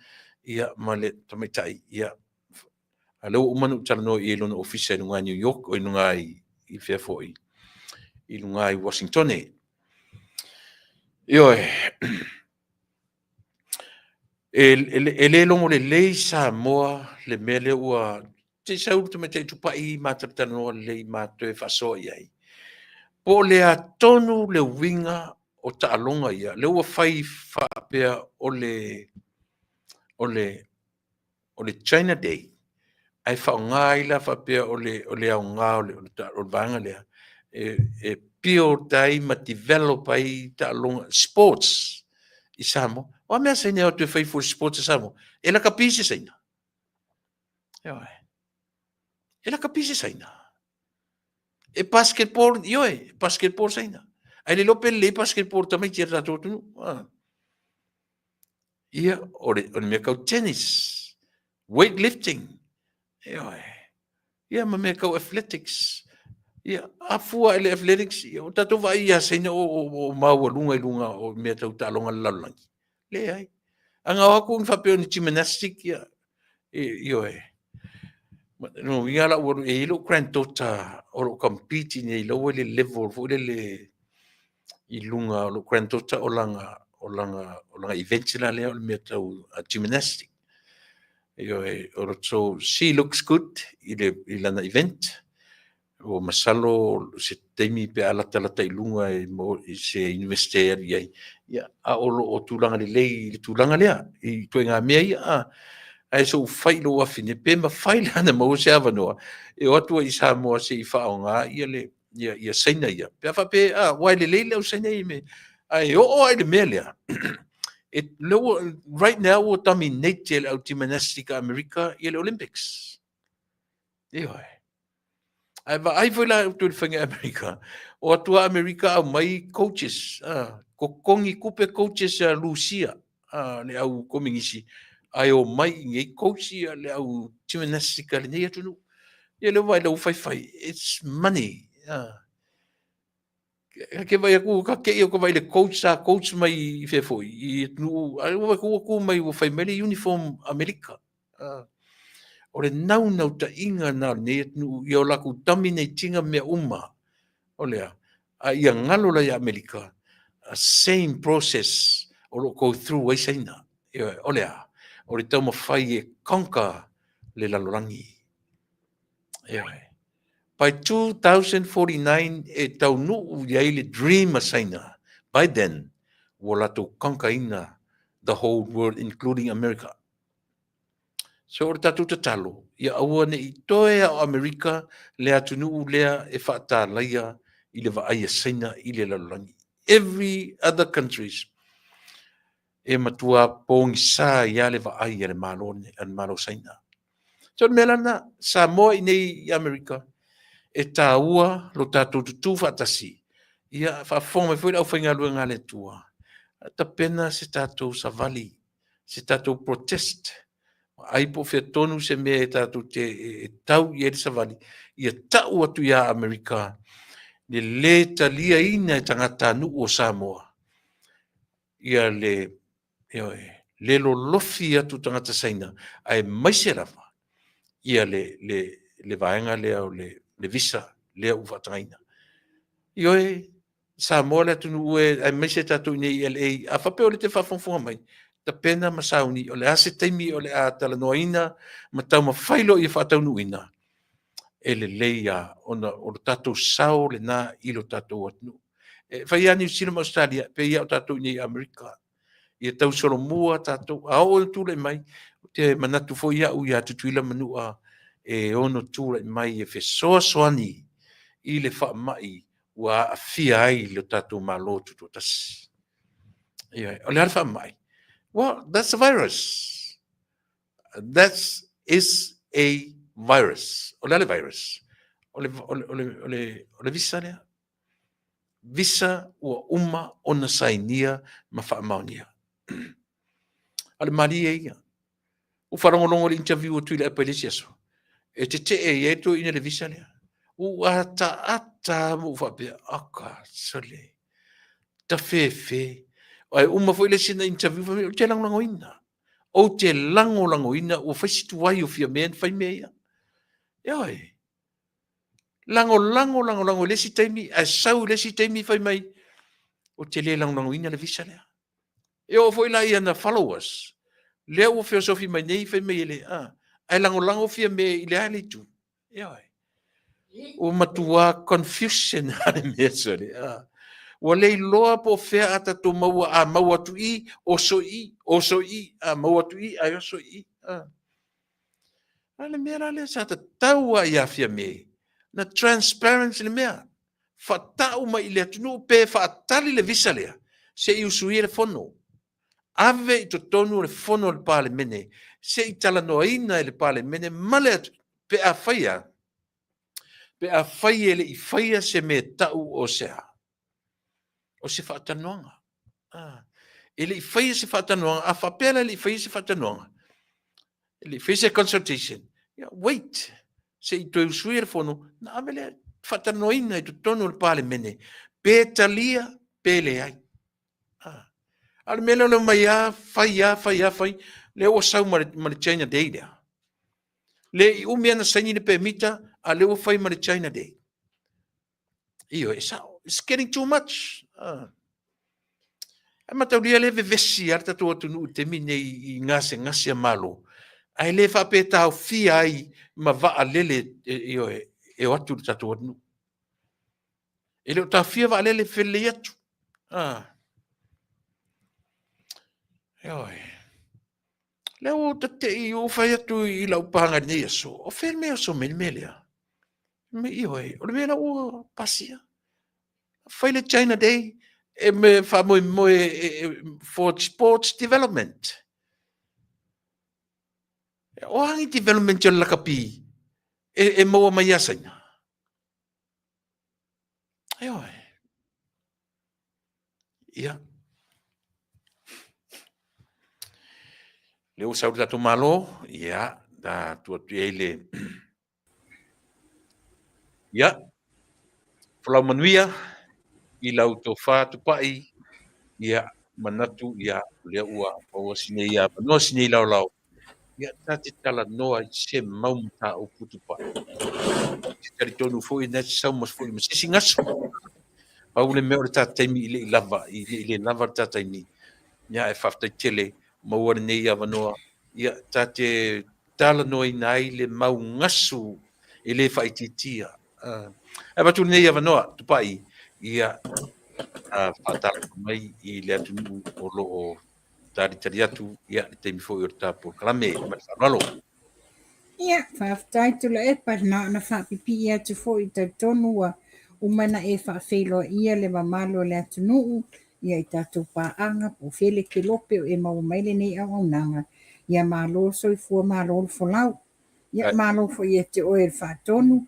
ia, ma le tamaitai, ia, a lea ua uma ona ou talanoa i ai i lona ofisa i luga i New York, o i luga i fea foi, i luga i Washingtone. Ioe, e le logo lelei Samoa le mea lea ua se i sau le tamaitai Tupai ma talatalanoa lelei ma toe faasoa i ai. Po o le a tonu le uiga o taaloga ia, lea ua fai faapea o le o le o le China Day, ae faaaoga ai la faapea o le o le aoga o le o le vaega lea e build ai ma develop ai taaloga sports i Samoa. O a mea a Saina e o atu e fai fua i sports a Samoa? E lakapi se Saina? Ioe. E lakapi se Saina? E basketball, ioe, e basketball Saina. Ae le iloa pe lelei basketball tamaiti a le tatou atunuu. Ah. Ia, o le, o le mea kau tennis, weightlifting, ioe. Ia ma mea kau athletics. Ia, a fua i le athletics, ia, o tatou vaai ia Saina o maualuga i luga o mea tau taaloga a le lalolagi. Leai. A na o atu ni faapea o ni gymnastic, ia, ioe. No uiga la ua e i ai lou granddaughter o lo o compete nei la ua i le level foi lele i luga o lou granddaughter o lana o lana o lana event la lea o le mea tau gymnastic. Ioe, o so she looks good i le i lana event. Ua masalo se taimi pe a latalata i luga i, mo, i se universite e alu i ai, ia, a o lo o tulaga lelei i le tulaga lea, i ituaiga mea ia, a. Ae se i ou fai i lou afine, pe mafai la ona maua se avanoa e o atu ai i Samoa se i faaaoga ia le ia, ia Saina ia. Pe a faapea, a, aua e lelei le au Saina ia i mea, ae oo lava i le mea lea, e, lea ua, right now ua dominate e le au gymnastic a Amerika ia le Olympics. Ioe. Ae vaai foi la outou i le faiga i Amerika, o atu a Amerika aumai coaches, totogi tupe coaches a Lusia, le au kominisi, ae omai i inei coach ia le au gymnastic a lenei atunuu. Ia lea ua vaai ua faifai, it's money. Ka ke vaai atu, ka te i o ka vaai le coach sa coach mai i fea foi, i atunuu, a ua vaai atu ua tu mai ua fai mai le uniform Amerika. O le naunautaiga lena o lenei atunuu ia o latou dominate ina mea uma o le a, a ia galo la ia Amerika, same process o lo o go through ai Saina. Ioe, o le a? O le taumafai e conquer le lalolagi. Ioe. By 2049 e taunuu i ai le dream a Saina. By then, ua latou conquer ina the whole world including America. So o le tatou tatalo, ia aua ne i toe a o Amerika le atunuu lea e faatalaia i le vaai a Saina i le lalolagi. Every other countries e matua pogisa ai lava le vaai a le Malo, a le Malo Saina. So o le mea la lena, Samoa i nei i Amerika, e taua lo tatou tutū faatasi, ia faafofoga mai foi le aufaigaluega a le Atua, tapena se tatou savali, se tatou protest, ai po o fea tonu se mea e tatou te e tau i ai le savali, ia tau atu ia Amerika le lē taliaina e tagatanuu o Samoa ia le, ioe, le lolofi atu tagata Saina, aemaise lava ia le, le, le vaega lea o le, le visa lea ua faatagaina. Ioe, Samoa le atunuu e, aemaise tatou i nei i LA, a faapea o lea e te faafogafoga mai, tapena ma sauni, o le a se taimi o le a talanoaina ma taumafai loa ia faataunuuina, e lelei lava ona o le tatou sao lena i lo tatou atunuu. E fai lava Niu Sila ma Ausetalia, pei lava o tatou i nei i Amerika. Ia tausolomua tatou, a oo ina tulai mai, ou te manatu foi au ia Tutuila ma Manua e ono tulai mai e fesoasoani i le faamai ua aafia ai lo tatou Malo Tutoatasi. Ioe, o le a le faamai? Well, that's a virus. That is a virus. O le a le virus? O le, o le, o le, o le, o le visa lea. Visa ua uma ona sainia ma faamaonia. A o le malie ia. Ua faalogologo i le interview a Tuilaepa i le isi aso, e tetee i ai toeaiina i le visa lea. Ua ataata ma ou faapea, aka, sole, tafefe. Ae uma foi le isi na interview, fai mai, ou te lagolagoina. Ou te lagolagoina, ua fai si tuai o Fiame na fai mea ia. Ioe. Lagolago, lagolago i le isi taimi, ae sau i le isi taimi fai mai, ou te le lagolagoina le visa lea. E oo foi la i ana followers, lea ua feosofi mai nei fai mai e le, a, ae lagolago Fiame i le a le itu. Ioe. Ua matua confusion a le mea sole. A. Ua le iloa po o fea a tatou maua, a maua atu i, oso i, oso i, a maua atu i, ae oso i. A. A le mea la lea sa tatau lava ia Fiame, na transparent le mea. Faatau mai i le atunuu pe faatali le visa lea se i usuia le fono. Ave i totonu o le fono a le Palemene se i talanoaina e le Palemene ma le atunuu pe afai a, pe afai e le i faia se mea tau o se a, o se faatalanoaga. Ah, e le i faia se faatalanoaga, a faapea la e le i faia se faatalanoaga, e le i faia se consultation, yeah, wait, se i toe usuia le fono, na ave lea faatalanoaina i totonu o le Palemene, pe talia, pe leai. Ah. A o le mea lea o le omai lava, fai lava, fai lava, fai, lea ua sau ma le, ma le China Day lea. Le i umi ana saini le pemita, a lea ua fai ma le China Day. Ioe, e sao. It's getting too much. Ah. Ae mataulia le vevesi a le tatou atunuu i le taimi nei i gasegase a Malo, ae le faapea e taofia ai ma vaalele ioe, e o atu i le tatou atunuu. E le o taofia vaalele e felelei atu. Ah. Ioe. Lea ua ou tatei, ua ou fai atu i lau paga i lenei aso, o fea le mea e oso mai le mea lea? Me ioe, o le mea la ua pasia. Fai le China Day e me faamoemoe for sports development. O a ni development o le lakapi e maua mai ia Saina? Ioe. Ia. Lea ua sau le tatou Malo, ia, da tuu atu i ai le Ia, folau manuia i lau tofa tupai, ia, manatu, ia, o lea ua maua si nei avanoa si nei laolao, ia, ta te talanoa i se mau mataupu tupai. Ou te talitonu foi na te sau ma foi ma se isi gasu. Pau le mea o le ta taimi i le i lava, i le i le lava le ta taimi. Ia, e faafetai tele maua lenei avanoa, ia, ta te talanoaina ai le mau gasu e le faaitiitia. Ae avatu lenei avanoa, Tupai, ia faatalofa mai i le atunuu o lo o talitali atu ia le taimi foi o le ta polokalame. Ma le faaaloalo. Ia, faafetai Tuilaepa, na ona faapipii atu foi, talitonu ua uma ona e faafeiloaia le mamalu o le atunuu ia i tatou paaga po o fea le kelope o e maua mai lenei auaunaga. Ia malo le soifua, malo le folau. Ia malo foi ia te oe le faatonu,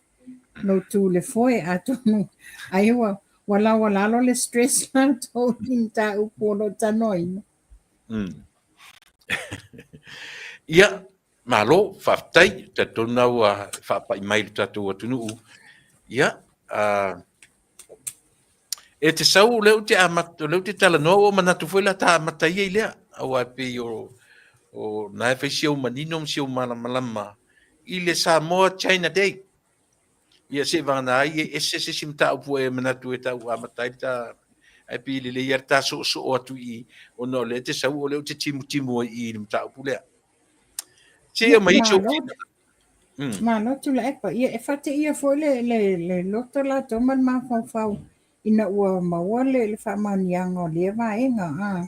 lou tu le foe, atonu ai ua ua laualalo le stress latou i mataupu o lo o talanoaina. Ia, malo, faafetai, talitonu na ua faapai mai i le tatou atunuu. Ia, e te sau o lea ou te amata, o lea ou te talanoa ua manatu foi la ta amata ia i lea, aua e pei o o na e fai si ou manino ma si ou malamalama i le Samoa China Day. Ia se vagana ai e ese se isi mataupu e manatu e tau amata ai ta ae pei e lelei lava le ta soosoo atu i i ona o lea e te sau o lea ou te timutimu ai i i le mataupu lea. Se i aumai sou Malo Tuilaepa. Ia e faateia foi le le le loto latou ma le mafaufau ina ua maua le le faamaoniaga o lea vaega a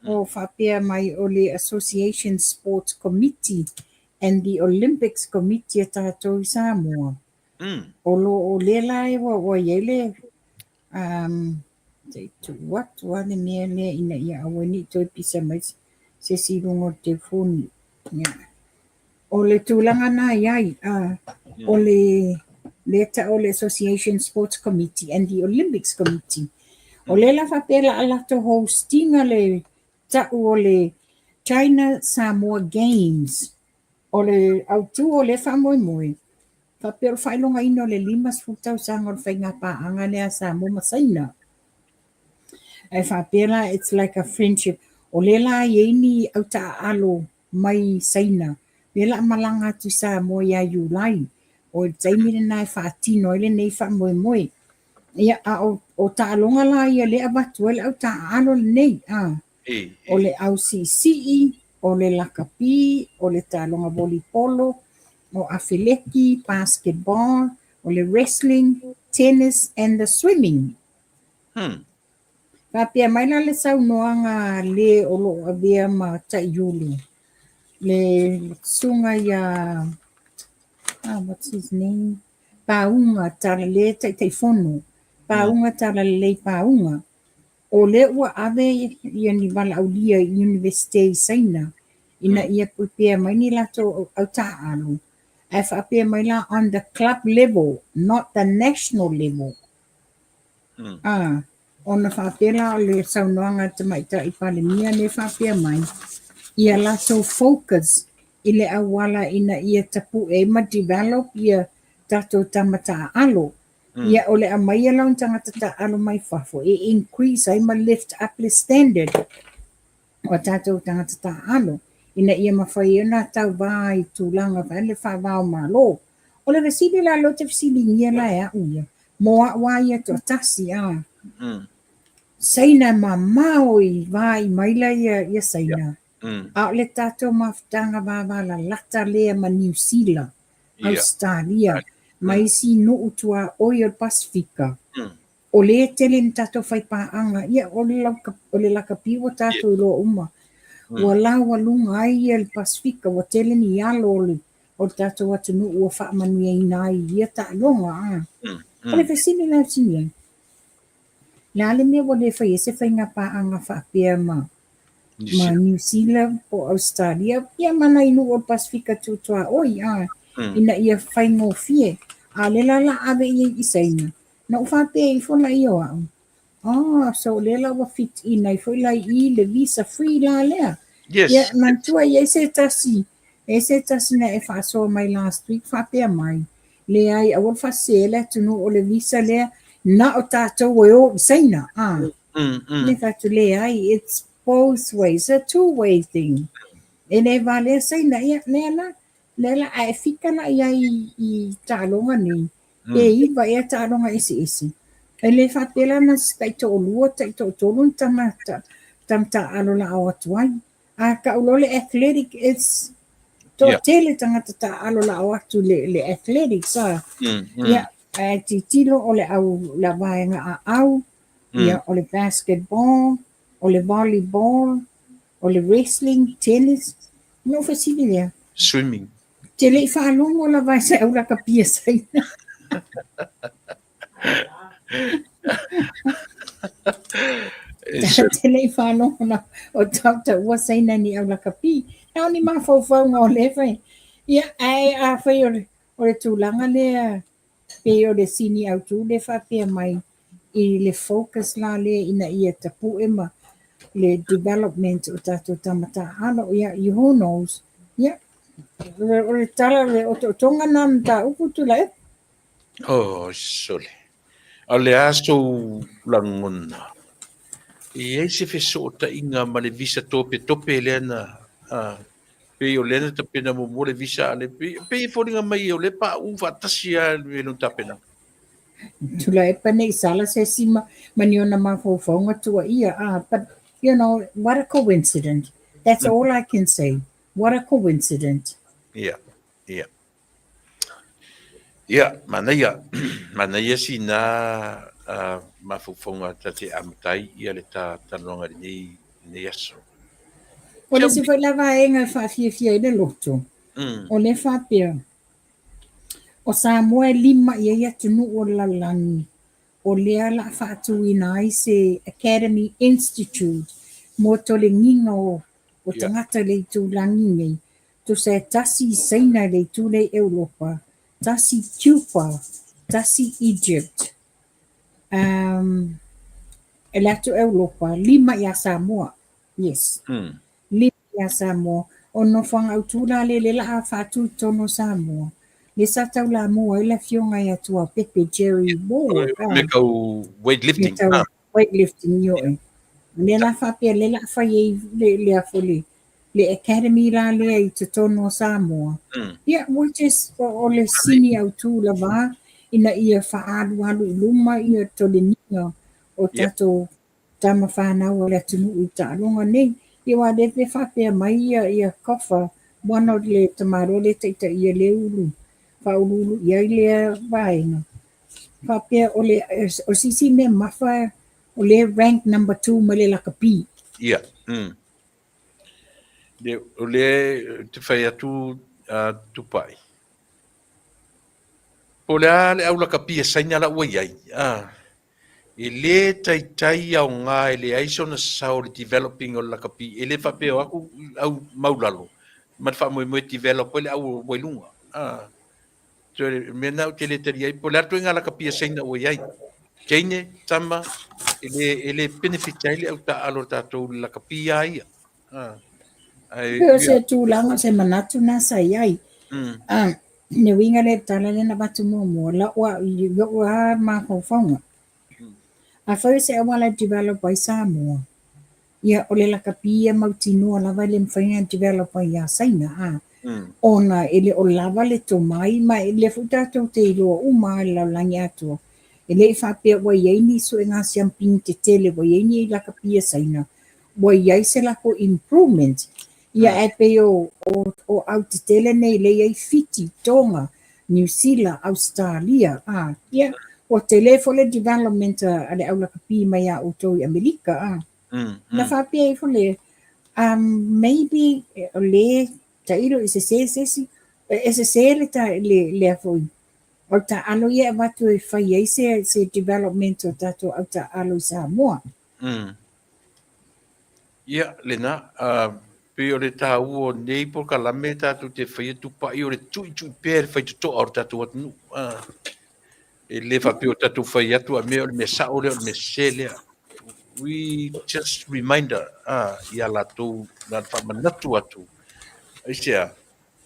o faapea mai o le Association Sports Committee and the Olympics Committee a tatou i Samoa. O lo o lea la e ua ua i ai le se i tuu atu lava le mea lea ina ia aua ne i toe pisa mai se isi i luga o le telefoni. Ia. O le tulaga na i ai, o le lea tau o le Association Sports Committee and the Olympics Committee. O lea la faapea la a latou host ina le tau o le China Samoa Games. O le autu o lea faamoemoe, faapea o le faailogaina o le 50 tausaga o le faiga paaga lea a Samoa ma Saina. Ae faapea la it's like a friendship. O lea la e i ai ni au taaalo mai Saina, lea la a malaga atu i Samoa ia Iulai. O le taimi lena e faatino ai lenei faamoemoe. Ia, a o taaloga la ia lea e avatu ai le au taaalo lenei, a. O le au siisii, o le lakapi, o le taaloga volipolo, o afeleki, basketball, o le wrestling, tennis and the swimming. Faapea mai la le saunoaga a le o lo o avea ma Taiulu, le susuga ia, ah, what's his name? Pauga Talalelei Taitaifono, Pauga Talalelei Pauga. O lea ua ave ia ni valaaulia i Iunivesite i Saina ina ia prepare mai ni latou au taaalo, ae faapea mai la on the club level, not the national level. A, ona faapea la o le saunoaga a le Tamaitai Palemia lea faapea mai, ia latou focus i le auala ina ia tapue ai ma develop ia tatou tama taaalo. Ia o le aumaia la o ni tagata taaalo mai fafo e increase ai ma lift up le standard o a tatou tagata taaalo ina ia mafai ai ona tauva i tulaga foi le faava o Malo. O le fesili la lea ou te fesiligia la e au ia, mo au lava ia toatasi a. Saina e mamao i vaai maila ia Saina, a o le tatou mafutaga vavalalata lea ma Niu Sila, Ausetalia, ma isi nuu tuaoi o le Pasefika, o lea e tele ni tatou faipaaga, ia o le o le lakapi ua tatou iloa uma. Ua laualuga ai ia le Pasefika, ua tele ni alo o le o le tatou atunuu ua faamanuiaina ai i ia taaloga. A. O le fesili la e fesili ai, o le a le mea ua le fai ai se faiga paaga faapea ma ma Niu Sila po o Ausetalia, ia ma nai nuu o le Pasefika tuatuaoi, a, ina ia faigofie. A o lea la o le a ave i ai i Saina, Na ou faapea ifo la ia o au, oh, so o lea la ua fit in ai foi la i i le visa free la lea. Yes. Ia, manatua e i ai se tasi, e i ai se tasi na e faasoa mai last week faapea mai, Leai, aua le faasese le atunuu o le visa lea na o tatou e o i Saina. Ah. Le fai atu, leai, it's both ways, a two way thing. E le valea Saina, ia, lea la, lea la, a e fika la i ai i taaloga nei, pe iva ea taaloga eseese. E le faapea la na se taitoalua, taitoatolu ni tama, tama taaalo la o atu ai. A tau loa le athletic, it's toatele tagata taaalo la o atu le, le athletics a. Ia, ae titilo o le au la vaega aau, ia, o le basketball, o le volleyball, o le wrestling, tennis. Na ou fesili lea. Swimming. Te le i faalogo lava i se au lakapi a Saina. Te le i faalogo lava o tautaua Saina ni au lakapi. Na o ni mafaufauga o lea fai. Ia, ae afai o le, o le tulaga lea pei o le sini autu lea faapea mai i le focus la lea ina ia tapue ma le development o tatou tama taaalo, ia, who knows. Ia, o le tala o le otootoga na mataupu Tuilaepa. Oh, sole. A o le a sou lagona? E i ai se fesootaiga ma le visa topetope lea na pei o lea na tapena muamua le visa a le pei e foliga mai o lea pauu faatasi lava le mea lea na tapenaga. Tuilaepa ne i sala se isi ma, ma ni ona mafaufauga tuuaia, ah, but you know, what a coincidence. That's all I can say. What a coincidence. Yeah. Ia, manaia, manaia sina mafaufauga ta te amata ai ia le ta talanoaga i lenei, lenei aso. O le isi foi la vaega e faafiafia ai le loto, o lea faapea, o Samoa e lima i ai atunuu o le lalolagi, o lea la a faatuina ai se Academy Institute mo tolegiga o tagata i le itulagi nei, tusa e tasi i Saina i le itu lea i Europa, tasi Cuba, tasi Egypt, e le atu Europa, lima ia Samoa. Yes. Lima ia Samoa. O le nofoaga autu la lea lea la a faatu i totonu o Samoa, lea sa taulamua ai le afioga ia Tuapepe Jerry Ward. Mea tau weightlifting. Mea tau weightlifting, ioe. Lea la faapea lea la a fai ai le, le, le, le academy la lea i totonu o Samoa. Ia, which is o le sini autu lava ina ia faaalualu i luma ia toleniga o tatou tama fanau o le atunuu i taaloga nei. Ia aua lea pe faapea mai ia ia Coffer, one o le tamaloa lea e taitaia le ulu, faauluulu i ai lea vaega. Faapea o le o se isi mea mafa o lea rank number 2 mai le lakapi. Ia. Le, o lea te fai atu Tupai. Po o le a le au lakapi a Saina la ua i ai. E le taitai aoga e leai sona sao i le developing o le lakapi. E le faapea o aku au maulalo ma le faamoemoe e develop ai le au ua i luga. So le mea lena ou te le talia ai, po o le a le ituaiga lakapi a Saina ua i ai. Teine, tama, e le, e le benefit ai le au taaalo a tatou i le lakapi lava ia. Ae, Pei o se tulaga, o se manatu na sa i ai. Le uiga lea i le tala lea na avatu muamua, lau au, i lou lava mafaufauga. Afai o se auala e develop ai Samoa, ia o le lakapi ia mautinoa lava e le mafai ona develop ai ia Saina, a ona e le o lava le tomai ma e lea foi tatou te iloa uma lava i le lalolagi atoa, e le i faapea ua i ai ni suega siampini tetele ua i ai ni lakapi a Saina, ua i ai se latou improvement. Ia ae pei o, o, o au tetele nei lea e i ai Fiti, Tonga, Niu Sila, Ausetalia, a, ia, ua tele foi le development a le au lakapi mai iā outou i Amerika, a. Na faapea ifo lea, maybe o lē tailo i sesē se isi, e sesē le ta, le, lea foi, o le taaalo ia e avatu e fai ai se, se development o tatou au taaalo i Samoa. Ia, lena, pei o le taua o nei polokalame tatou te faia tupai o le tuitui pea i le faitotoa o le tatou atunuu. E le faapea o tatou fai atu a mea o le mea sao lea o le mea sese lea. We just reminder ia latou na faamanatu atu. Aisea?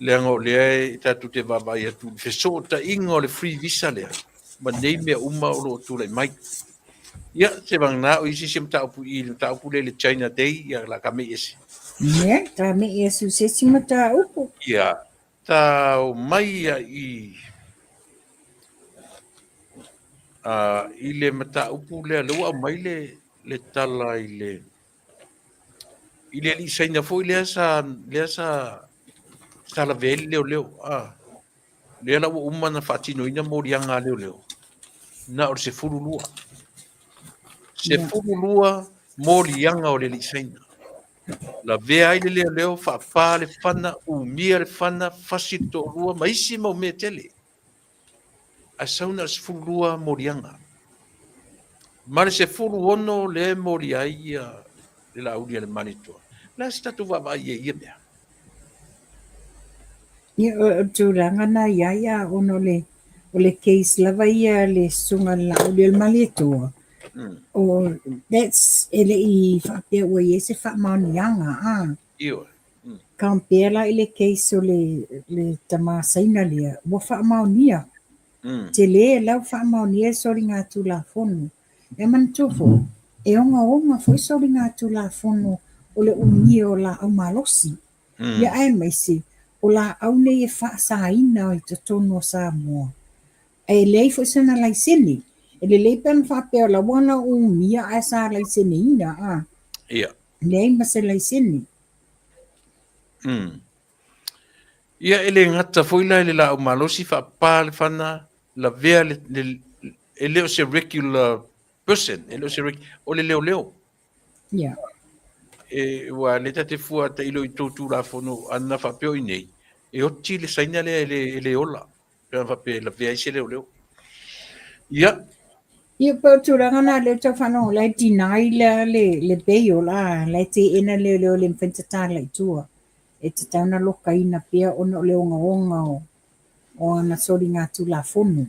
Leaga o lea e tatou te vaavaai atu i le fesootaiga o le free visa lea ma nei mea uma o lo o tulai mai. Ia, se vagana o isi se mataupu i le mataupu lea i le China Day, ia la ka mei ese. Ia, ta mei ese se isi mataupu. Ia, ta o mai ia i i le mataupu lea, lea ua aumai le, le tala i le I le alii Saina foi lea sa lea sa sa lavea ai le leoleo, a lea la ua uma ona faatinoina moliaga a leoleo, na o le 12. 12 moliaga o le alii Saina. Lavea ai le leoleo, faapa le fana, umia le fana, fasi le toalua ma isi mau mea tele. Ae sau na o le 12 moliaga. Ma le 16 lea e molia ai ia le Laauli a le Malietoa. O le a se tatou vaavaai i ai i ia mea? Ia, o le tulaga na i ai a ona o le o le case lava ia a le Susuga i le Laauli a le Malietoa, o that's e le i faapea ua i ai se faamaoniaga a. Ioe. Compare la i le case o le le tama Saina lea, ua faamaonia. Tele la ua faamaonia le soligatulafono. E manatua foi, e ogaoga foi soligatulafono o le umia o laau malosi. Ia aemaise o laau nei e faasaina i totonu o Samoa. E leai foi sana laisene. E lelei pe ana faapea o la ua na umia ae sa laiseneina a. Ia. Leai ma se laisene. Ia e le gata foi la i le laau malosi faapa le fana lavea le, le, e le o se regular person, e le o se o le leoleo. Ia. E ua le ta te fua tailo i tou Tulafono ana faapea o i nei, e oti le Saina lea e le, e le ola. Pe ana faapea e lavea ai se leoleo. Ia. Ia, po o tulaga na lea tau faalogo la e deny la le, le bail la, la e teena le leoleo le mafai ona tatala i tua. E tatau ona lokaina pea ona o le ogaoga o, o ana soligatulafono.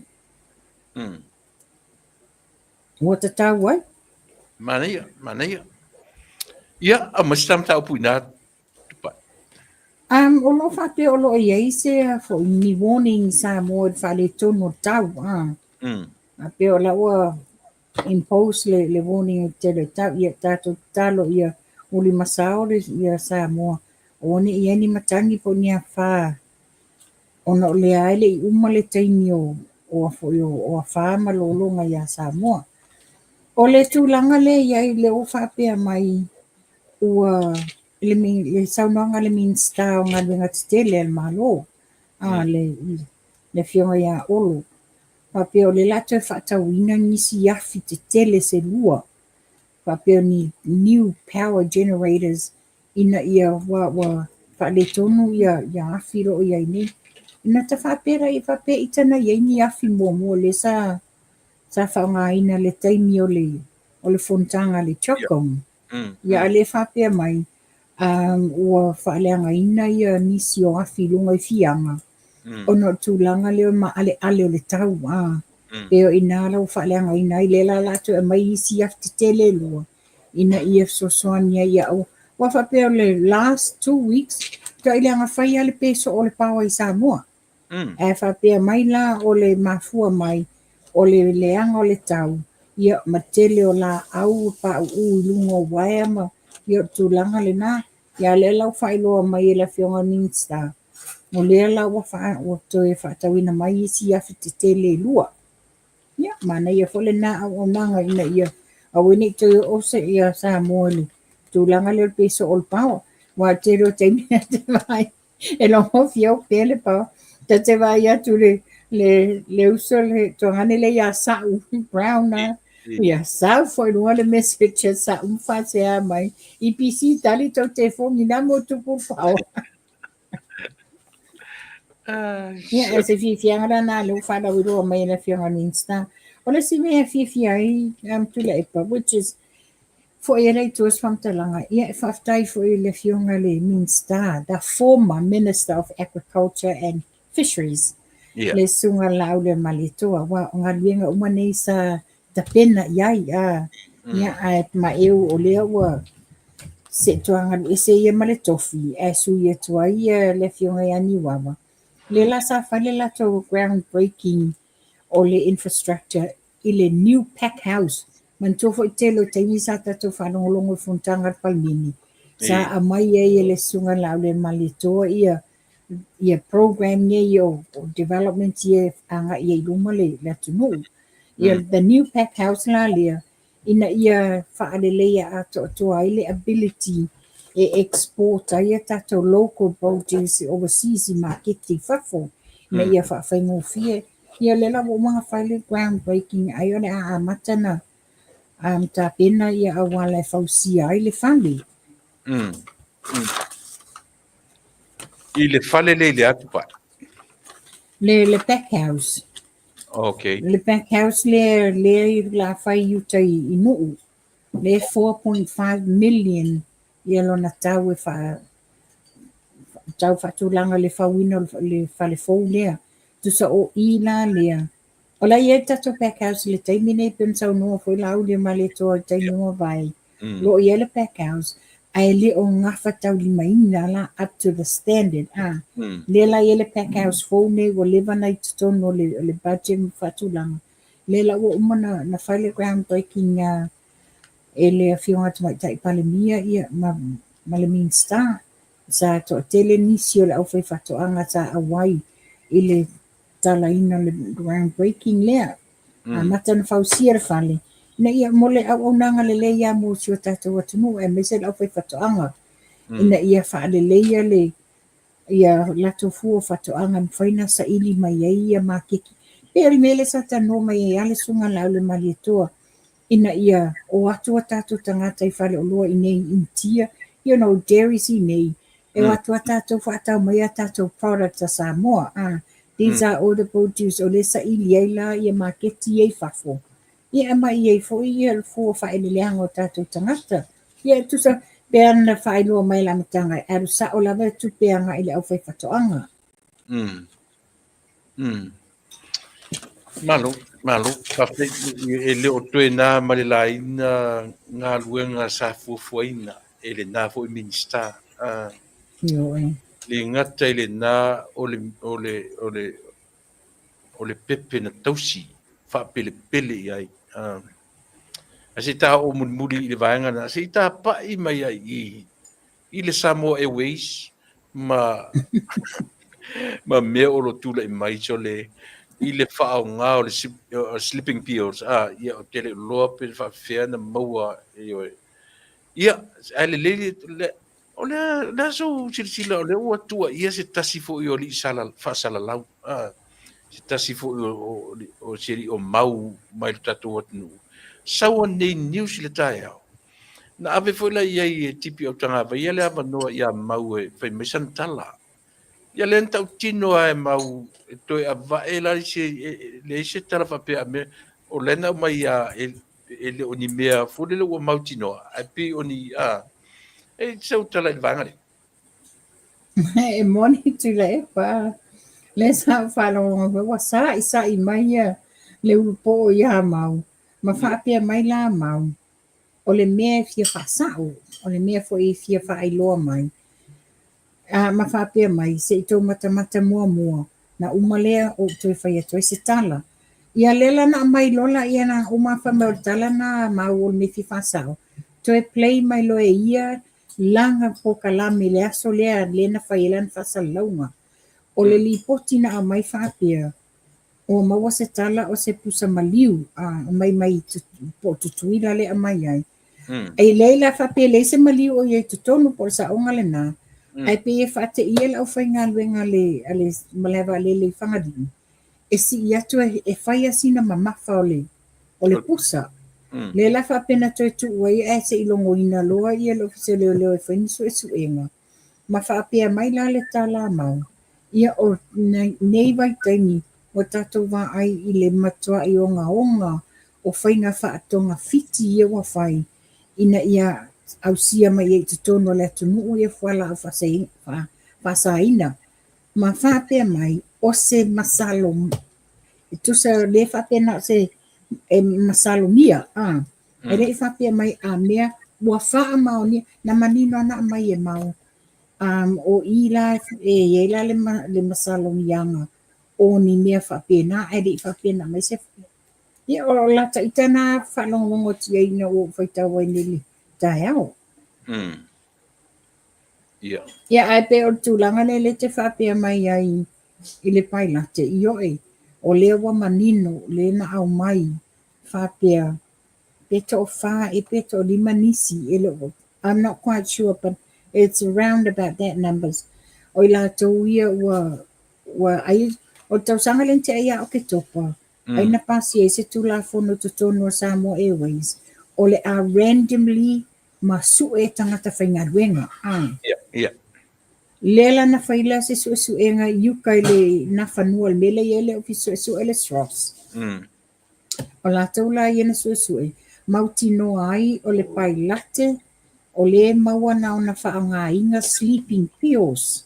Ua tatau ai. Manaia, manaia. Ia, aumai se ta mataupu i ina Tupai. O lo o faapea o lo o i ai se foi ni warning i Samoa i le faaletonu o le tau. Faapea o la ua impose le, le warning i le tele o tau. Ia tatou tatalo ia ulimasao le, ia Samoa aua ne i i ai ni matagi po o ni afa ona o lea e le i uma le taimi o o foi o, o afa ma lologa ia Samoa. O le tulaga lea i ai lea ua faapea mai ua le, le saunoaga a le Minisita o Galuega Tetele a le Malo, a le, le Afioga ia Olo, faapea o lea o le a toe faatauina nisi afi tetele se lua, faapea ni new power generators ina ia ua, ua faaletonu ia, ia afi o lo o i ai nei. Ina ta faapea la, faapea ita na i ai ni afi muamua lea sa, sa faaaogaina i le taimi o le, o le fonotaga a le CHOGM. Ia a lea faapea mai, ua faaleagaina ia nisi o afi i luga i Fiaga, ona o le tulaga lea o le maaleale o le tau, a. Pei o i ina la ua faaleagaina ai, lea la o le a toe aumai isi afi tetele e lua, ina ia fesoasoani ai ia aua. Aua faapea o le last 2 weeks, matuai leaga fai lava le pe soo o le power i Samoa. Ae faapea mai la o le mafua mai o le leaga o le tau, ia ma tele o laau e pauu i luga o uaea ma ia o le tulaga lena. Ia a o lea la ua faailoa mai e le Afioga i le Minisita, o lea la ua ua toe faatauina mai isi afi tetele e lua. Ia, manaia foi lena auaunaga ina ia aua ne i toe oo se ia Samoa i le tulaga lea o le pe soo o le power. Aua o le tele o taimi ta te vaai e logo fiau pea le power. Ta te vaai atu le le le uso le tuagane lea ia Sa'u Brown a ia sau foi luga le message a Sa'u ma faasea mai EPC tali tou telefoni na mo tupu le power. Ia, o se fiafiaga la na lea ua faalauiloa mai e le Afioga i le Minisita. O le isi mea e fiafia ai Tuilaepa, which is foi e le i tua se faamatalaga, ia e faafetai foi i le Afioga i le Minisita, the former Minister of Agriculture and Fisheries, le Susuga Laaulialemalietoa, aua o galuega uma nei sa tapena i ai, a, ia, ae maeu o lea ua Seʻi toagalu ese ia ma le tofi ae sui atu ai ia le afioga ia Niuava. Lea la sa fai le latou ground breaking o le infrastructure i le new pack house. Manatua foi tele o taimi sa tatou faalogologo i fonotaga a le Palemene, sa aumai ai e le Susuga Laaulialemalietoa ia ia program nei o development ia e agai ai i luma le atunuu. Ia the new pack house la lea, ina ia faaleleia atoatoa ai le ability e export ai a tatou local produce overseas i maketi i fafo, ina ia faafaigofie. Ia lea la ua uma ona fai le ground breaking ai o le a amata ona tapena ia auala e fausia ai le fale. I le fale lea i le atu pai? Le pack house. Okay. Le pack house lea lea i la fai i uta i Nuu. Le 4.5 million ia lona tau e fa tau faatulaga le fauina o le fale fou lea. Tusa o i la lea. O la e i ai le tatou pack house i le taimi nei pei ona saunoa foi Laauliamaletoa i le taimi ua mavae. O lo o i ai le pack house ae le o gafataulimaina la up to the standard a. Lea la e i ai le pack house fou nei ua leva ona i totonu o le budget ma faatulaga. Lea la ua uma ona fai le ground breaking e le Afioga Tamaitai Palemia ia ma le Minisita. Sa toatele nisi o le aufaifaatoaga sa auai i le talaina o le ground breaking lea. Amata ona fausia le fale ina ia mo le auaunaga lelei lava mo si o tatou atunuu aemaise le aufaifaatoaga ina ia faaleleia le ia latou fua o faatoaga e mafai ona saili mai ai ia maketi. Pei o le mea lea sa talanoa mai ai lava le Susuga Laauliamalietoa ina ia o atu o tatou tagata i faleoloa i inei i Initia, you know, dairies i inei, e o atu a tatou faatau mai a tatou products a Samoa. These are all the produce o lea e saili ai la ia maketi ia i fafo. Ia e aumai ai foi ia le fua faaeleeleaga o tatou tagata. Ia e tusa pe ana faailoa mai i le amataga e alu sao lava le tupe agai i le aufaifaatoaga. Malo, malo. Faafetai, e le o toe na ma le laina galuega sa fuafuaina e lena foi Minisita. Ioe. Le gata i lena o le, o le, o le, o le pepe na tausi faapelepele i ai. Ae se i ta oo mulimuli i le vaega lena, se i tapai mai ai i i le Samoa Airways ma ma mea o lo tulai mai sole i le faaaoga o le sleeping pills a ia o te le iloa pe faafefea na maua ioe ia ae lelei le o le a le a sou silasila o lea ua tuuaia se tasi foi o alii sala faasalalau a se tasi foi o o se alii o mau mai le tatou atunuu sau nei news i le taeao Na ave foi la i ai e Tipi Autagavaia le avanoa ia Mau e fai mai sana tala. Ia lea na tautino lava e Mau e toe avae la se, e leai se tala faapea a mea, o lea na aumai ia e, e le o ni mea foi lele ua mautinoa, ae pei o ni, a, e sau tala i le vaega lea. E moni Tuilaepa, lea sa ou faalogo mai ua saisai mai ia le ulupoo ia Mau, ma faapea mai la Mau, o le mea e fia faasao, o le mea foi e fia faailoa mai, ma faapea mai, se i tou matamata muamua, na uma lea ou toe fai atu ai se tala. Ia lea la na aumai loa laia na uma fai mai o le tala na Mau o le mea e fia faasao, toe play mai loa e ia lana polokalame i le aso lea lea na fai ai lana faasalalauga. O le lipoti na aumai faapea, ua maua se tala o se pusa maliu a aumai mai po o Tutuila lea aumai ai. E leai la faapea e leai se maliu o i ai i totonu po o le saoga lena, ae pei e faateia le aufaigaluega a le a le malae vaalele i Fagalii e sii atu e fai lava sina mamafa o le o le pusa. Lea la faapea na toe tuu ai ae se i logoina loa ia le Ofisa o Leoleo e fai ni suesuega. Ma faapea mai la le tala a Mau, ia o nei vaitaimi ua tatou vaai i le matuai ogaoga o faiga faatogafiti ia ua fai ina ia ausia mai ai i totonu o le atunuu ia fualaau faasaina. Ma faapea mai, o se masalo e tusa lē faapea na o se e masalomia a e le i faapea mai a mea Ua faamaonia, na manino ana aumai e mau, um, o i la e i ai la le, le masalomiaga o ni mea faapena, ae le i faapea na aumai se. Ia, o la ta ita na faalogologo atu i ai ina ua ou faitau ai nei i le taeao. Ia. Ia, ae pei o le tulaga lea lea e te faapea mai ai i le pailate, ioe, o lea ua manino lea na aumai faapea pe toafa ea pe toalima nisi e le o, I'm not quite sure but it's around about that numbers o i latou ia ua ua ai o le tausaga lea na tea ia Oketopa ai na pasia ai se Tulafono i totonu o Samoa Airways o le a randomly ma sue tagata faigaluega a. Ia, ia. Lea la na fai la se suesuega i uka i le Nafanua i le mea lea e i ai le Ofisa Suesue le SROS. O latou la ia na suesue, mautinoa ai o le pailate o lea e maua na ona faaaogaina sleeping pills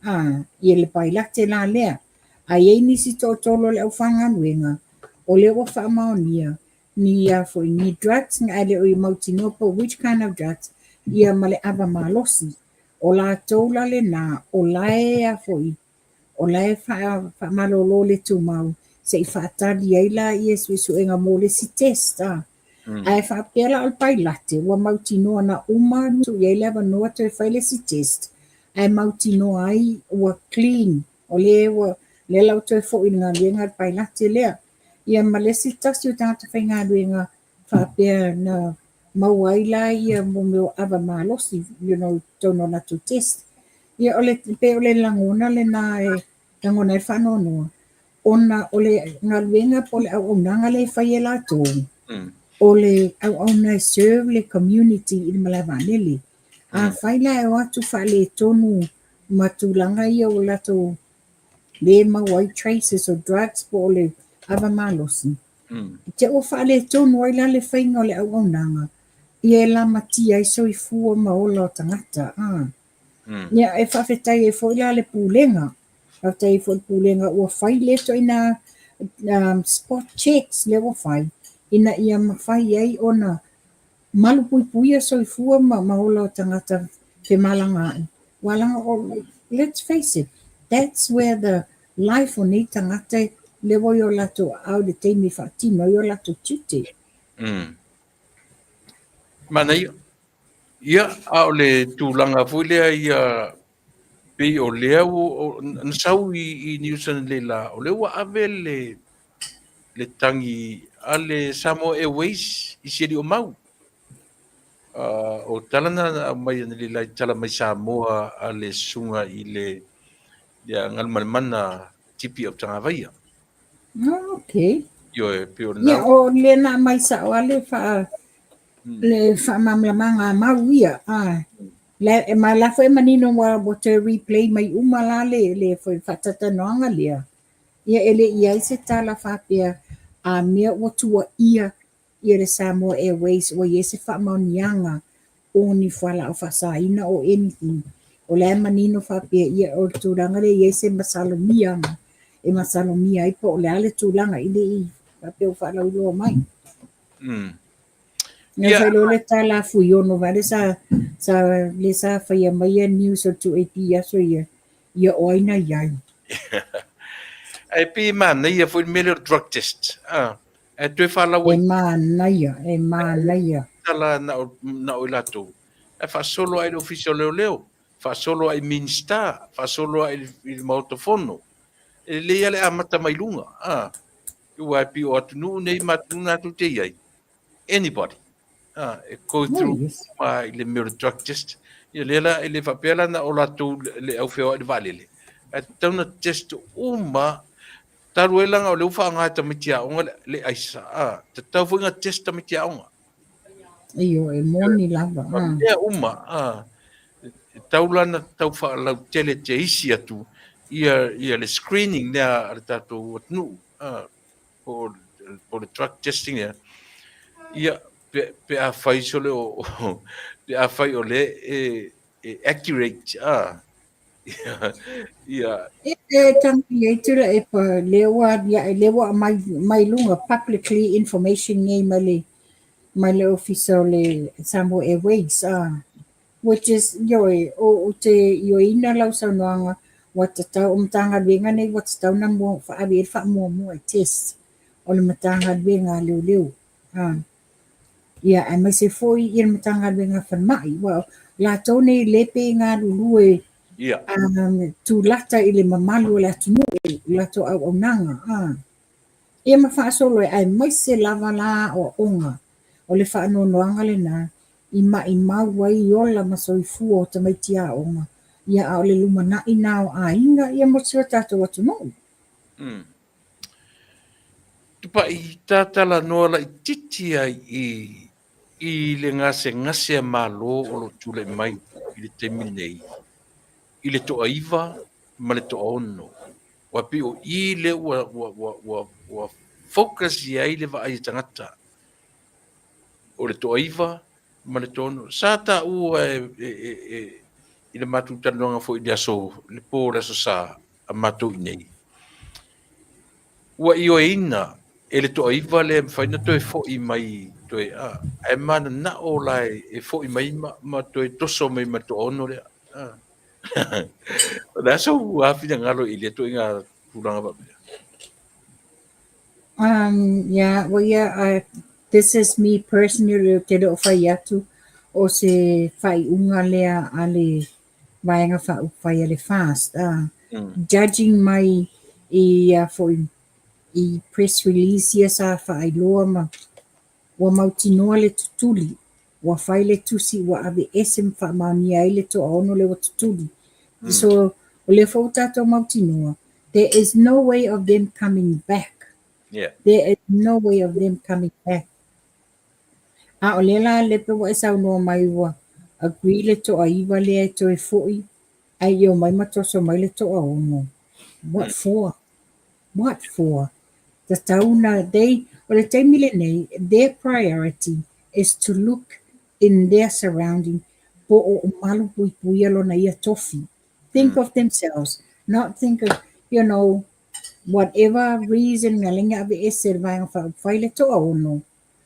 a, ia le pailate la lea. A i ai nisi toatolu o le aufaigaluega o lea ua faamaonia ni a foi ni drugs ae le o i mautinoa po which kind of drugs ia ma le ava malosi. O latou la lena o la e a foi o la e faamalolo le tumau se i faatali ai la ia suesuega mo le isi test a. Ae faapea la o le pailate ua mautinoa na uma tuu i ai le avanoa toe fai le isi test ae mautinoa ai ua clean o lea ua lea la ua toe foi i le galuega le pailate lea. Ia ma le isi tasi o tagata faigaluega faapea na maua ai la ia mo mea o ava malosi you know i totonu o latou test. Ia o le pei o le lagona lena e lagona ai le faanoanoa ona o le galuega po o le auaunaga lea e fai e latou, o le auauna e serve le community i le malae vaalele. Afai la e o atu faaletonu ma tulaga ia o latou le maua ai traces o drugs po o le ava malosi, i te i ua faaletonu ai la le faiga o le auaunaga, ia e lamatia ai soifua ma ola o tagata. Ia, e faafetai ai foi la le Pulega, faafetai ai foi i le Pulega ua fai lea ituaiga spot checks lea ua fai, ina ia mafai ai ona malupuipuia soifua ma ola o tagata femalagaai. Aua leaga o, let's face it, that's where the life o nei tagata lea ua i o latou aao i le taimi e faatino ai o latou tiute. Manaia. Ia, a o le tulaga foi lea ia pei o lea ua na sau i news analeila, o lea ua ave le le tagi a le Samoa Airways i Siliomau. O tala na na aumai analeila i tala mai Samoa a le susuga i le ia Galumalemana Tipi Autagavaia. Okay. Ioe, pei o lena. Ia, o lea na aumai sao lava le faa le faamalamalamaga a mau ia. La, ma la foi e manino ua, ua toe replay mai uma la le, le foi faataitanoaga lea. Ia e le i i ai se tala faapea a mea ua tuuaia ia le Samoa Airways ua i ai se faamaoniaga o ni fualaau faasaina or anything. O la e manino faapea ia o le tulaga lea e i ai se masalomiaga e masalomia ai po o le a le tulaga e le i faapea ua faalauiloa mai. Na fai loa le tala a Fuiono vale sa sa le sa faia mai ia news o le 2AP i aso ia, ia o ai na i ai. Ae pei e manaia foi le mea lea o le drug test. Ah, ae toe faalau ai. E manaia, e manaia. Tala na o, na o i latou. Ae faasolo ai le Ofisa o Leoleo, faasolo ai Minista, faasolo ai i le Maota Fono. E lelei lava le amata mai luga. Ah. Aua e pei o atunuu nei ma atunuu na tou te i ai, anybody e go through uma i le mea o le drug test. Ia lea la, e le faapea la na o latou le au feoai i le vaalele, ae tatau ona test uma talu ai leaga o lea ua faaaoga e tamaiti aoga le aisa, tatau foi ona test tamaiti aoga. Ioe, e moni lava. Mea uma, e tatau la ona tau faalautele te isi atu ia le screening lea a le tatou atunuu, po o le drug testing lea. Ia, pe afai sole o, pe afai o lea e accurate, ia. E tangi ai tula e pa lea ua ia lea ua aumai mai luga publicly information nei mai le mai le ofisa o le Samoa Airways, ah, which is, ioe, ou te ioeina lau saunoaga, ua tatau, o Matagaluega nei ua tatau ona ave i ai le faamuamua e test, o le Matagaluega a Leoleo, ah. Ia, aemaise foi i le Matagaluega a Falemai, aua o latou nei lea pe galulue tulata i le mamalu o le atunuu i latou auaunaga. Ia ma faasolo ai, aemaise lava la aoaoga, o le faanoanoaga lena i maimau ai ola ma soifua o tamaiti aoga, ia a o le lumanai na o aiga ia mo si o tatou atunuu. Tupai tatalanoa laitiiti ai i le gasegase a Malo o lo o tulai mai i le taimi nei i le toaiva ma le toaono. Ua pei o i lea ua focus i ai le vaai a tagata o le toaiva ma le toaono. Sa taua i le matou talanoaga foi i le aso, le po o le aso Sa a matou i inei, ua ioeina e le toaiva lea e mafai ona toe foi mai toe a, ae mananao la e foi mai ma toe toso mai ma le toaono lea. O le a sou finagalo i lea ituaiga tulaga faapea? Yeah, well, yeah, this is me personally, ou te le o fai atu o se faaiuga lea a le Vaega Faaupufai a le FAST, judging mai i ia foi i press release ia sa faailoa ma ua mautinoa le tutuli, ua fai le tusi ua aveese ma faamaonia ai le toaono lea ua tutuli. So, o lea foi ua tatou mautinoa, there is no way of them coming back. There is no way of them coming back. A o lea la le pe ua e saunoa mai ua agree le toaiva lea e toe foi ae i omai ma toso mai le toaono. What for? What for? Tatau na they, o le taimi lenei, their priority is to look in their surrounding po o malu puipuia lona ia tofi. Think of themselves, not think of, whatever reason nga lenga aveese le Vaega Faaupufai le toaono.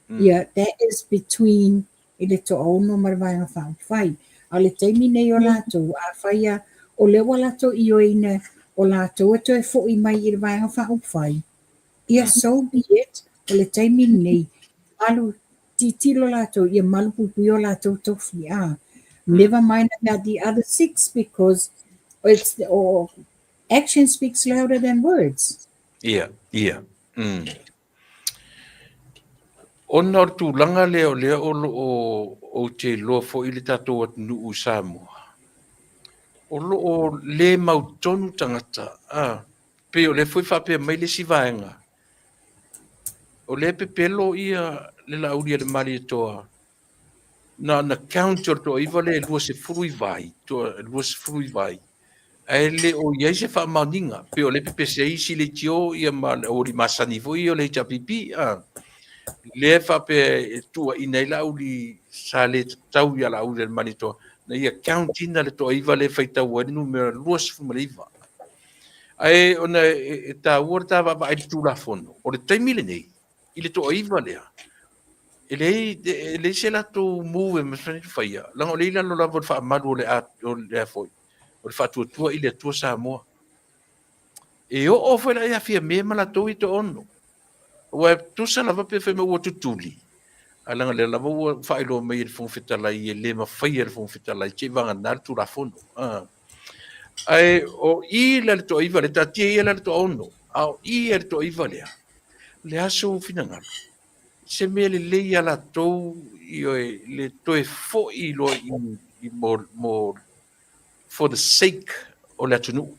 Ia, that is between i le toaono ma le Vaega Faaupufai. A o le taimi nei o latou, afai a o lea ua latou ioeina o latou e toe foi mai i le Vaega Faaupufai, ia so be it, o le taimi lenei, malu tilotilo latou ia malupuipuia o latou tofi. Never mind about the other six because it's the, oh, action speaks louder than words. Ia, ia. Ona o le tulaga lea o lea o lo o ou te iloa foi le tatou atunuu i Samoa, o lo o le mautonu tagata, pei o lea foi faapea mai le isi vaega, o lea e pepelo ia le Laauli a le Malietoa, na ona count o le toaiva lea e 29, 29, ae le o i ai se faamaoniga, pei o lea e pepese ai isi leitio ia ma le aualii masani foi ia o le HRPP, lea e faapea e tuuaina ai Laauli sa le tatau ia Laauli a le Malietoa, na ia count ina le toaiva lea e faitau ai le numera 29. Ae ona e taua le ta vaavaai i le Tulafono, o le taimi lenei, i le toaiva lea, e leai se latou move e mafai ona faia, leaga o lea e i lalo lava o le faamalu o le o le foi, o le faatuatua i le Atua Samoa. E oo foi la ia Fiame ma latou ia toaono. Aua e tusa lava pe fai mai ua tutuli, ae leaga o lea lava ua faailoa mai e le Fofoga Fetalai e le mafaia e le Fofoga Fetalai seia vagana le Tulafono. Ae o i la le toaiva lea, taatia ia la le toaono, a o i a le toaiva lea, o le a sou finagalo? Se mea lelei ia latou ioe le toe foi loa i mo for the sake o le atunuu.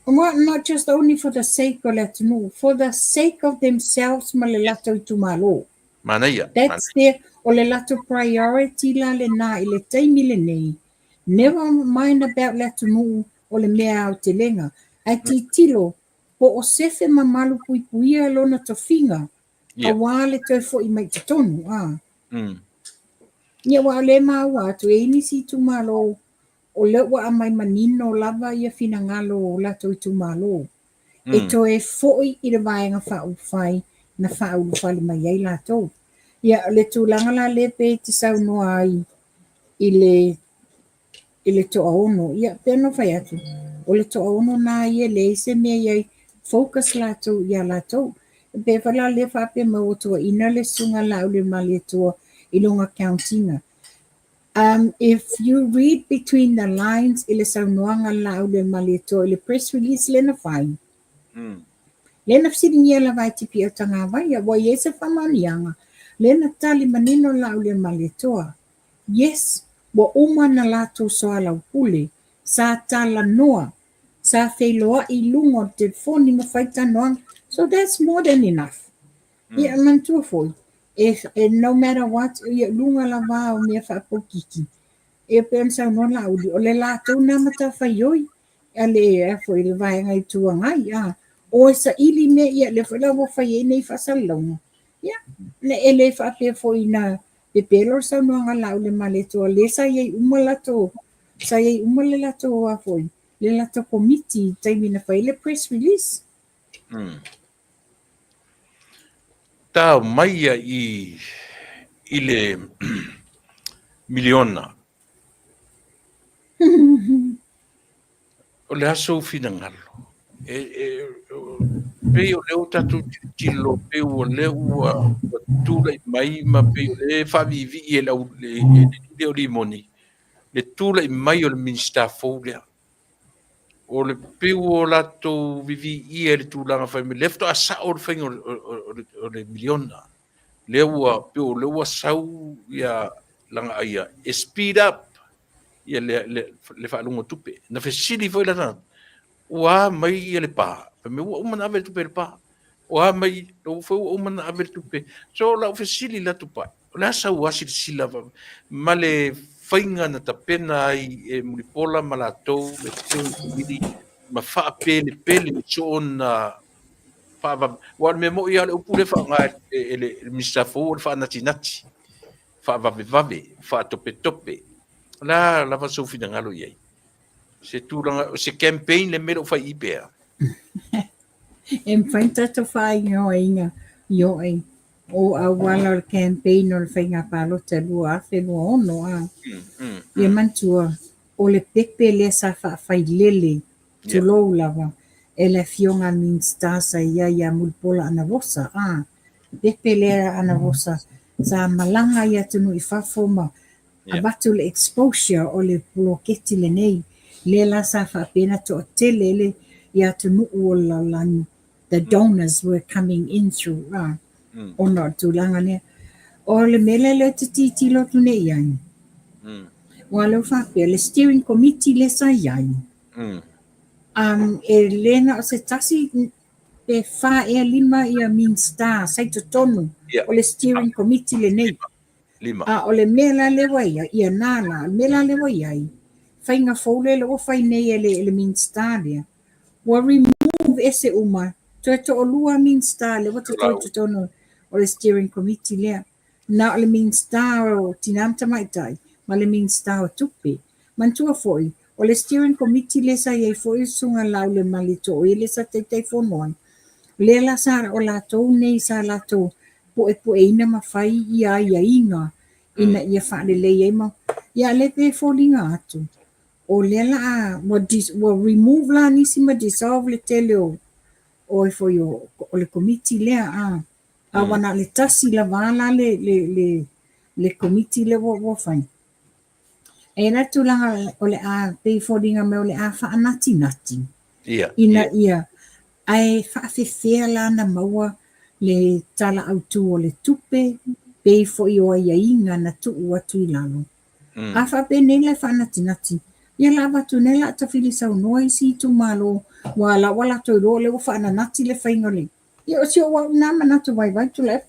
Well, not just only for the sake o le atunuu, for the sake of themselves ma le latou itumalo. Manaia. That's their, o le latou priority la lena i le taimi lenei. Never mind about le atunuu o le mea aotelega. Ae tilotilo po o sefe ma malupuipuia lona tofiga aua le toe foi mai i totonu. Ia, aua o lea e maua atu, e i ai nisi itumalo o lea ua aumai manino lava ia finagalo o latou itumalo e toe foi i le Vaega Faaupufai na faaulufale mai ai latou. Ia, o le tulaga la lea pei e te saunoa ai i le i le toaono, ia pei ona fai atu, o le toaono na ia e leai se mea i ai, focus latou ia latou. E pei foi la lea faapea mai ua tuuaina le Susuga Laaulialemalietoa i lona count ina. If you read between the lines i le saunoaga a le Laaulialemalietoa i le press release lea na fai, lea na fesiligia lava e TPL Tagavai, ua i ai se faamaoniaga, lea na tali manino le Laaulialemalietoa. Yes, ua uma na latou soalaupule, sa talanoa, sa feiloai i luga o le telefoni ma fai talanoaga, so that's more than enough. Ia manatua foi, e no matter what, ia luga lava o mea faapolokiki, e pei ona saunoa Laauli, o le latou na matafaioi, a le foi le vaega Itu Agai, a o e saili mea ia, lea foi la ua fai ai nei faasalalauga. Ia, e le faapea foi na pepelo le saunoaga a Laaulialemalietoa, lea sa i ai uma latou, sa i ai uma le latou a foi, le latou komiti i taimi na fai le press release. Tao mai ia i le miliona. O le aso o finagalo. E pei o lea ua tatou tilotilo, pei ua lea ua tulai mai ma pei o lea e faaviivii e le au le o limoni le tulai mai o le Minisita fou lea. O le pei ua latou viviia i le tulaga fai mai, lea faatoa sao le faiga o le miliona. Lea ua pei o lea ua sau ia lagaia e speed up ia le faaluga o tupe. Na fesili foi la tagata, ua a mai ia le pa? Fai mai ua uma na ave le tupe i le pa. Ua a mai, ua foi ua uma na ave le tupe. So lau fesili la Tupai, o le a sau a silasila ma le faiga na tapena ai e Mulipola ma latou le steering committee ma faapelepele soona faavave. Aua o le mea moni lava o le upu lea e faaaoga e le Minisita fou o le faanatinati, faavavevave, faatopetope. O le a lava sou finagalo i ai? Se tulaga, se campaign le mea lea ua fai i pea? E mafai ona tatou faaigoaina i oe o auala o le campaign o le faiga palota 2026 a. Ia manatua, o le pepe lea sa faafailele, tulou lava, e le afioga a le Minisita sa i ai ia Mulipola Anarosa a. Pepe lea Anarosa sa malaga i atunuu i fafo ma avatu le exposure o le poloketi lenei, lea la sa faapea ona toatele le i atunuu o le lalolagi, the donors were coming in through a ona o le tulaga lea. O le mea lea lea ou te tilotilo atu nei i ai, aua o lea ua faapea le steering committee lea sa i ai, e le na o se tasi pe fa ea lima ia Minisita sa i totonu o le steering committee lenei. Lima. A o le mea la lea ua i ai, ia na la, o le mea la lea ua i ai, faiga fou lea ua fai nei e le Minisita lea, ua remove ese uma, toe toalua Minisita lea ua totoe i totonu o le steering committee lea. Na o le Minisita o Tina ma Tamaitai ma le Minisita o Tupe. Manatua foi, o le steering committee lea sa i ai foi le Susuga Laaulialemalietoa o ia lea sa taitaifono ai, lea la sa o latou nei sa latou puepueina ma fai ia aiaiga ina ia faalelei ai ma ia lea pei e foliga atu o lea la a ua remove la nisi ma dissolve le tele o foi o le komiti lea a a ua na o le tasi lava la le komiti lea ua fai. E la tulaga o le a pei foliga mai o le a faanatinati ina ia ae faafefea la na maua le tala autu o le tupe pei foi o aiaiga na tuu atu i lalo. A faapenei la e faanatinati, ia la avatu nei la tafili saunoa isi itumalo, ua la ua latou iloa lea ua faananati le faiga o le. Ia o si ou au nā manatu vaivai Tuilaepa.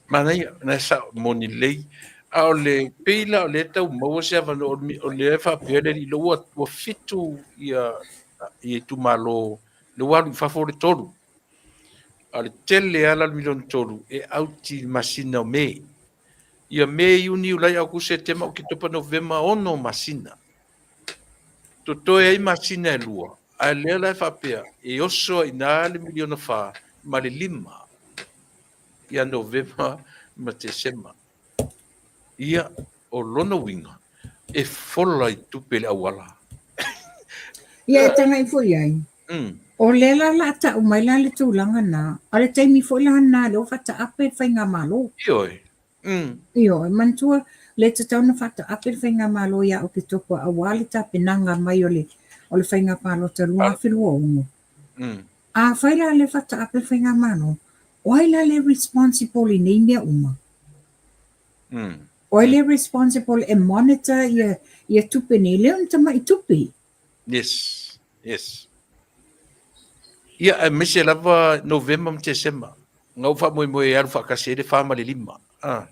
Manaia, na sao moni lelei. A o le pei la o lea e tau maua se avanoa o lea e faapea le alii ua 7 ia itumalo lea ua alu i fafo le 3. A o le tele lava la o le miliona 3 e auti i le masina o Me. Ia Me, Iuni, Iulai, Aokuso, Setema, Oketopa, Novema, 6 masina. Totoe ai masina e 2, a lea la e faapea e oso ai i ina le miliona 4 ma le 5 ia Novema ma Tesema. Ia, o lona uiga, e fola i tupe le auala. Ia, e tagai foi i ai. O lea la o le a tau mai la le tulaga lena, a o le taimi foi la lena lea ua faataape le faigamalo. Ioe. Ioe, manatua le tatau ona faataape le faigamalo ia Oketopa aua le tapenaga mai o le o le faiga palota 2026. Afai la lea faataape le faigamalo, o ai la le responsible i nei mea uma? O ai le responsible e monitor ia ia tupe nei? Lea o ni tamai tupe. Yes. Yes. Ia, aemaise lava Novema ma Tesema. Na ou faamoemoe e alu faatasi ai le 4 ma le 5. Ah.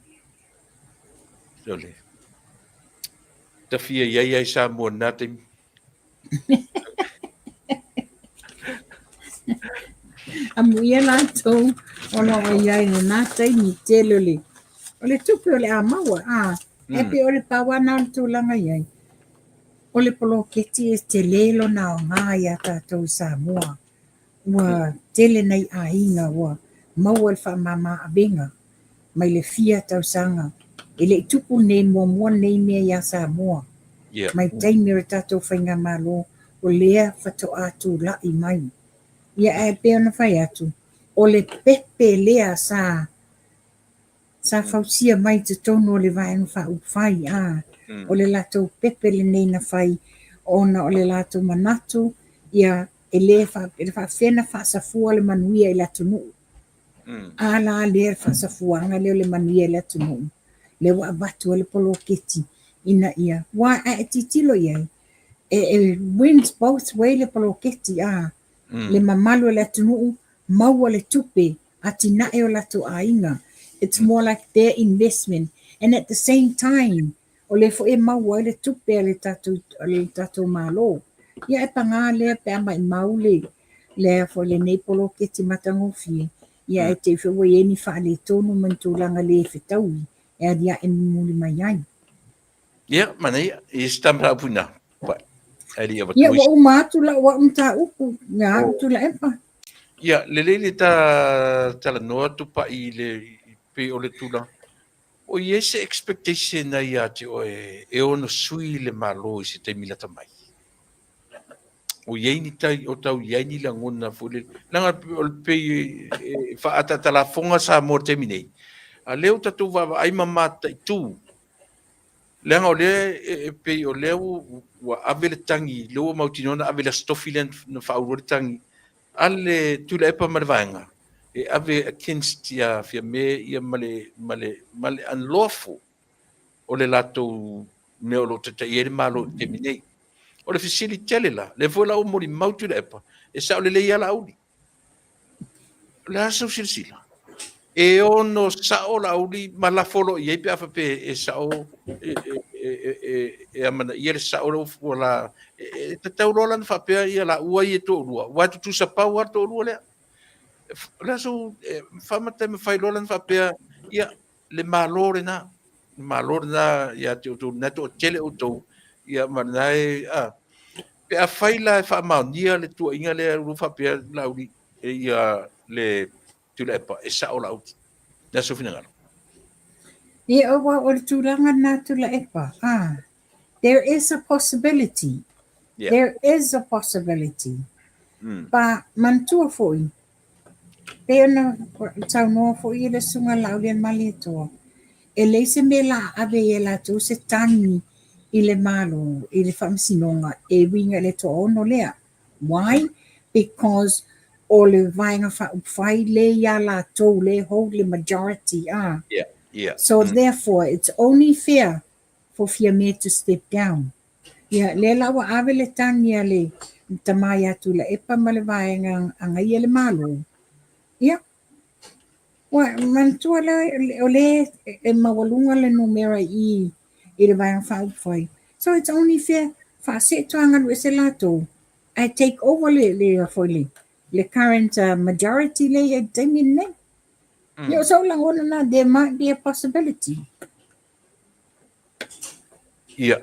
Ole. Tafia i ai ai Samoa na taimi. Amuia latou ona o i ai lena taimi tele o le o le tupe o le a maua a e pei o le pau lava na o le tulaga i ai. O le poloketi e tele lona aoga iā tatou i Samoa. Ua tele nai aiga ua maua le faamama avega mai le fia tausaga. E le i tupu lenei muamua lenei mea iā Samoa. Mai taimi o le tatou faigamalo o lea faatoa tulai mai. Ia ae pei ona fai atu, o le pepe lea sa Sa fausia mai i totonu o le Vaega Faaupufai, ā, o le latou pepe lenei na fai ona o le latou manatu ia e le faapefea ona faasafua le manuia i le atunuu. A la lea le faasafuaga lea o le manuia i le atunuu, lea ua avatu ai le poloketi ina ia, aua a e tilotilo i ai, e wins both way le poloketi, ā, le mamalu o le atunuu maua le tupe atinae o latou aiga, it's more like their investment and at the same time o lea foi e maua ai le tupe a le tatou a le tatou Malo. Ia ae paga lea pe a maimau le le foi lenei poloketi matagofie, ia ae te i foi ua i ai ni faaletonu ma ni tulaga le fetaui e aliae mulimuli mai ai. Ia, manaia, i se tama upu ina. Ae le i avatua. Ia, ua uma atu lau au mataupu, ia au Tuilaepa. Ia, lelei le ta talanoa Tupai i le pei o le tulaga. O i ai se expectation na ia te oe e ono sui le Malo i se taimi lata mai? O i ai ni tai, o tau i ai ni lagona foi lele. Leaga o le pei e faaataata lafoga Samoa i le taimi nei, a o lea ua tatou vaavaai ma mataitu Leaga o lea e pei o lea ua ave le tagi, lea ua mautinoa na ave i le Aso Tofi lea na faaulu ai le tagi a le Tuilaepa ma le Vaega e ave against ia Fiame ia ma le, ma le, ma le unlawful o le latou mea o lo o taitaia ai le Malo i le taimi nei. O le fesili tele la, lea foi la ua molimau Tuilaepa, e sao lelei lava Laauli. O le a sau silasila? E ono sao Laauli ma lafo loa i ai pe a faapea e sao e, e, e, e, e amanaia le sao lea ua la e, e tatau loa la ona faapea ia laua ia e toalua, aua e tutusa pau lava le toalua lea. O le a sau e, faamata e mafai loa la ona faapea ia le Malo lena, le Malo lena ia te outou, lena e toatele outou, ia ma lena e, a, pe afai la e faamaonia le tuuaiga lea ua faapea Laauli, ia le Tuilaepa, e sao Laauli. Le a sou finagalo? Ia, aua o le tulaga lena Tuilaepa, a, there is a possibility, yeah. There is a possibility. Pa, manatua foi, Pei ona saunoa foi le Susuga Laaulialemalietoa, e leai se mea la a ave ai e latou se tagi i le Malo, i le Faamasinoga e uiga i le toaono lea. Why? Because o le Vaega Faaupufai lea ia latou lea e hold le majority a. Yeah. So therefore it's only fair for Fiame to step down. Ia, lea la ua ave le tagi a le tama ia Tuilaepa ma le vaega agaia le Malo. Ia, ua manatua lea o lea e maualuga le numera i i le Vaega Faaupufai. So it's only fair faasee toagalu ese latou ae take over le le foi le le current majority lea i ai i le taimi lenei. Ia o sou lagona lena, there might be a possibility. Ia,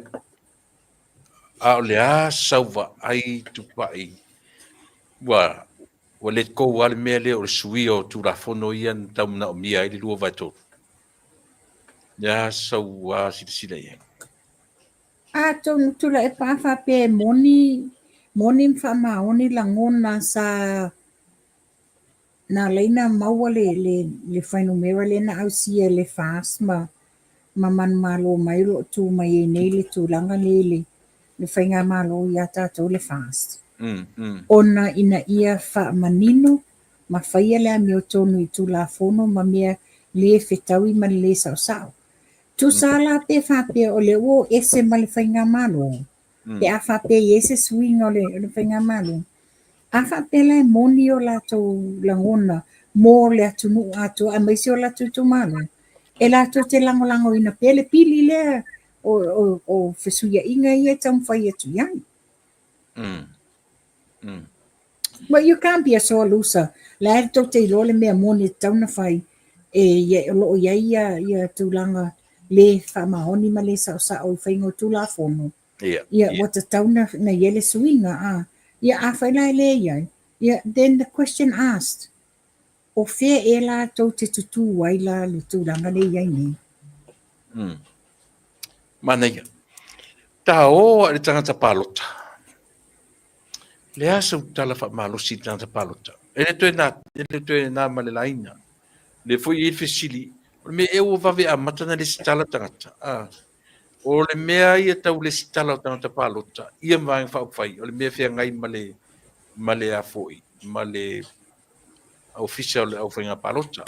a o le a sau vaai Tupai, ua, ua let go lava le mea lea o le suia o Tulafono ia na tau manaomia ai le 2/3. Le a sau a silasila i ai? Atonu Tuilaepa a faapea e moni, moni ma faamaoni lagona sa na ala ai ona maua le, le, le fuainumera lea na ausia e le FAST ma, ma manumalo mai o lo o tu mai ai nei le tulaga lea i le, le faigamalo ia tatou le FAST. Ona ina ia faamanino ma faia le amiotonu i Tulafono ma mea le fetaui ma le le saosao. Tusa la pe faapea o lea ua o ese ma le faigamalo, pe a faapea e i ai se suiga o le faigamalo, a faapea la e moni o latou lagona mo le atunuu atoa aemaise o latou itumalo, e latou te lagolagoina pea le pili lea o fesuiaiga ia e taumafai atu i ai. Well, you can't be a sore loser. La e tou te iloa le mea moni e tatau ona fai, e o lo o i ai ia, ia tulaga le faamaoni ma le saosao i faiga o Tulafono. Ia, ua tatau na, na i ai le suiga, a. Ia, afai la e le i ai, ia, then the question asked, o fea ea la tou te tutū ai la le tulaga lea e i ai nei? Manaia. Ta o a i le tagata palota. Le a sau tala faamalosi i le tagata palota? E le toe na, e le toe na ma le laina. Le foi i le fesili, o le mea ea ua vave amata ona lesitala tagata? A, o le mea ia tau lesitala o tagata palota, ia ma Vaega Faaupufai, o le mea feagai ma le, ma le a foi, ma le Ofisa o le Au Faiga Palota.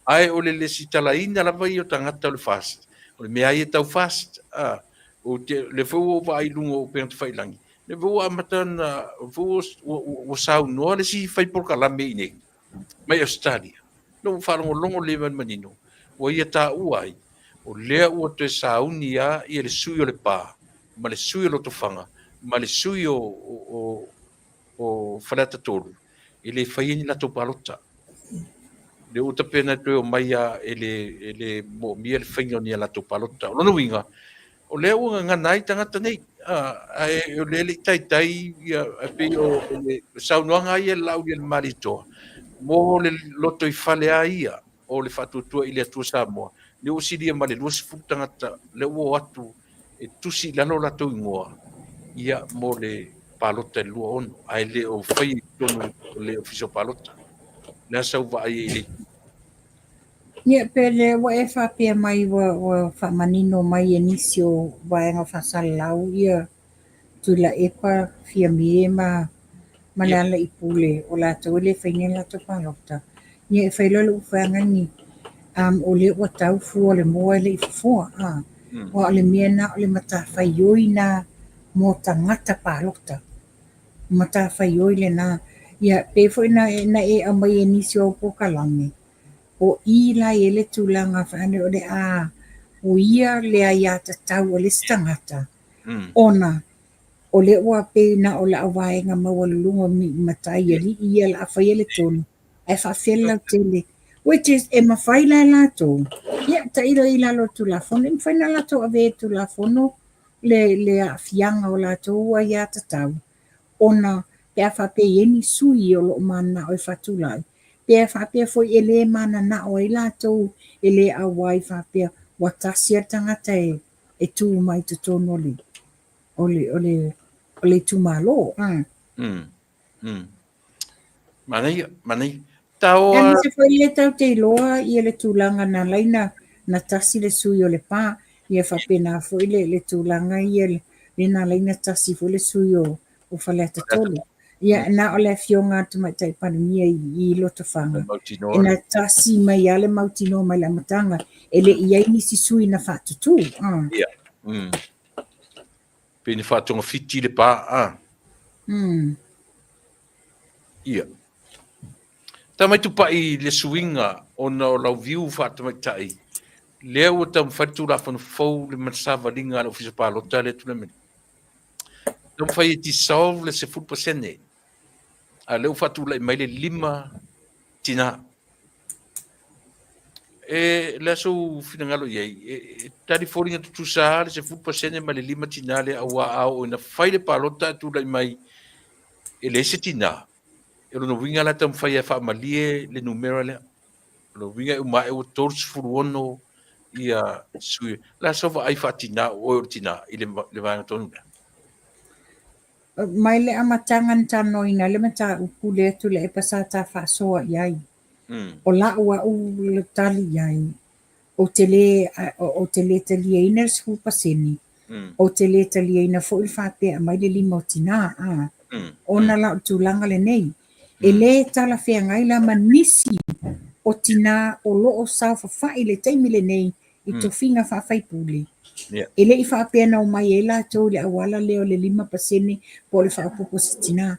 Ae o le lesitalaina lava ia o tagata o le FAST, o le mea lava ia tau FAST. A, o te, lea foi ua ou vaai i luga o upega tafailagi, lea foi ua amata ona, foi ua, ua, ua saunoa le isi fai polokalame i inei, mai Ausetalia. Na ou faalogologo lelei ma le manino, ua ia taua ai, o lea ua toe sauni lava ia le sui o Lepa, ma le sui o Lotofaga, ma le sui o, o, o, o Faleata 3, e le faia ni latou palota. Lea ua tapena e toe omai lava e le, e le moomia le faiga o ni a latou palota. O lona uiga, o lea ua gagana ai tagata nei, ae o lea e le i taitai ia, e pei o le saunoaga lava ia a le Laaulialemalietoa, mo le lotoifale lava ia o le Faatuatua i le Atua Samoa, lea ua silia ma le 20 tagata lea ua o atu e tusi i lalo o latou igoa ia mo le palota i le 26, ae le o faia i totonu o le Ofisa o Palota. O le a sau vaai i le itu? Ia, pe lea ua e faapea mai ua, ua faamanino mai e nisi o vaega faasalalau ia Tuilaepa, Fiame ma ma Lealailepule o latou e le fai ni a latou palota. Ia e fai loa le upu ni o lea ua tau fua o le moa e le i fofoa. Aua o le mea lena o le matafaioi lena mo tagata palota. Matafaioi lena. Ia pei foi na e aumaia i nisi o polokalame, o i la e i ai le tulaga o le a uia le aiatatau a le isi tagata ona o lea ua pei na o le auvaega maualuluga o matai alii ia o le a faia le tonu, ae faafefea le lautele, which is e mafai la e latou, ia tailo i lalo o le Tulafono, e mafai ona latou avea i le Tulafono le, le aafiaga o latou aiatatau, ona pe a faapea e i ai ni sui o lo o mananao e faatulai, pe a faapea foi e le mananao ai latou e le auai faapea ua tasi lava le tagata e, e tu mai totonu o le, o le, o le, o le itumalo. Manaia, manaia. Taoa. Aemaise foi lea tatou te iloa ia le tulaga na ala ai na tasi le sui o Lepa, ia faapena foi le, le tulaga ia lea na ala ai na tasi foi le sui o, o Faleata 3. Ia na o le afioga a le Tamaitai Palemia i, i Lotofaga, e na tasi mai lava le mautinoa mai le amataga, e le i ai nisi sui na faatutū. Ia. Pei na faatogafiti Lepa, a. Ia. Tama Tupai i le suiga ona o lau viu faatamaitai, lea ua taumafai le Tulafono fou le savaliga a le Ofisa Palota lea e tulai mai nei. Taumafai e dissolve le 10%, a o lea ua faatulai mai le 5 tina. E le a sou finagalo i ai, e tali foliga tutusa lava le 10% ma le 5 tina lea aua a oo ina fai le palota ae tulai mai e leai se tina, o lona uiga la e taumafai e faamalie le numera lea. O lona uiga e uma ae ua 36 ia sui la so vaai faatinā o oe o le tinā i le le vaega tonu lea? Mai le amataga na talanoaina ai le mataupu lea Tuilaepa sa ta faasoa i ai. O la'u a'u tali i ai, ou te lē ou te lē taliaina le 10%, ou te lē taliaina foi le faapea e aumai le lima o tinā, a, ona la o le tulaga lenei, e lē talafeagai la ma nisi o tinā o lo o saofafai i le taimi lenei i tofiga faa-faipule. E le i faapea na omai ai latou i le auala lea o le 5% po o le faaopoopo o se tinā.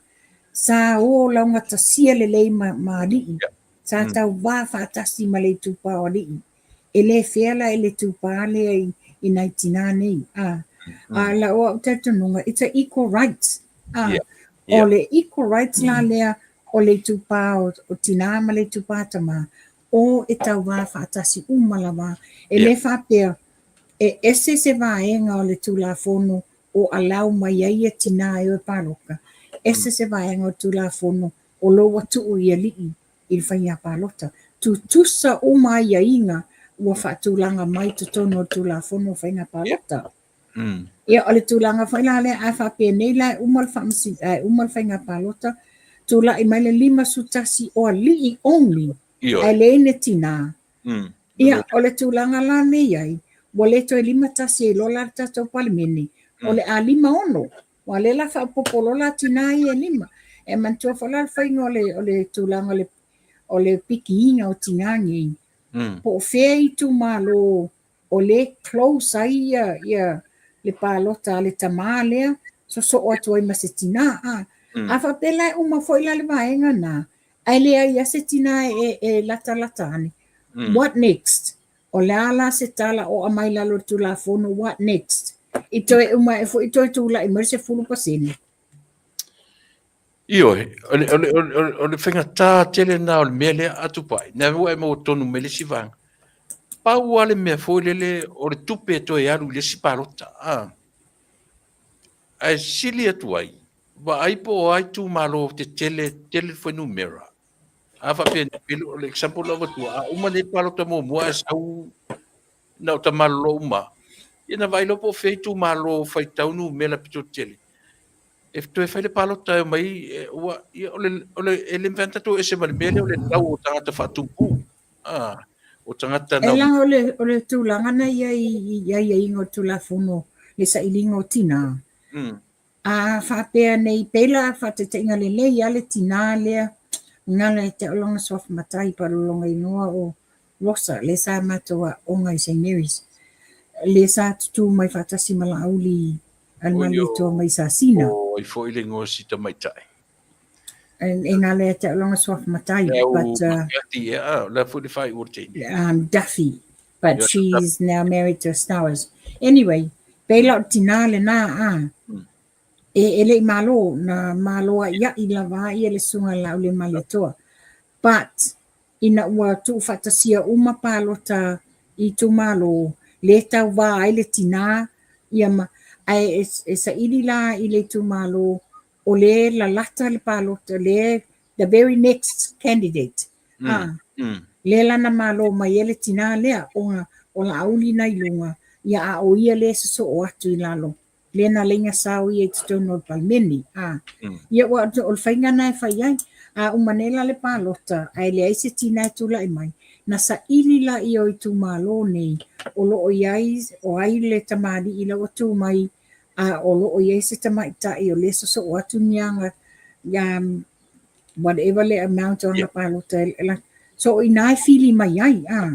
Sa o laugatasia lelei ma ma alii. Sa tauvā faatasi ma le itupa o alii. E le fair la i le itupa lea i i nai tinā nei. A, a lau au talitonuga, it's a equal rights. A, o le equal rights la lea o le itupa o, o tinā ma le itupa tamā, o e tauvā faatasi uma lava. E le faapea e ese se vaega o le Tulafono o allow mai ai ia tinā e o e paloka, ese se vaega o le Tulafono o lo ua tuu i alii i le faiga palota. Tutusa uma aiaiga ua faatulaga mai i totonu o le Tulafono o Faiga Palota. Ia, o le tulaga foi la lea, a faapea nei la e uma le faamasino, e uma le faiga palota, tulai mai le 51 o alii only, ae leai ni tinā. Ia, o le tulaga la lea e i ai, ua le toe 51 ai loa la le tatou Palemene, o le a 56. Aua o lea o le a faaopoopo loa la tinā ia e lima. E manatua foi la le faiga o le, o le tulaga o le, o le pikiina o tinā nei, po o fea itumalo o lea e close ai ia, ia le palota a le tamā lea, sosoo atu ai ma se tinā. A, a faapea la e uma foi la le vaega lena, ae leai lava se tinā e, e latalata ane, what next? O le a la se tala o aumai i lalo o le Tulafono, what next? I toe uma ae foi toe tulai mai le 10%. Ioe, o le, o le, o le, o le faigata tele lena o le mea lea a Tupai, na ua e maua tonu mai le isi vaega. Pau lava le mea foi lele o le tupe e toe alu i le isi palota, a. Ae sili atu ai, vaai po o a itumalo tetele tele le fuainumera. A faapea nei, o le example lau avatua, a uma nei palota muamua ae sau na o tamalolo uma, ia na vaai loa po o fea itumalo faitau numera pito tele, e toe fai le palota e omai, ua, ia, o le, o le, e le mafai ona tatou ese ma le mea lea o le lau o tagata faatupu. Ah, o tagata na... E leaga o le, o le tulaga na i ai i aiaiga o le Tulafono le sailiga o tinā. A faapea nei pei la faataitaiga lelei a le tinā lea gala ia te au lona suafa matai pa lona igoa o Rosa lea sa matou aoga i Saint Mary's lea sa tutū mai faatasi ma Laauli a le Malietoa mai Sasina. O ai foi le igoa o si tamaitai? E gala ia te au lona suafa matai but Duffy, yeah, la foi le faaiu o le teine. Duffy but she's now married to Stowers. Anyway, pei la o le tinā lenā a, e, e le i malo, na malo a'ia'i lava ia le susuga i Laaulialemalietoa. But, ina ua tuufaatasia uma palota i itumalo, lē tauvā ai le tinā, ia ma, ae e, e saili la i le itumalo o lē lalata le palota, lē the very next candidate, a, lea la na malo mai ai le tinā lea, ona o Laauli na i luga, ia a o ia lea e sosoo atu i lalo, lea na laina sao ia i totonu o le Palemene, a. Ia ua o le faiga lena e fai ai. A uma nei la le palota ae leai se tinā e tulai mai, na saili laia o itumalo nei o lo o i ai, o ai le tamalii la ua tu mai, a o lo o i ai se tamaitai o lea e sosoo atu ni aga, ia whatever le amount o aga palota e, so o i ina e fili mai ai, a.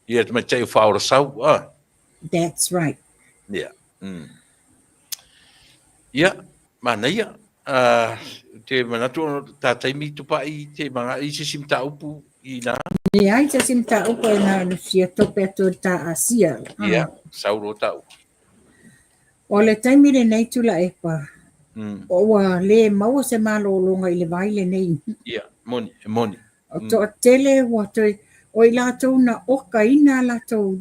Ia, tamaitai o Faaolasau, a. That's right. Ia. Ia, manaia. Uh, te manatu o tā taimi tupai te manga i se isi mataupu i nā. Leai se isi mataupu e nā le fia tope atu o tā Asia. Ia, sau lo tau. O le taimi lenei Tuilaepa, ua le maua se malologa i le vai lenei. Ia, moni, e moni. O toatele ua toe, o i latou na okaina a latou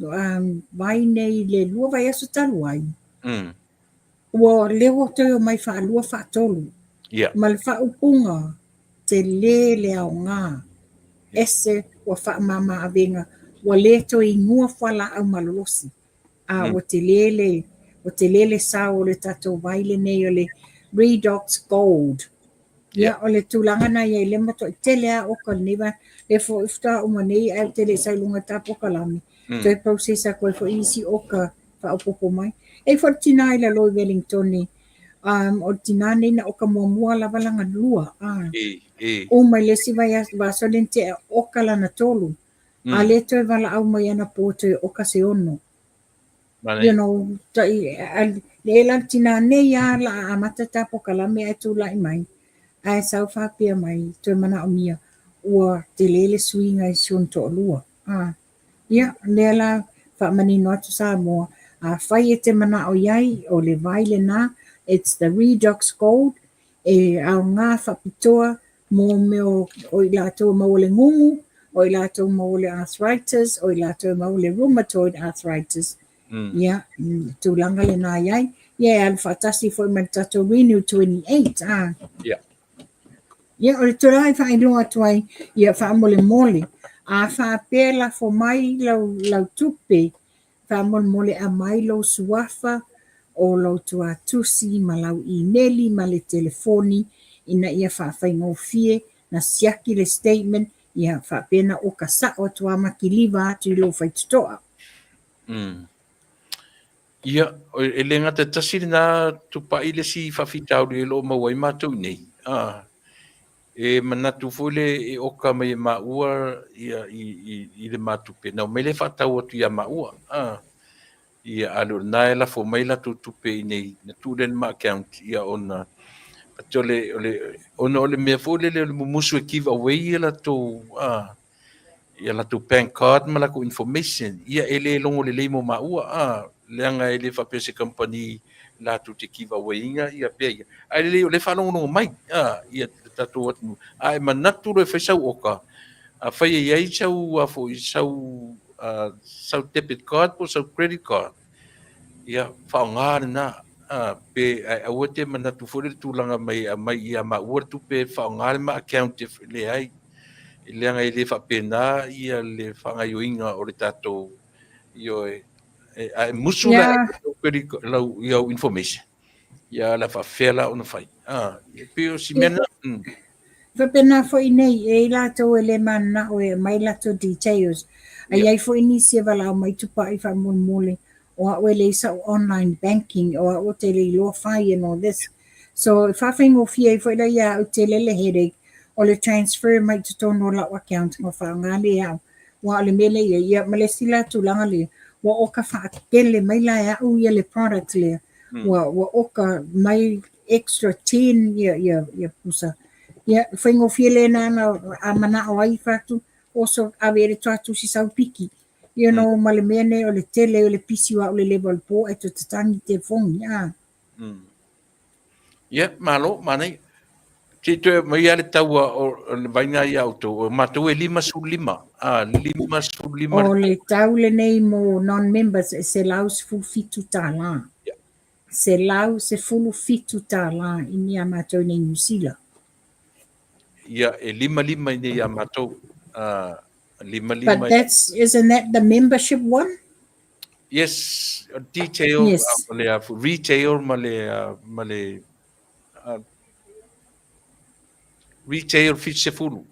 vai nei i le lua vaiaso talu ai, ua lea ua toe omai faalua faatolu. Ia. Ma le faaupuga, tele le aoga, ese ua faamama avega Ua le toe igoa fualaau malolosi, a ua tele le ua tele le sao o le tatou vai lenei o le Redox Gold. Ia, o le tulaga na ia i le matuai tele a oka lenei va le foi faatoa uma nei ae ou te le i sau i luga ta polokalame. Toe process atu ai foi isi oka faaopoopo mai. E i ai foi le tina i lalo i Wellington o le tina nei na oka muamua lava lana lua. Uma i le isi vaiaso lea na tea oka lana tolu. A lea toe valaau mai anapo toe oka se ono. You know, tai, le la le tina nei a la amata ta polokalame ae tulai mai. Ae sau faapea mai, toe manaomia, ua tele le suiga i si ona toalua. Ia, lea la faamanino atu Samoa, afai e te manao i ai, o le vai lena, it's the Redox Gold, e aoga faapitoa mō mea o i latou e maua le gugu, o i latou e maua le arthritis, o i latou e maua le rheumatoid arthritis. Ia, tulaga lena i ai. Ia, e alu faatasi foi ma le tatou Renew 28. Ah. Yeah. Ia, o le tulaga i faailoa atu ai, ia faamolemole, a faapea lafo mai lau, lau tupe, faamolemole aumai lou suafa o lou tuatusi ma lau imeli ma le telefoni ina ia faafaigofie na siaki le statement, ia faapea na oka sao atu a ma kiliva atu i lou faitotoa. Ia, e le gata tasi lena tupai le isi faafitauli e lo o maua ai matou i nei. E manatu foi le e oka mai e maua ia i le matupe, na omai lea faatau atu ia maua. Ia, a le o lena e lafo mai latou tupe i nei, na tuu lea i le ma account, ia ona, o le, ona o le mea foi lele o le mumusu e give away ia latou, ia latou bank card ma latou information, ia e le logo lelei mo maua, leaga e le faapea se company latou te give away ina ia pea ia. Ae lelei o lea e faalogologo mai ia le tatou atunuu. A e manatu loa e fai sau oka, afai e i ai sau, foi, sau, sau debit card po o sau credit card, ia faaaoga lena. Pe ae aua te manatu foi le tulaga mai e aumai ia maua le tupe e faaaoga le ma account e leai. Leaga e le faapena ia le faagaoioiga o le tatou, ioe, a e musu la lau iau information, ia la faafefea la ona fai. E pei o si mea lena. Faapena foi nei, e i latou e le mananao e aumai latou details. A i ai foi nisi e valaau mai tupai faamolemole, o au e leai sau online banking, o au ou te le iloa fai and all this. So e faafaigofie ai foi la ia au tele le headache o le transfer mai i totonu o lau account ma faaaoga lea e au. Aua o le mea lea e i ai, ia ma le isi la tulaga lea, ua oka faatele mai la e au ia le product lea. Ua oka mai extra 10 ia pusa. Ia faigofie lena na a manao ai fai atu, oso ave i le tuatusi sau piki. You know, ma le mea nei o le tele o le pisi o au le leva o le po ae toe tatagi telefoni. Ia, malo, manaia. Se i toe aumai lava le tau o le vaina ia outou. O matou e 55. A, 55. O le tau lenei mo non-members e $117. $117 i nei a matou nei Niu Sila. Ia, e 55 i nei ia matou. 55. But that's, isn't that the membership one? Yes, detail, yes. Ma le retail ma le, ma le retail 70.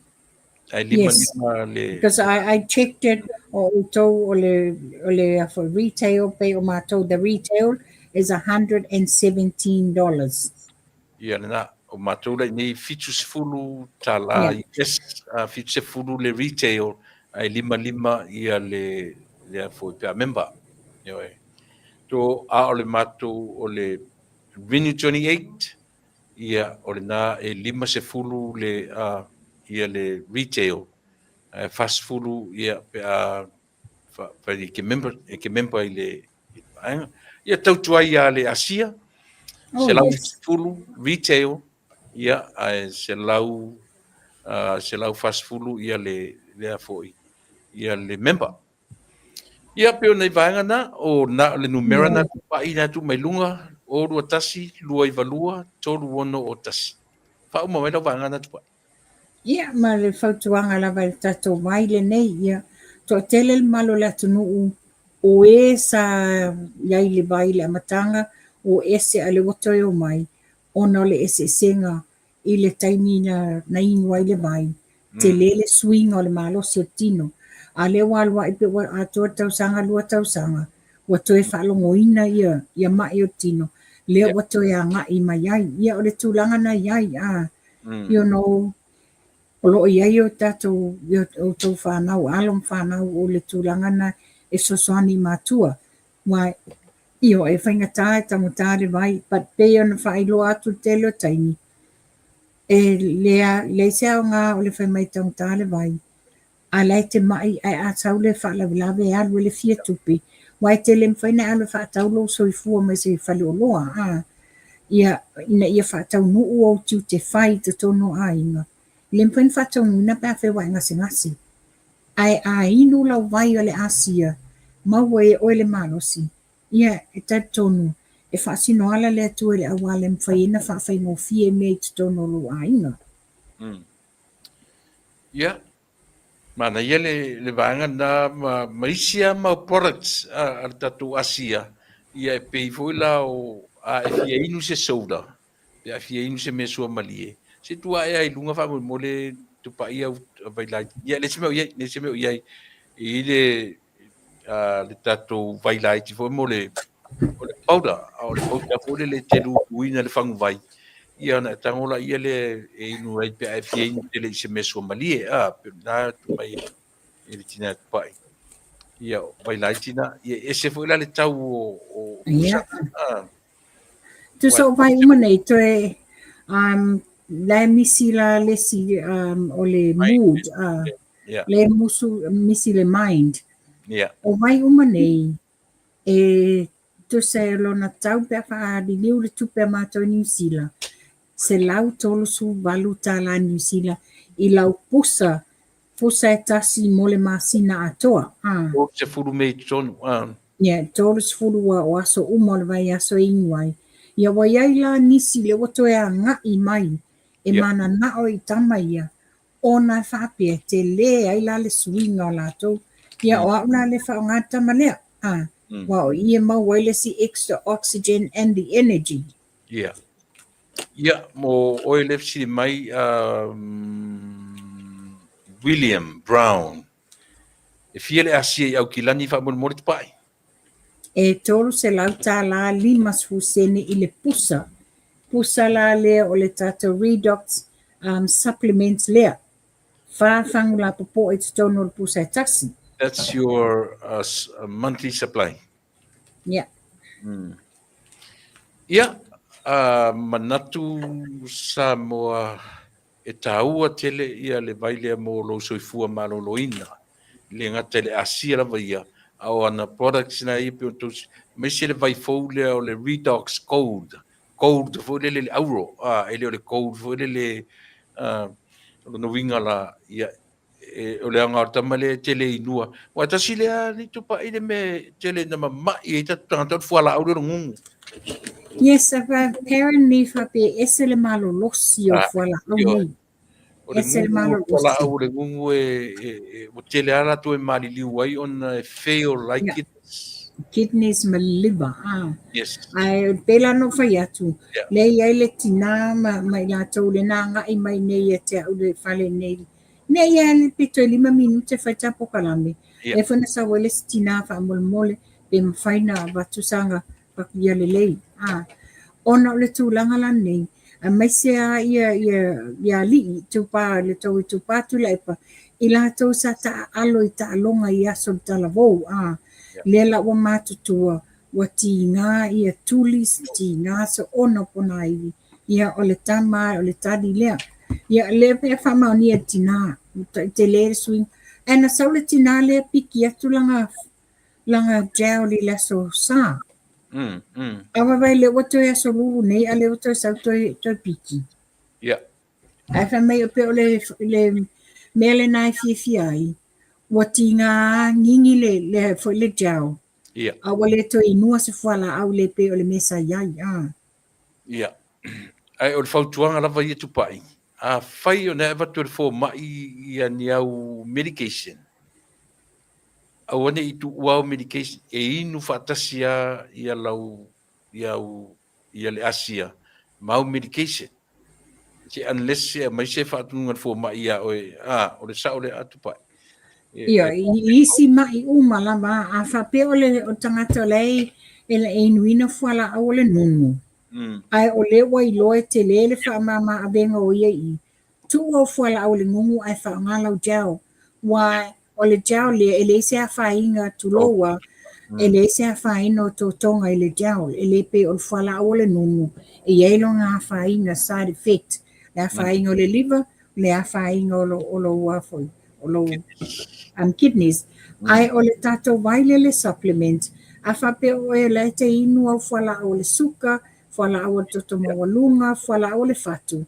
Ai lima yes. Lima le. Because I checked it o outou o le for retail pay o matou the retail is $117. Ia lena, o matou la nei $70 US, 70 le retail, ai 55 ia le foi pe a member. Ioe. To a o le matou o le Renew 28, ia o lena e 50 le ia le retail, ae 40 ia pe a fai e ke member i le vaega. Ia tautua ai ia le Asia, Oh, 170 yes. Retail, ia ae 140 ia le lea foi ia le member. Ia pe o nei vaega na o na le numera na tupai na tu mai lunga o 21 292 3601. Faauma mai lau vaega na tupai. Ia, ma le fautuaga lava i le tatou vai lenei, ia, Toatele le mamalu o le atunuu o e sa i ai i le vai i le amataga, o ese a o lea ua toe omai ona o le eseesega i le taimi na inu ai le vai, tele le suiga o le malosi o le tino. A o lea ua alu a'i pe ua atoa le tausaga, 2 tausaga, ua toe faalogoina ia ma'i o le tino, lea ua toe agai mai ai. Ia o le tulaga na i ai, a, you know, o lo o i ai o tatou, outou fanau, alo ma fanau o le tulaga na e fesoasoani i matua. Aua, ioe, e faigata, e taugata le vai, but pei ona faailoa atu le tele o taimi, e leai se aoga o le fai mai e taugata le vai, a la e te ma'i ae a sau le faalavelave e alu ai le fia tupe, aua e te le mafai ona e alu e faatau lou soifua mai se faleoloa, a, ia, ina ia faataunuu ou tiute fai i totonu o aiga, e le mafai ona faataunuuina pe afai ua e gasegase. Ae a inu lau vai o le asia, maua e oe le malosi, ia, e talitonu, e faasino ala le Atua i le auala e mafai ai ona faafaigofie mea i totonu o lou aiga. Ia, manaia le, le vaega lena ma, ma isi lava mau products a, a le tatou Asia, ia e pei foi la o a e fia inu se soda, pe a fia inu se mea suamalie, se tuu ae lava i luga faamolemole tupai au vailaiti. Ia leai se mea o i ai, leai se mea o i ai. E i ai le, le tatou vailaiti foi mo le, o le powder, a o le powder foi lele e te luluina le faguvai, ia ona e tago laia lea e inu ai pe a e fia inu tele i se mea suamalie, a, pe o lena atu mai e le tina e tupai. Ia, vailaiti na, ia e ese foi la le tau o, o pusa. Yeah. Tusa o vai uma nei, toe um, la misi la lesi um, o le mood, uh, yeah. le musu, misi le mind. Yeah. O vai uma nei, e tusa e lona tau pe a faaliliu le tupe a matou i Niu Sila, $138 Niu Sila i lau pusa, pusa e tasi mo le masina atoa. A. 30 mea i totonu. A. Ia, 30 ua o aso uma o le vaiaso e inu ai. Ia ua i ai la nisi lea ua toe agai mai e mananao i tama ia, ona e faapea e tele ai la le suiga o latou. Ia o au la lea e faaaoga le tama lea, a, aua o i e maua ai le isi extra oxygen and the energy. Ia. Ia, mo oe lea e fesili mai, um, William Brown, e fia le asia i Aukilani faamolemole Tupai? E $300 50 sene i le pusa. Pusa la lea o le tatou redox um, supplements lea. Whā whangu la popoa i totonu o le pusa e tasi. That's your uh, uh monthly supply. Yeah. Ia, uh, manatu Samoa E tāua tele ia le vai lea mō lou soifua maloloina, e le gata i le Asia lava ia, a o ana products na ia pei ona tou aemaise le vai fou lea o le Redox Gold, gold foi lele le auro, a, e le o le gold foi lele, a, o lona uiga la, ia, e, o le aoga o le tama lea e tele inua. Aua tasi lea ni tupaʻi le mea e tele na mamaʻi ai tatou tagata o le fualaau lea o le gugu. Yes, apparently faapea e ese le malolosi o fualaau nei. O le gugu o fualaau o le gugu e, e, e, ua tele lava latou e maliliu ai ona e fail like yeah. It. Kidneys ma liver. Ah. Yes. Ae pei la ona ou fai atu, yeah. lea i ai le tinā ma, ma i latou le na agai mai nei ia te au le fale nei. Nei ia le pe toe lima minute fai tā pokalame. Yeah. E foi na sau ai le isi tinā faamolemole pe mafai na avatu saga ia lelei. Ah. Ona o le tulaga la nei, aemaise lava ia, ia, ia alii, Tupā, le tou Tupā Tuilaepa, i latou sa taaalo i taaloga i aso o le talavou, ā, lea la ua matutua, ua tiga ia tuli, tiga soona o ponaivi, ia o le tama o le tali lea. Ia lea pe faamaonia e le tinā, ua tele le suiga. Ae na sau le tinā lea piki atu lana lana gel i le aso Sa. Mm, mm. A vaavaai lea ua toe aso Lulu nei a lea ua toe sau toe, toe piki. Yeah. Ae fai mai o pei o le, le mea lena e fiafia ai, ua tiga gigi le, le, foi le gel. Yeah. A ua le toe inua se fualaau le pei o le mea sa i ai. Ah. Yeah. Ae o le fautuaga lava ia Tupai, afai ona e avatu e le fomai ia ni au medication, Aua ne i tuua au medication, e inu faatasi lava ia lau, ia au, ia le asia ma au medication. Se unless e aumai se faatonuga a le fomai ia oe, a, o le sao lea a Tupai. Ia, i isi mai uma lava, a faapea o le o tagata o la e e inuina fualaau o le nunu, ae o lea ua iloa e tele le faamama avega o ia i i, tuu au fualaau o le nunu ae faaaoga lau gel. Aua o le gel lea e leai se afaina, tulou a, e leai se afaina o totoga i le gel. E le pei o le fualaau o le nunu e i ai lona afaina, side effect, le afaina o le liver, le afaina o lou a foi, o lou kidneys. Ae o le tatou vai lea le supplement, a faapea oe o la e te inu au fualaau o le suka, fualaau o le toto maualuga, fualaau o le fatu,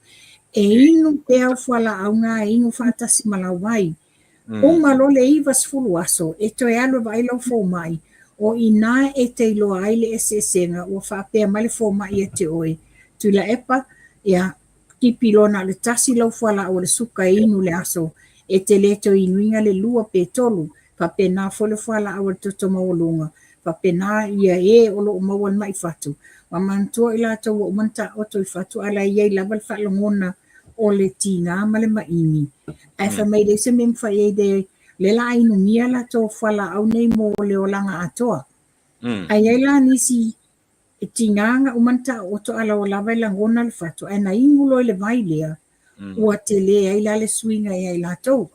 e inu pea au fualaau na e inu faatasi ma lau vai. Uma loa le 90 aso, e toe alu e vaai lau fomai, o i ina e te iloa ai le eseesega ua faapea mai le fomai ia te oe, Tuilaepa, ia, tipi loa na o le tasi lau fualaau o le suka e inu i le aso, e te le toe inuina le lua pe tolu, faapena foi le fualaau a le toto maualuga, faapena ia e o lo o maua i le mai fatu. Ua manatua i latou ua uma ona taoto i fatu ae la e i ai lava le faalogona o le tiga ma le maini. Ae fai mai e leai se mea e mafai ai le lea la a inumia latou fualaau nei mo le olaga atoa. Ae i ai la nisi e tiga na uma ona taoto a ua lava e lagona le fatu ae na inu loa i le vai lea, ua tele ai la le suiga ia i latou.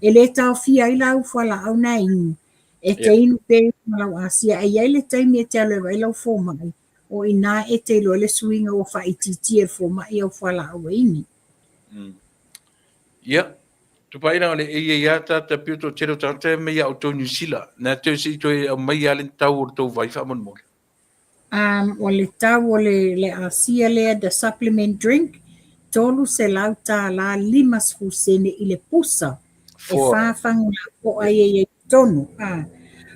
E le taofia ai la au fualaau na e inu, e te inu pea ma lau asia, ae i ai le taimi e te alu e vaai lau fomai, o i ina e te iloa ai le suiga ua faaitiitia e le fomai au fualaau e inu. Ia, Tupai leaga o le e i ai lava tata pei o toatele o tagata e omai ia outou Niu Sila, na te se i toe aumai lava le tau o le tou vai faamolemole. O le tau o le, le asia lea, the supplement drink, $300.50 i le pusa. E fa fagu lapoa ia i ai i totonu.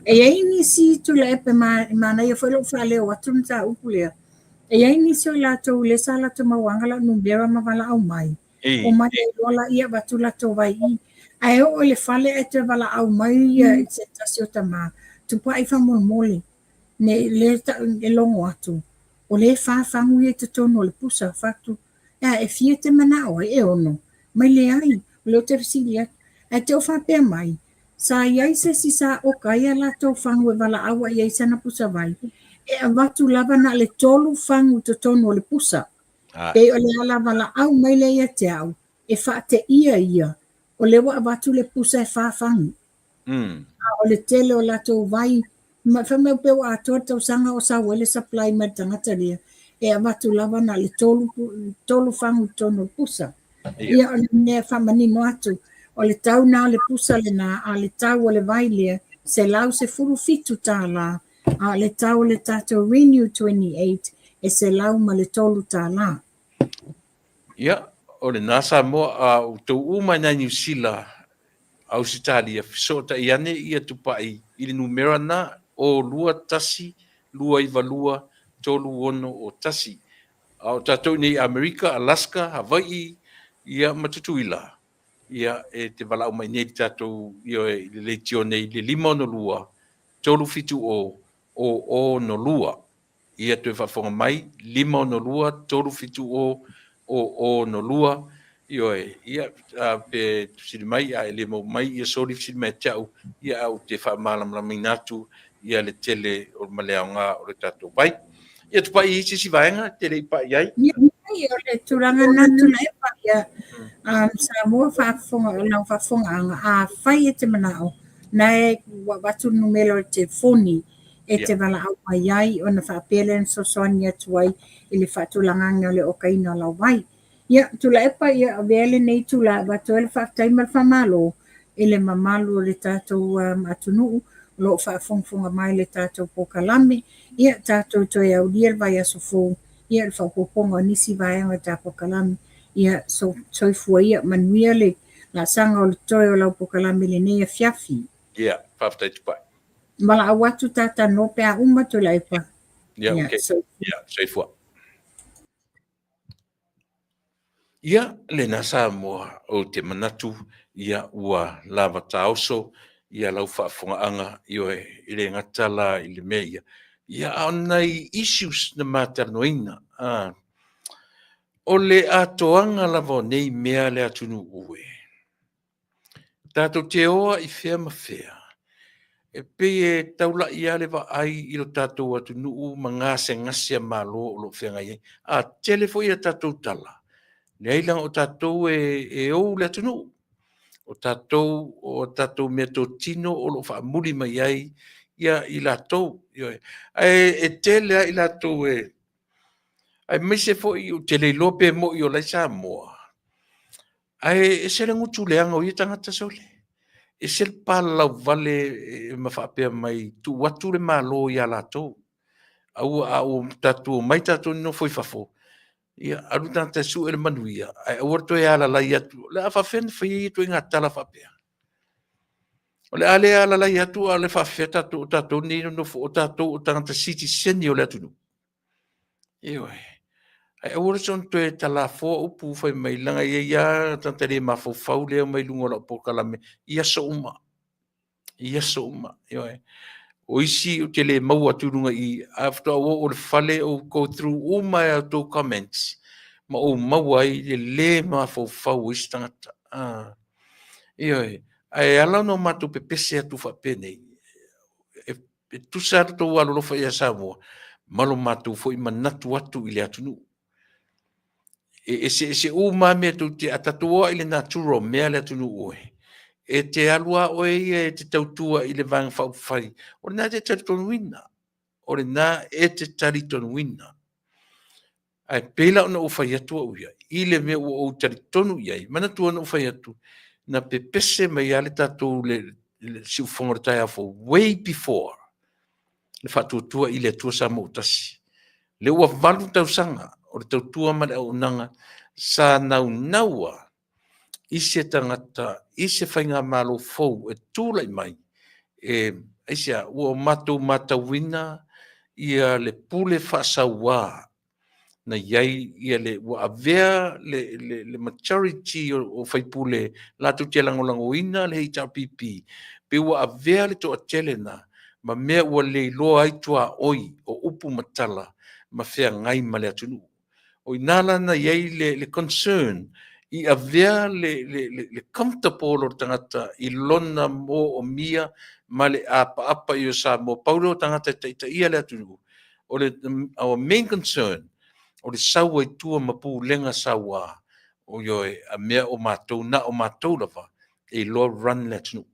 E i ai nisi Tuilaepa, e manaia foi lou faaleo atu le mataupu lea. E i ai nisi o i latou lea sa latou mauaga lau numera ma valaau mai. Omai ai loa laia avatu latou vai i. Ae oo i le fale ae toe valaau mai ia se tasi o tama, tupai faamolemole. Ne lea e logo atu, o lea e fa fagu ia i totonu o le pusa. Fatu, ea e fia e te manao ai? E ono. Mai leai, o lea ou te fesili atu. Ae te o faapea mai, sa i ai se isi sa oka ai a latou fagu e valaau ai i ai sana pusa vai, e avatu lava na o le tolu fagu i totonu o le pusa. Pei o le ala valaau mai lea ia te au, e faateia ia, o lea ua avatu le pusa e fa fagu. A o le tele o latou vai, ma fai mai pei ua atoa le tausaga o sau ai le supply mai le tagata lea, e avatu lava na o le tolu, tolu fagu i totonu o le pusa. Ia, o le mea e faamanino atu, o le tau na o le pusa lena, a o le tau o le vai lea, $117, a o le tau o le tatou Renew 28, e $103. Ia, o lena Samoa, a outou uma i nai Niu Sila, Ausetalia, fesootai ane ia Tupai i le numera na, o 2 1 2 9 2 3 6 o 1. A o tatou i nei Amerika, Alaska, Havaii, ia ma Tutuila, ia e te valaau mai nei i le tatou, ioe, i le leitio nei i le 5 6 3 7 0 0 6 2. Ia toe faafofoga mai, 5 6 3 7 0 0 6 2. Ioe, ia, pe fesili mai, a e le maua mai, ia soli fesili mai ia te au, ia ae ou te faamalamalamaina atu ia le tele o ma le aoga o le tatou vai. Ia Tupai i se isi vaega e te le i pai i ai? Ia, o le tulaga lena Tuilaepa, ia, Samoa faafofoga, o lau faafofogaaga, afai e te manao, na e ua avatu le numera o le telefoni e te valaau mai ai ona faapea lea ona fesoasoani atu ai i le faatulagaga o le okaina o lau vai. Ia, Tuilaepa, ia avea lenei itula e avatu ai le faafetai ma le faamalo i le mamalu o le tatou atunuu o lo o faafogafoga mai i le tatou polokalame. Ia, tatou toe aulia le vaiaso fou, ia le faaopoopoga o nisi vaega o le tatou polokalame. Ia, soifua ia, manuia le laasaga o le totoe o lau polokalame i lenei afiafi. Ia, faafetai Tupai. Valaau atu ta talanoa pe a uma Tuilaepa. Ia, okay. Ia, soifua. Ia, lena Samoa, ou te manatu, ia, ua lava taoso. ia lau faafofogaaga, ioe, e le gata la i le mea ia, ia a o nai issues na ma talanoaina. O le atoaga lava o nei mea le atunuu e, tatou te oa i fea ma fea, e pei e taulai lava le vaai i lo tatou atunuu ma gasegase a Malo o lo o feagai ai. A tele foi a tatou tala, leai leaga o tatou e ou le atunuu. O tatou o tatou meatotino o lo o faamuli mai ai ia i latou. Ioe. Ae e tele lava i latou e aemaise foi ou te le iloa pe moni o la e i Samoa, ae ese le gutu leaga o ia tagata sole. Ese le palalauvale ma faapea mai, tuu atu le Malo ia latou. Aua a ua tatou omai tatou nonofo i fafo, ia alu tagata e sue le manuia, ae aua le toe alalai atu. O le a faapefea ona fai ia ituaiga tala faapea? O le a le alalai atu a o le faapefea tatou o tatou nei e nonofo o tatou o tagata sitiseni o le atunuu? Ioe. Ae aua le soona toe talafoa upu fai mai leaga e i ai lava tagata le mafaufau lea e omai i luga o lau polokalame i aso uma, i aso uma. Ioe. O isi ou te le maua atu i luga i i, ae faatoa ou oo i le fale ou go through uma ai lava outou comments ma ou maua ai le le mafaufau o isi tagata. Ioe. Ae ala ona matou pepese atu faapenei, e tusa lava lo outou alolofa ia Samoa ma lo matou foi manatu atu i le atunuu. E eseese uma lava mea tou te, a tatou o lava i le natura o mea le atunuu e, e te alu lava oe ia e te tautua i le Vaega Faaupufai, o lena e te talitonuina, o lena e te talitonuina. Ae pei la ona ou fai atu au ia, i le mea ua ou talitonu i ai, manatua na ou fai atu, na pepese mai lava le tatou le siufofoga o le taeao fou, way before le Faatuatua i le Atua Samoa ua Tasi. Lea ua 8 tausaga o le tautua ma le auaunaga sa naunau lava i se tagata, i se faigamalo fou e tulai mai, e, aisea, ua matou matauina ia le pule faasaua na i ai ia le, ua avea le majority o faipule latou te lagolagoina le HRPP, pei ua avea le toatele lena ma mea ua le iloa ai tuaoi o upu ma tala ma feagai ma le atunuu. O i ina la na i ai le concern i avea le comfortable o le tagata i lona moomia ma le apaapa i o Samoa. Pau lea o tagata e taitaia le atunuu. O le our main concern, o le sau ai tua ma pulega saua, ioe, a mea o matou, na o matou lava e iloa run le atunuu.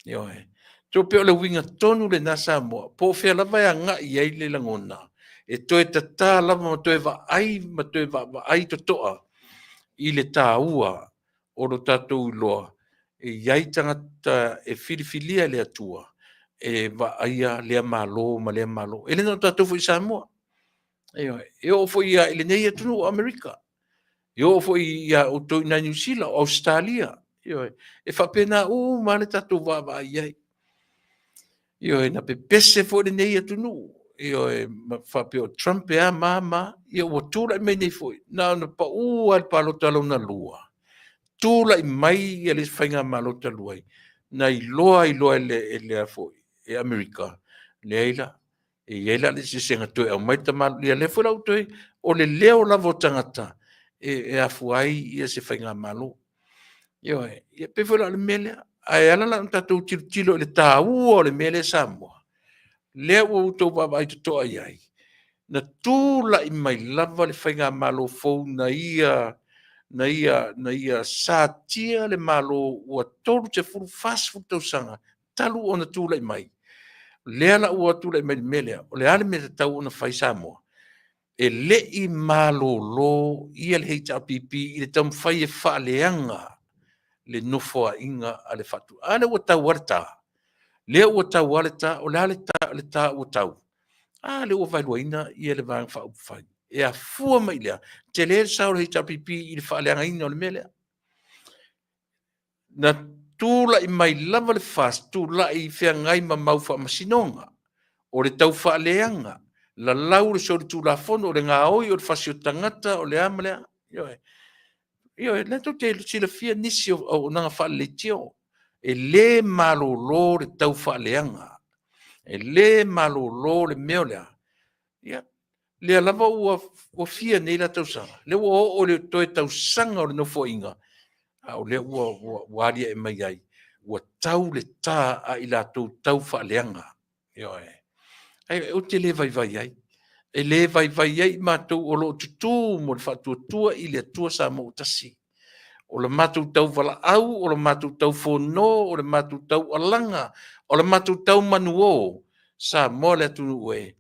Ioe. So pei o le uiga tonu lena Samoa, po o fea lava e agai i ai le lagona, e toe tata lava ma toe vaai ma toe vaavaai totoa i le taua o lo tatou iloa e i ai tagata e filifilia e le Atua e vaaia lea Malo ma lea Malo. E le na o tatou foi i Samoa. Ioe. E oo foi i lenei atunuu o Amerika. E oo foi ia outou i Niu Sila, o Ausetalia. Ioe. E faapena uma lava le tatou vaavaai i ai. Ioe, na pepese foi lenei atunuu. Ioe, ma faapea o Trump e a ma a ma a. Ia ua tulai mai nei foi, na ona pau lava i le palota lona lua, tulai mai ia le faigamalo talu ai, na iloa ai loa e le foi e Amerika, leai la, e i ai la le eseesega toe aumai le tamaloa. Ia lea foi la ua toe, o le leo lava o tagata e afua ai ia se faigamalo. Ioe, ia pei foi la o le mea lea. Ae ala la ona tatou tilotilo i le taua o le mea lea Samoa, lea ua outou vaavaai totoa i ai, na tulai mai lava le faigamalo fou na ia satia le Malo ua 30, 40 tausaga talu ona tulai mai. Lea la ua tulai mai le mea lea, o le a le mea e tatau ona fai Samoa? E le i malolo ia le HRPP i le taumafai e faaleaga le nofoaiga a le Faatu. A lea ua tau lava le ta, lea ua tau lava le ta, o le a le ta ua tau? A lea ua vaeluaina ia le Vaega Faaupufai. E afua mai i le a? Tele le sao o le HRPP i le faaleagaina o le mea lea. Na tulai mai lava le FAST, tulai feagai ma mau faamasinoga, o le tau faaleaga, lalau le solitulafono, o le gaoi o le fasi o tagata, o le a ma le a. Ioe. Ioe, lena tou te silafia nisi o auaunaga faaleleitio. E lē malōlō le taufaaleaga, e lē malōlō le mea o le a? Ia, lea lava ua ua fia nei la tausaga, lea ua oo i le toe tausaga o le Nofoaiga, a o lea ua ua ua alia'e mai ai, ua tau le ta a i latou taufaaleaga. Ioe. Ae ou te le vaivai ai. E le vaivai ai i matou o lo o tutū mo le faatuatua i le Atua Samoa ua tasi. O le matou tauvalaau, o le matou taufono, o le matou taualaga, o le matou taumanuō, Samoa le atunuu e,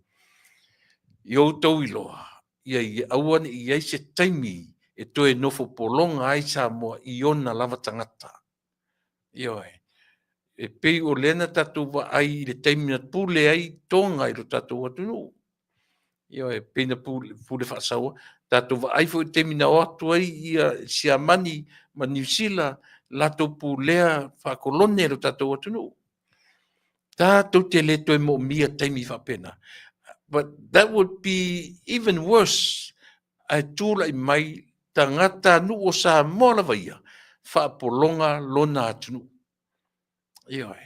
ia outou iloa, ia aua ne i i ai se taimi e toe nofo pologa ai Samoa i ona lava tagata. Ioe. E pei o lea na tatou vaai i le taimi na pule ai Toga i lo tatou atunuu. Ioe, pei na pule, pule faasaua. Tatou vaai foi i le taimi na o atu ai ia Siamani ma Niu Sila latou pulea faakolone lo tatou atunuu. Tatou te le toe moomia taimi faapena. But that would be even worse ae tulai mai tagatanuu o Samoa lava ia faapologa lona atunuu. Ioe.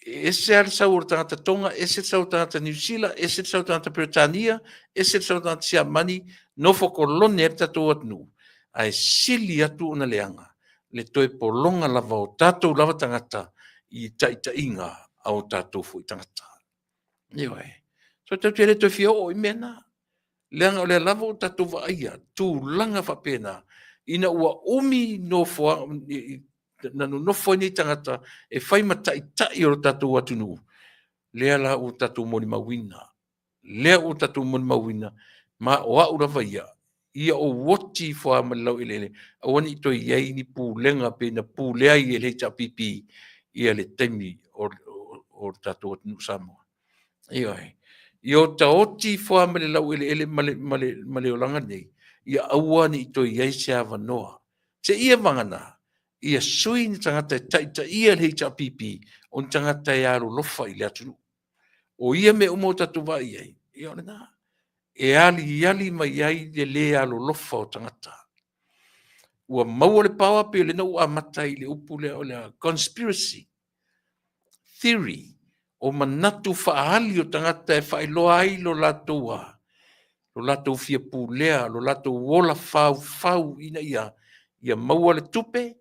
E ese lava le sau o le tagata Toga, ese le sau o le tagata Niu Sila, ese le sau o le tagata Peretania, ese le sau o le tagata Siamani, nofo kolone ai le tatou atunuu, ae sili atu ona leaga le toe pologa lava o tatou lava tagata i taitaiga a o tatou foi tagata. Ioe. So tatou te le toe fia oo i mea na, leaga o lea lava ua tatou vaaia tulaga faapena ina ua umi nofoaga na nonofo ai nei tagata e fai ma taitai o lo tatou atunuu, lea la ua tatou molimauina, lea ua tatou molimauina, ma o au lava ia, ia ou oti ifo lava ma le laueleele, aua ne i toe i ai ni pulega pei na pulea ai e le HRPP ia le taimi o le tatou atunuu Samoa. Ioe. Ia otaoti ifo lava ma le laueleele ma le olaga lenei, ia aua ne i toe i ai se avanoa. Seia vagana, ia sui ni tagata e taitaia le HRPP, o ni tagata e alolofa i le atunuu. O ia mea uma ua tatou vaai i ai, ia o lena, e aliali mai ai le lē alolofa o tagata. Ua maua le power pei o lena ua amata ai i le upu lea o le conspiracy theory, o manatu faaali o tagata e faailoa ai lo latou a, lo latou fia pulea, lo latou ola faufau ina ia ia maua le tupe,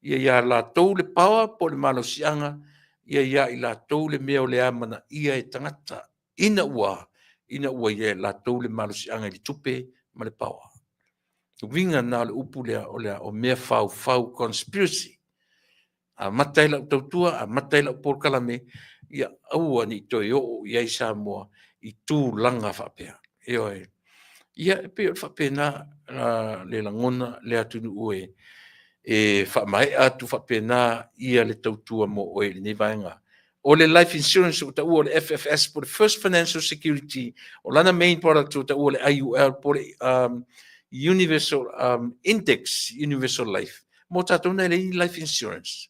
ia ia latou le power po o le malosiaga, ia ia i latou le mea o le amanaia e tagata ina ua ina ua ia latou le malosiaga i le tupe ma le power. Le uiga lena o le upu lea o le o mea faufau, conspiracy. Amata ai lau tautua, amata ai lau polokalame, ia aua ne i toe oo i ai Samoa i tulaga faapea. Ioe. Ia, e pei o le faapena le lagona le atunuu e e faamaea atu faapena ia le tautua mo oe i lenei vaega. O le life insurance ua taua o le FFS po o le First Financial Security, o lana main product ua taua o le IUL po o le Universal Index Universal Life. Mo tatou na e leai ni life insurance.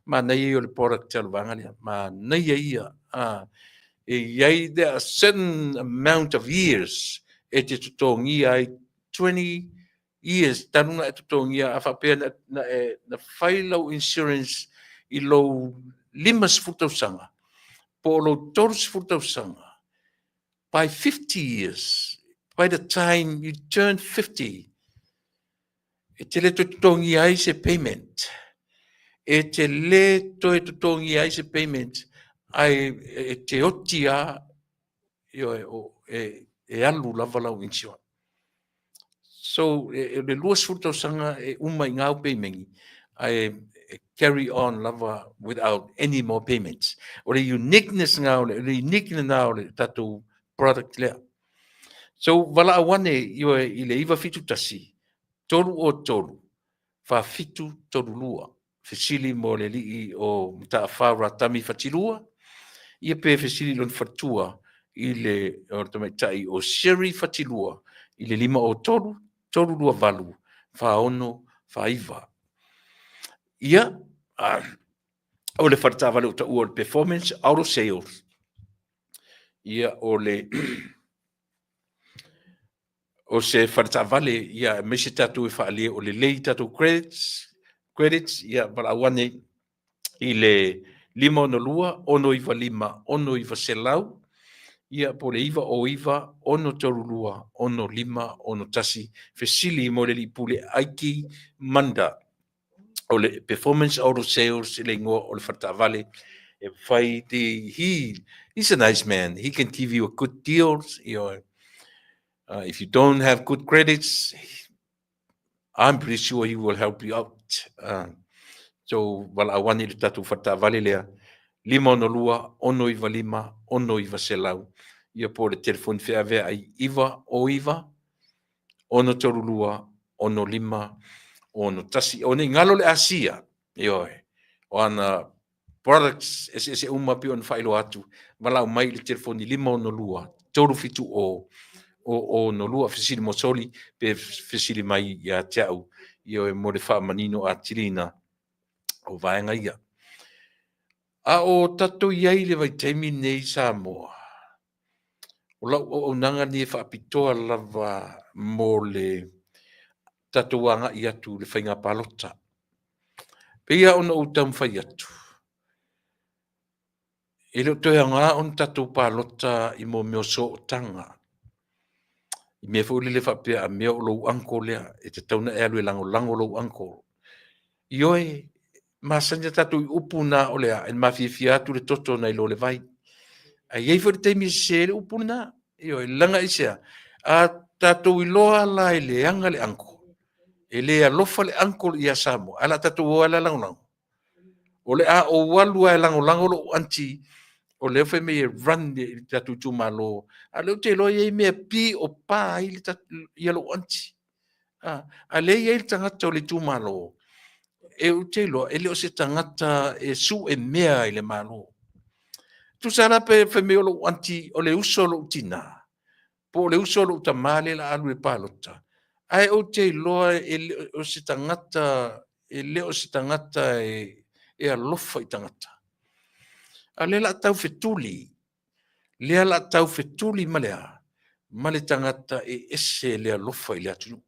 Manaia ia o le product a le vaega lea. Manaia ia. E i ai there are certain amount of years e te totogia ai 20 years talu na e totogia a faapea na, na, e, na fai lau insurance i lou 50 tausaga po o lou 30 tausaga by 50 years by the time you turn 50 e te le toe totogia ai se payment e te le toe totogia ai se payment ae e te oti a ioe, o, e, e alu lava lau insurance. So, e, e le 20 tausaga e uma i ngā au payment, ae e carry on lava without any more payments. O le uniqueness ngā, o le, le unique na o le tatou product lea. So, valaau ane ioe i le 971 303 4732. Fesili mo le alii o Mataafa Ratami Fatilua, ia pe fesili i lona faletua i le o le tamaitai o Sherry Fatilua i le 503 328 4649. Ia, o le faletaavale ua taua o le Performance Auto Sales, ia o le o se faletaavale, ia aemaise tatou e faaalia o lelei tatou credits, credits, ia valaau ane. i le 562 695 6900, ia po o le 909 632 6561. Fesili mo le Alii Pule Aiki Manda o le Performance Auto Sales le igoa o le faletaavale e fai the he's a nice man. He can give you a good deals. If you don't have good credits, I'm pretty sure he will help you out. So valaau ane i le tatou faletaavale lea 562 695 6900 ia po o le telefoni feaveai 909 632 65 61. O nei galo le Asia, ioe, o ana products eseese uma pei ona faailoa atu, valaau mai i le telefoni 562 370 062, fesili mo soli pe fesili mai ia te au, ioe, mo le faamanino atilina o vaega ia. A o tatou i ai i le vaitaimi lenei i Samoa, o lau auaunaga lenei e faapitoa lava mo le tatou agai atu i le faiga palota. Pei lava ona ou taumafai atu, e le o toe aoga ona tatou palota i mea o sootaga. I mea foi lele faapea a mea o lou uncle lea, e tatau ona e alu e lagolago lou uncle. Ioe, masani a tatou i upu na o le a, e mafiafia atu le toto nai lo le vai. Ae i ai foi le taimi e sese ai le upu lena. Ioe, leaga aisea? A tatou iloa la e leaga le uncle, e le alofa le uncle ia Samoa, ae o le a tatou o lava e lagolago. O le a ou alu lava e lagolago lou aunty o lea fai mai e run le tatou itumalo, a o lea ou te iloa e i ai mea pi o pa ai ia lou aunty. A lea e i ai le tagata o le itumalo, e ou te iloa e le o se tagata e sue mea i le Malo. Tusa la pe fai mai o lou aunty o le uso o lou tinā, po o le uso a lou tama lea o le a alu i le palota, ae ou te iloa e le o se tagata, e le o se tagata e alofa i tagata. A o lea o le a tau fetuli, lea o le a tau fetuli ma le a? Ma le tagata e ese le alofa i le atunuu.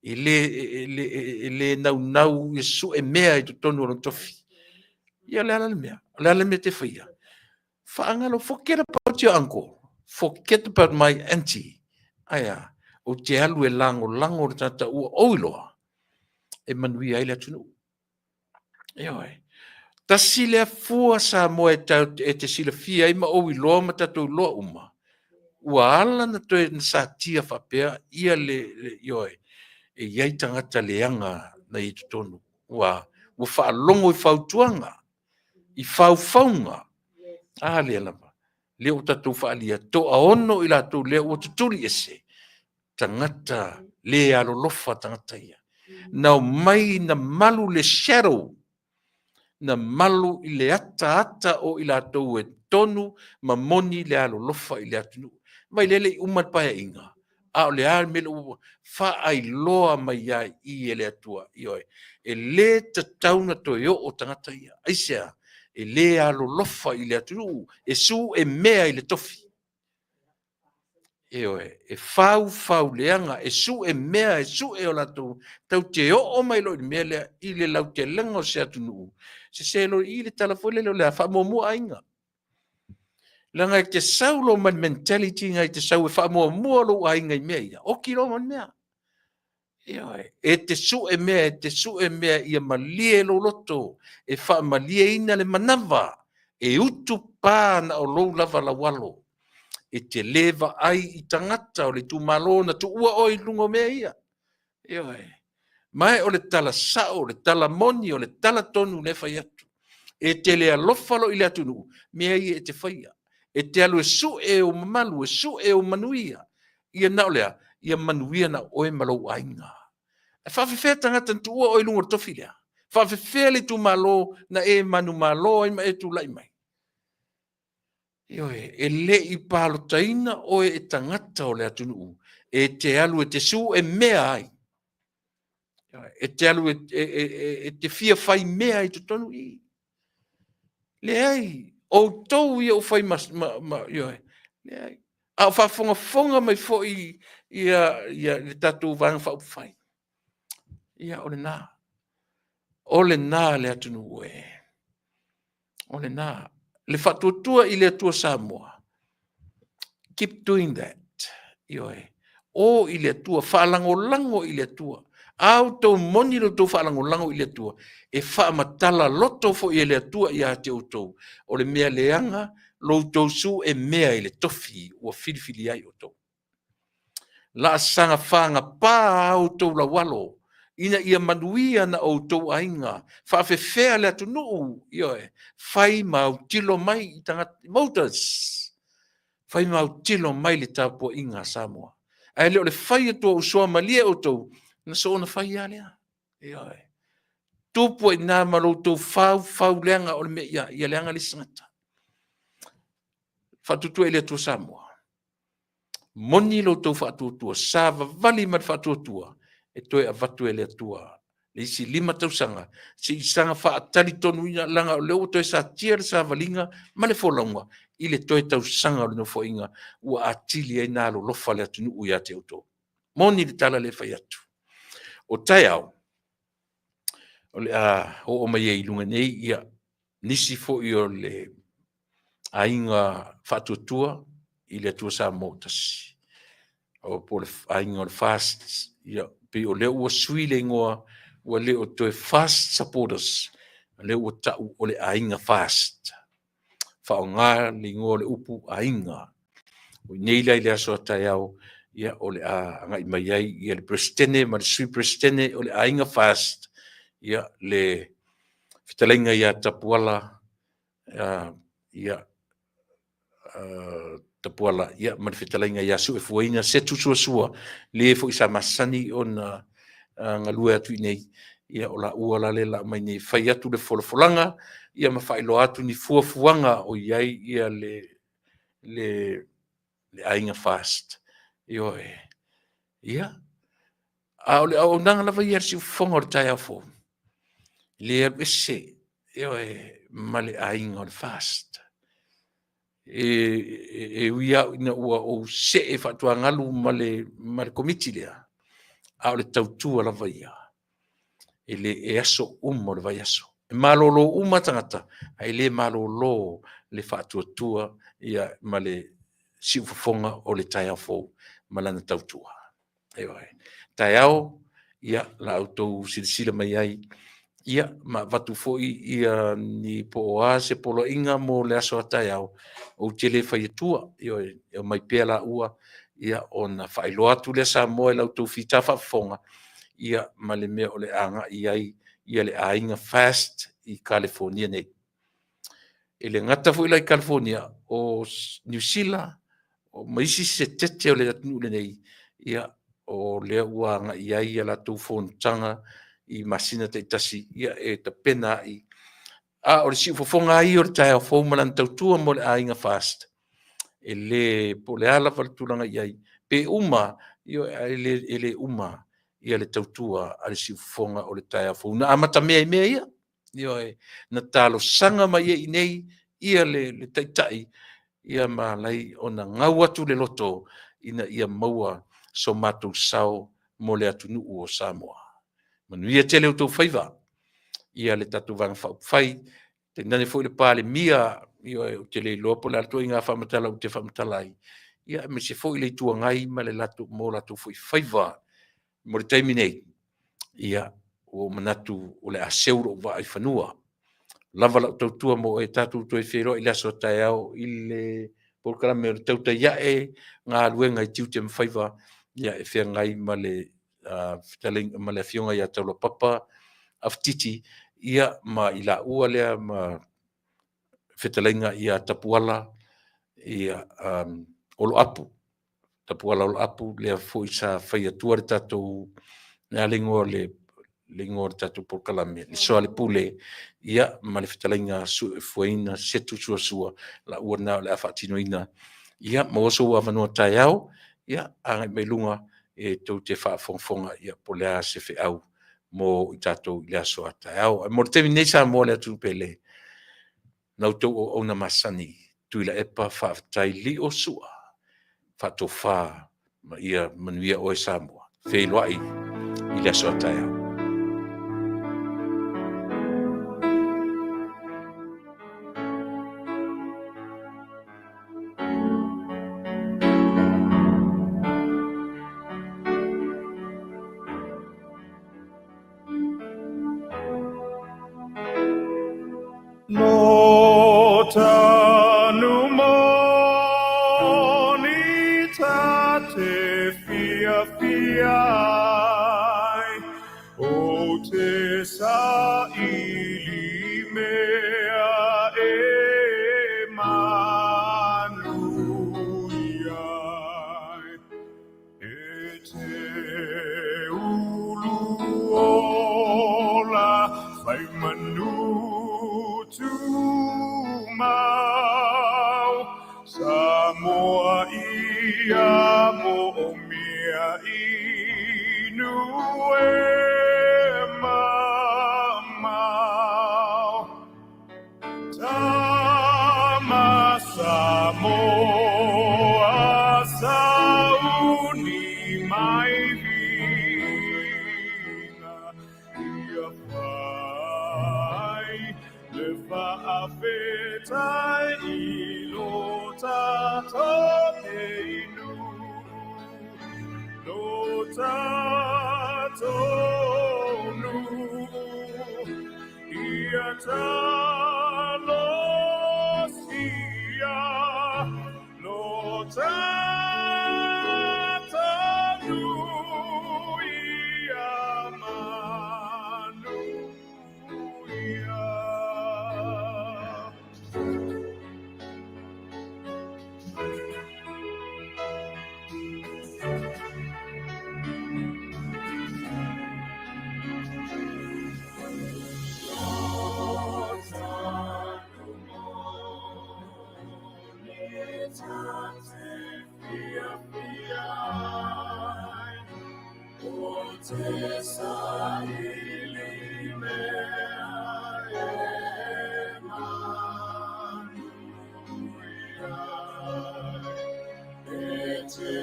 E le, e le, e le naunau e sue mea i totonu o lona tofi. Ia o le a la le mea? O le a le mea e te faia? Faagalo, forget about your uncle, forget about my auntie. Ae a? Ou te alu e lagolago le tagata ua ou iloa e manuia ai le atunuu. Ioe. Tasi lea fua Samoa e, tau, e te silafia ai ma ou iloa ma tatou iloa uma, ua ala na toe na satia faapea ia le, le ioe, e i ai tagata leaga na i totonu. Ua, ua faalogo i fautuaga, i faufauga, a lea lava, lea ua tatou faaalia, toaono i latou lea ua tutuli ese, tagata le alolofa tagata ia. Na omai na malu le shadow, na malu i le ataata o i latou e tonu ma moni le alolofa i le atunuu. Vaai lea e le i uma le Paeaiga, a o le a le mea lea ua faailoa mai ai i e le Atua, ioe, e le tatau ona toe oo tagata ia. Aisea? E le alolofa i le atunuu, e sue mea i le tofi. Ioe, e faufau leaga, e sue mea, e sue o latou, tatou te oo mai loa i le mea lea, i le lautelega o se atunuu, sese loa i le tala foi lele o le a faamuamua aiga. Leaga e te sau loa ma le mentality na e te sau e faamuamua lou aiga i mea ia, oki loa ma le mea. Ioe, e te sue mea, e te sue mea ia malie lou loto, e faamalieina le manava, e utu pa na o lou lava laualo. E te le vaai i tagata o le itumalo na tuua oe i luga o mea ia. Ioe. Ma e o le tala sao, o le tala moni, o le tala tonu lea e fai atu. E te le alofa loa i le atunuu, mea ia e te faia. E te alu e sue ou mamalu, e sue ou manuia. Ia na o le a? Ia manuia na o oe ma lou aiga. E faafefea tagata na tuua oe i luga o le tofi lea? Faafefea le itumalo na e manumalo ai ma e tulai mai? Ioe, e le i palotaina oe e tagata o le atunuu e te alu e te sue mea ai. E te alu e, e, e, e, e te fia fai mea i totonu i. Leai, outou ia ua fai ma, ma, ma ioe, leai. A o faafogafoga mai foi ia, ia le tatou Vaega Faaupufai. Ia, o lena. O lena le atunuu e. O lena, le faatuatua i le Atua Samoa. Keep doing that. Ioe. O i le Atua, faalagolago i le Atua. A outou moni lo outou faalagolago i le Atua, e faamatala loto foi e le Atua ia te outou, o le mea leaga lo outou suemea i le tofi ua filifili ai outou. Laasaga fagapa a outou laualo, ina ia manuia na outou aiga, faafefea le atunuu, ioe, fai ma autilo mai i tagata, voters, fai ma autilo mai le tapuaiga a Samoa. Ae le o le fai atu o usoa malie outou, na soona fai lava lea. Ioe. Tupu ai i ina ma lo outou faufau leaga o le mea ia, ia leaga le isi tagata. Faatuatua i le Atua Samoa. Moni lo outou faatuatua, savavali ma le faatuatua, e toe avatu e le Atua le isi 5 tausaga, se i saga faatalitonuina, leaga o lea ua toe satia le savaliga ma le folauga i le toe tausaga o le Nofoaiga ua atili ai ona alolofa le atunuu ia te outou. Moni le tala lea e fai atu. O taeao, o le a oo mai ai i luga nei ia nisi foi o le aiga faatuatua i le Atua Samoa ua tasi, o po o le aiga o le FAST, ia pei o lea ua sui le igoa, ua le o toe FAST Supporters, o lea ua tau o le aiga FAST. Faaaoga le igoa o le upu aiga. O i inei la i le aso a taeao, ia o le a agai mai ai ia le Peresetene ma le Sui Peresetene o le Aiga FAST, ia le fetalaiga ia Tapuala, ia Tapuala ia, ma le fetalaiga ia Suefuaina Setu Suasua, le foi sa masani ona galue atu i inei, ia o laua la lea o le a omai nei e fai atu le folafolaga, ia ma faailoa atu ni fuafuaga o i ai ia le Aiga FAST. Ioe. Ia, a o le auaunaga lava ia a le siufofoga o le taeao fou, e le alu ese, ioe, ma le aiga o le FAST. E ui lava ina ua ou see faatuagalu ma le Komiti lea, a o le tautua lava ia, e le e aso uma o le vaiaso. E malolo uma tagata, ae le malolo le faatuatua ia ma le siufofoga o le taeao fou ma lana tautua. Ioe. Taeao, ia, la outou silasila mai ai, ia, ma avatu foi ia ni po o a se poloaiga mo le aso a taeao, ou te le fai atua, ioe, e omai pea laua, ia ona faailoa atu lea Samoa i la outou fita faafofoga, ia ma le mea o le a agai i ai ia le aiga FAST i Kalifonia nei. E le gata foi la i Kalifonia, o Niu Sila, ma isi setete o le atunuu lenei, ia, o lea ua agai i ai a latou fonotaga i masina taitasi, ia e tapena ai. A o le siufofoga lava ia o le taeao fou ma lana tautua mo le aiga FAST, e le, po o le a lava le tulaga e i ai, pe uma, ioe, ae e le uma ia le tautua a le siufofoga o le taeao fou. Na amatamea i mea ia, ioe, na talosaga mai ai i inei ia le Taitai, ia ma ala ai ona gau atu le loto ina ia maua so matou sao mo le atunuu o Samoa. Manuia tele outou faiva, ia le tatou Vaega Faaupufai, tainane foi le Palemia, ioe, ou te le iloa po o le a le ituaiga faamatala ou te faamatala ai, ia aemaise foi le Itu Agai ma le latou, ma o latou foi faiva mo le taimi nei, ia, ua ou manatu o le a seu lou vaa i fanua. Lava lau tautua mo oe, tatou toe feiloai i le aso a taeao i le polokalame o le Tautai Ae Galuega i Tiute ma Faiva, ia e feagai ma le fetalaiga ma le Afioga ia Taulapapa Afatiti, ia ma i laua lea ma fetalaiga ia Tapuala ia Oloapu. Tapuala Oloapu, lea foi sa fai atua le tatou, le a le igoa o le, le igoa o le tatou polokalame, le Soalepule, ia, ma le fetalaiga Suefuaina Setu Suasua, laua na o le a faatinoina. Ia, maua sou avanoa taeao, ia, agai mai luga e tou te faafogafoga ia po o le a se feau mo i tatou i le aso a taeao. Ae mo le taimi nei Samoa le atunuu pele, la outou auauna masani, Tuilaepa Faafetai Lio Sua, faatofa ma ia manuia oe Samoa. Feiloai i le aso a taeao. tanu moni ta te fiafia ai, o te saili mea e manuia ai. E te ulu ola fai manu tumau, Samoa ia mo o mea inu e mamao. Tama Samoa sauni mai viiga ia fai le faafetai i lo tatou inu, lo tatou nuu ia talosia lo tatou nuu ia manuia. Te saili mea e manuia ai. E te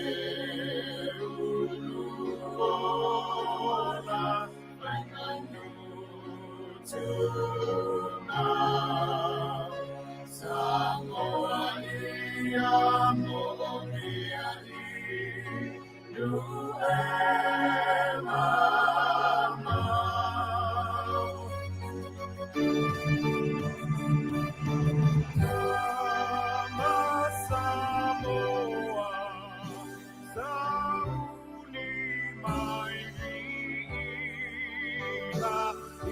ulu ola fai manu tumau, Samoa ia mo o mea inu e mamao. Tama Samoa, sauni mai viiga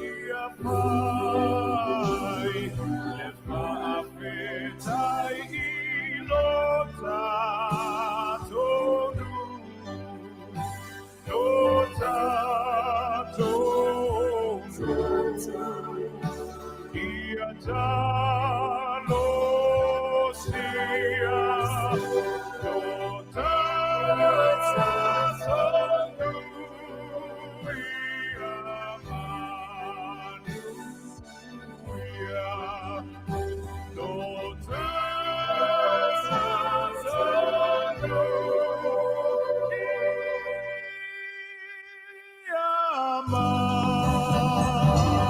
ia fai le faafetai i lo tatou nuu, lo tatou nuu. Ia talosia lo tatou nuu ia manuia. Lo tatou nuu ia manuia.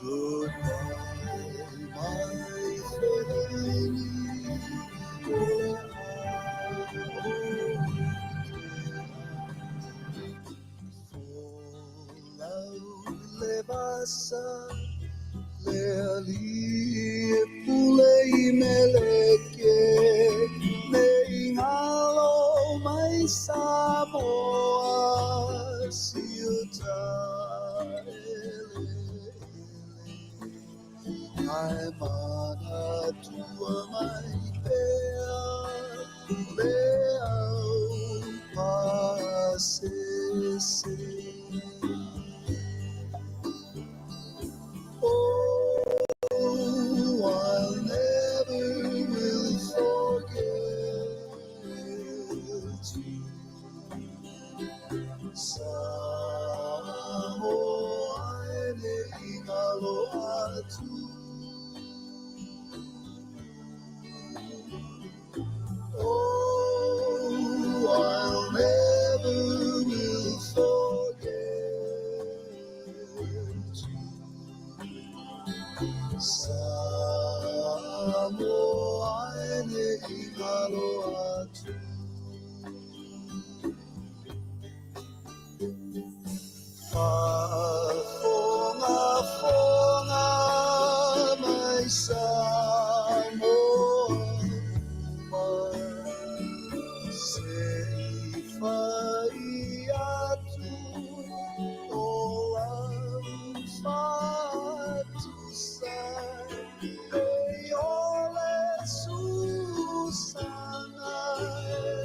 Goodbye, my feathering Levasa, le ali e pule i meleke, me ingalo mai Samoa, siuta ele ele. Ai manatua mai pea, le au pasese. Oh, I'll never will forget you. Samoa e ne ingalo atu. Oh, I'll never will forget you. Samoa e ne ingalo atu. Faafogafoga mai Samoa uma, se i fai atu o lau faatusa, e o le susaga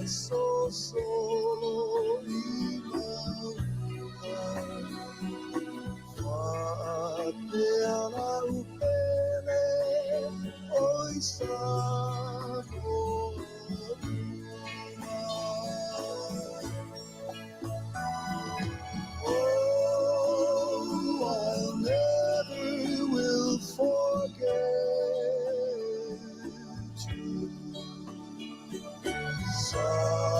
e sosolo i mauga. Faapea lau pele oi Samoa uma. Oh, I'll never will forget you, Samoa.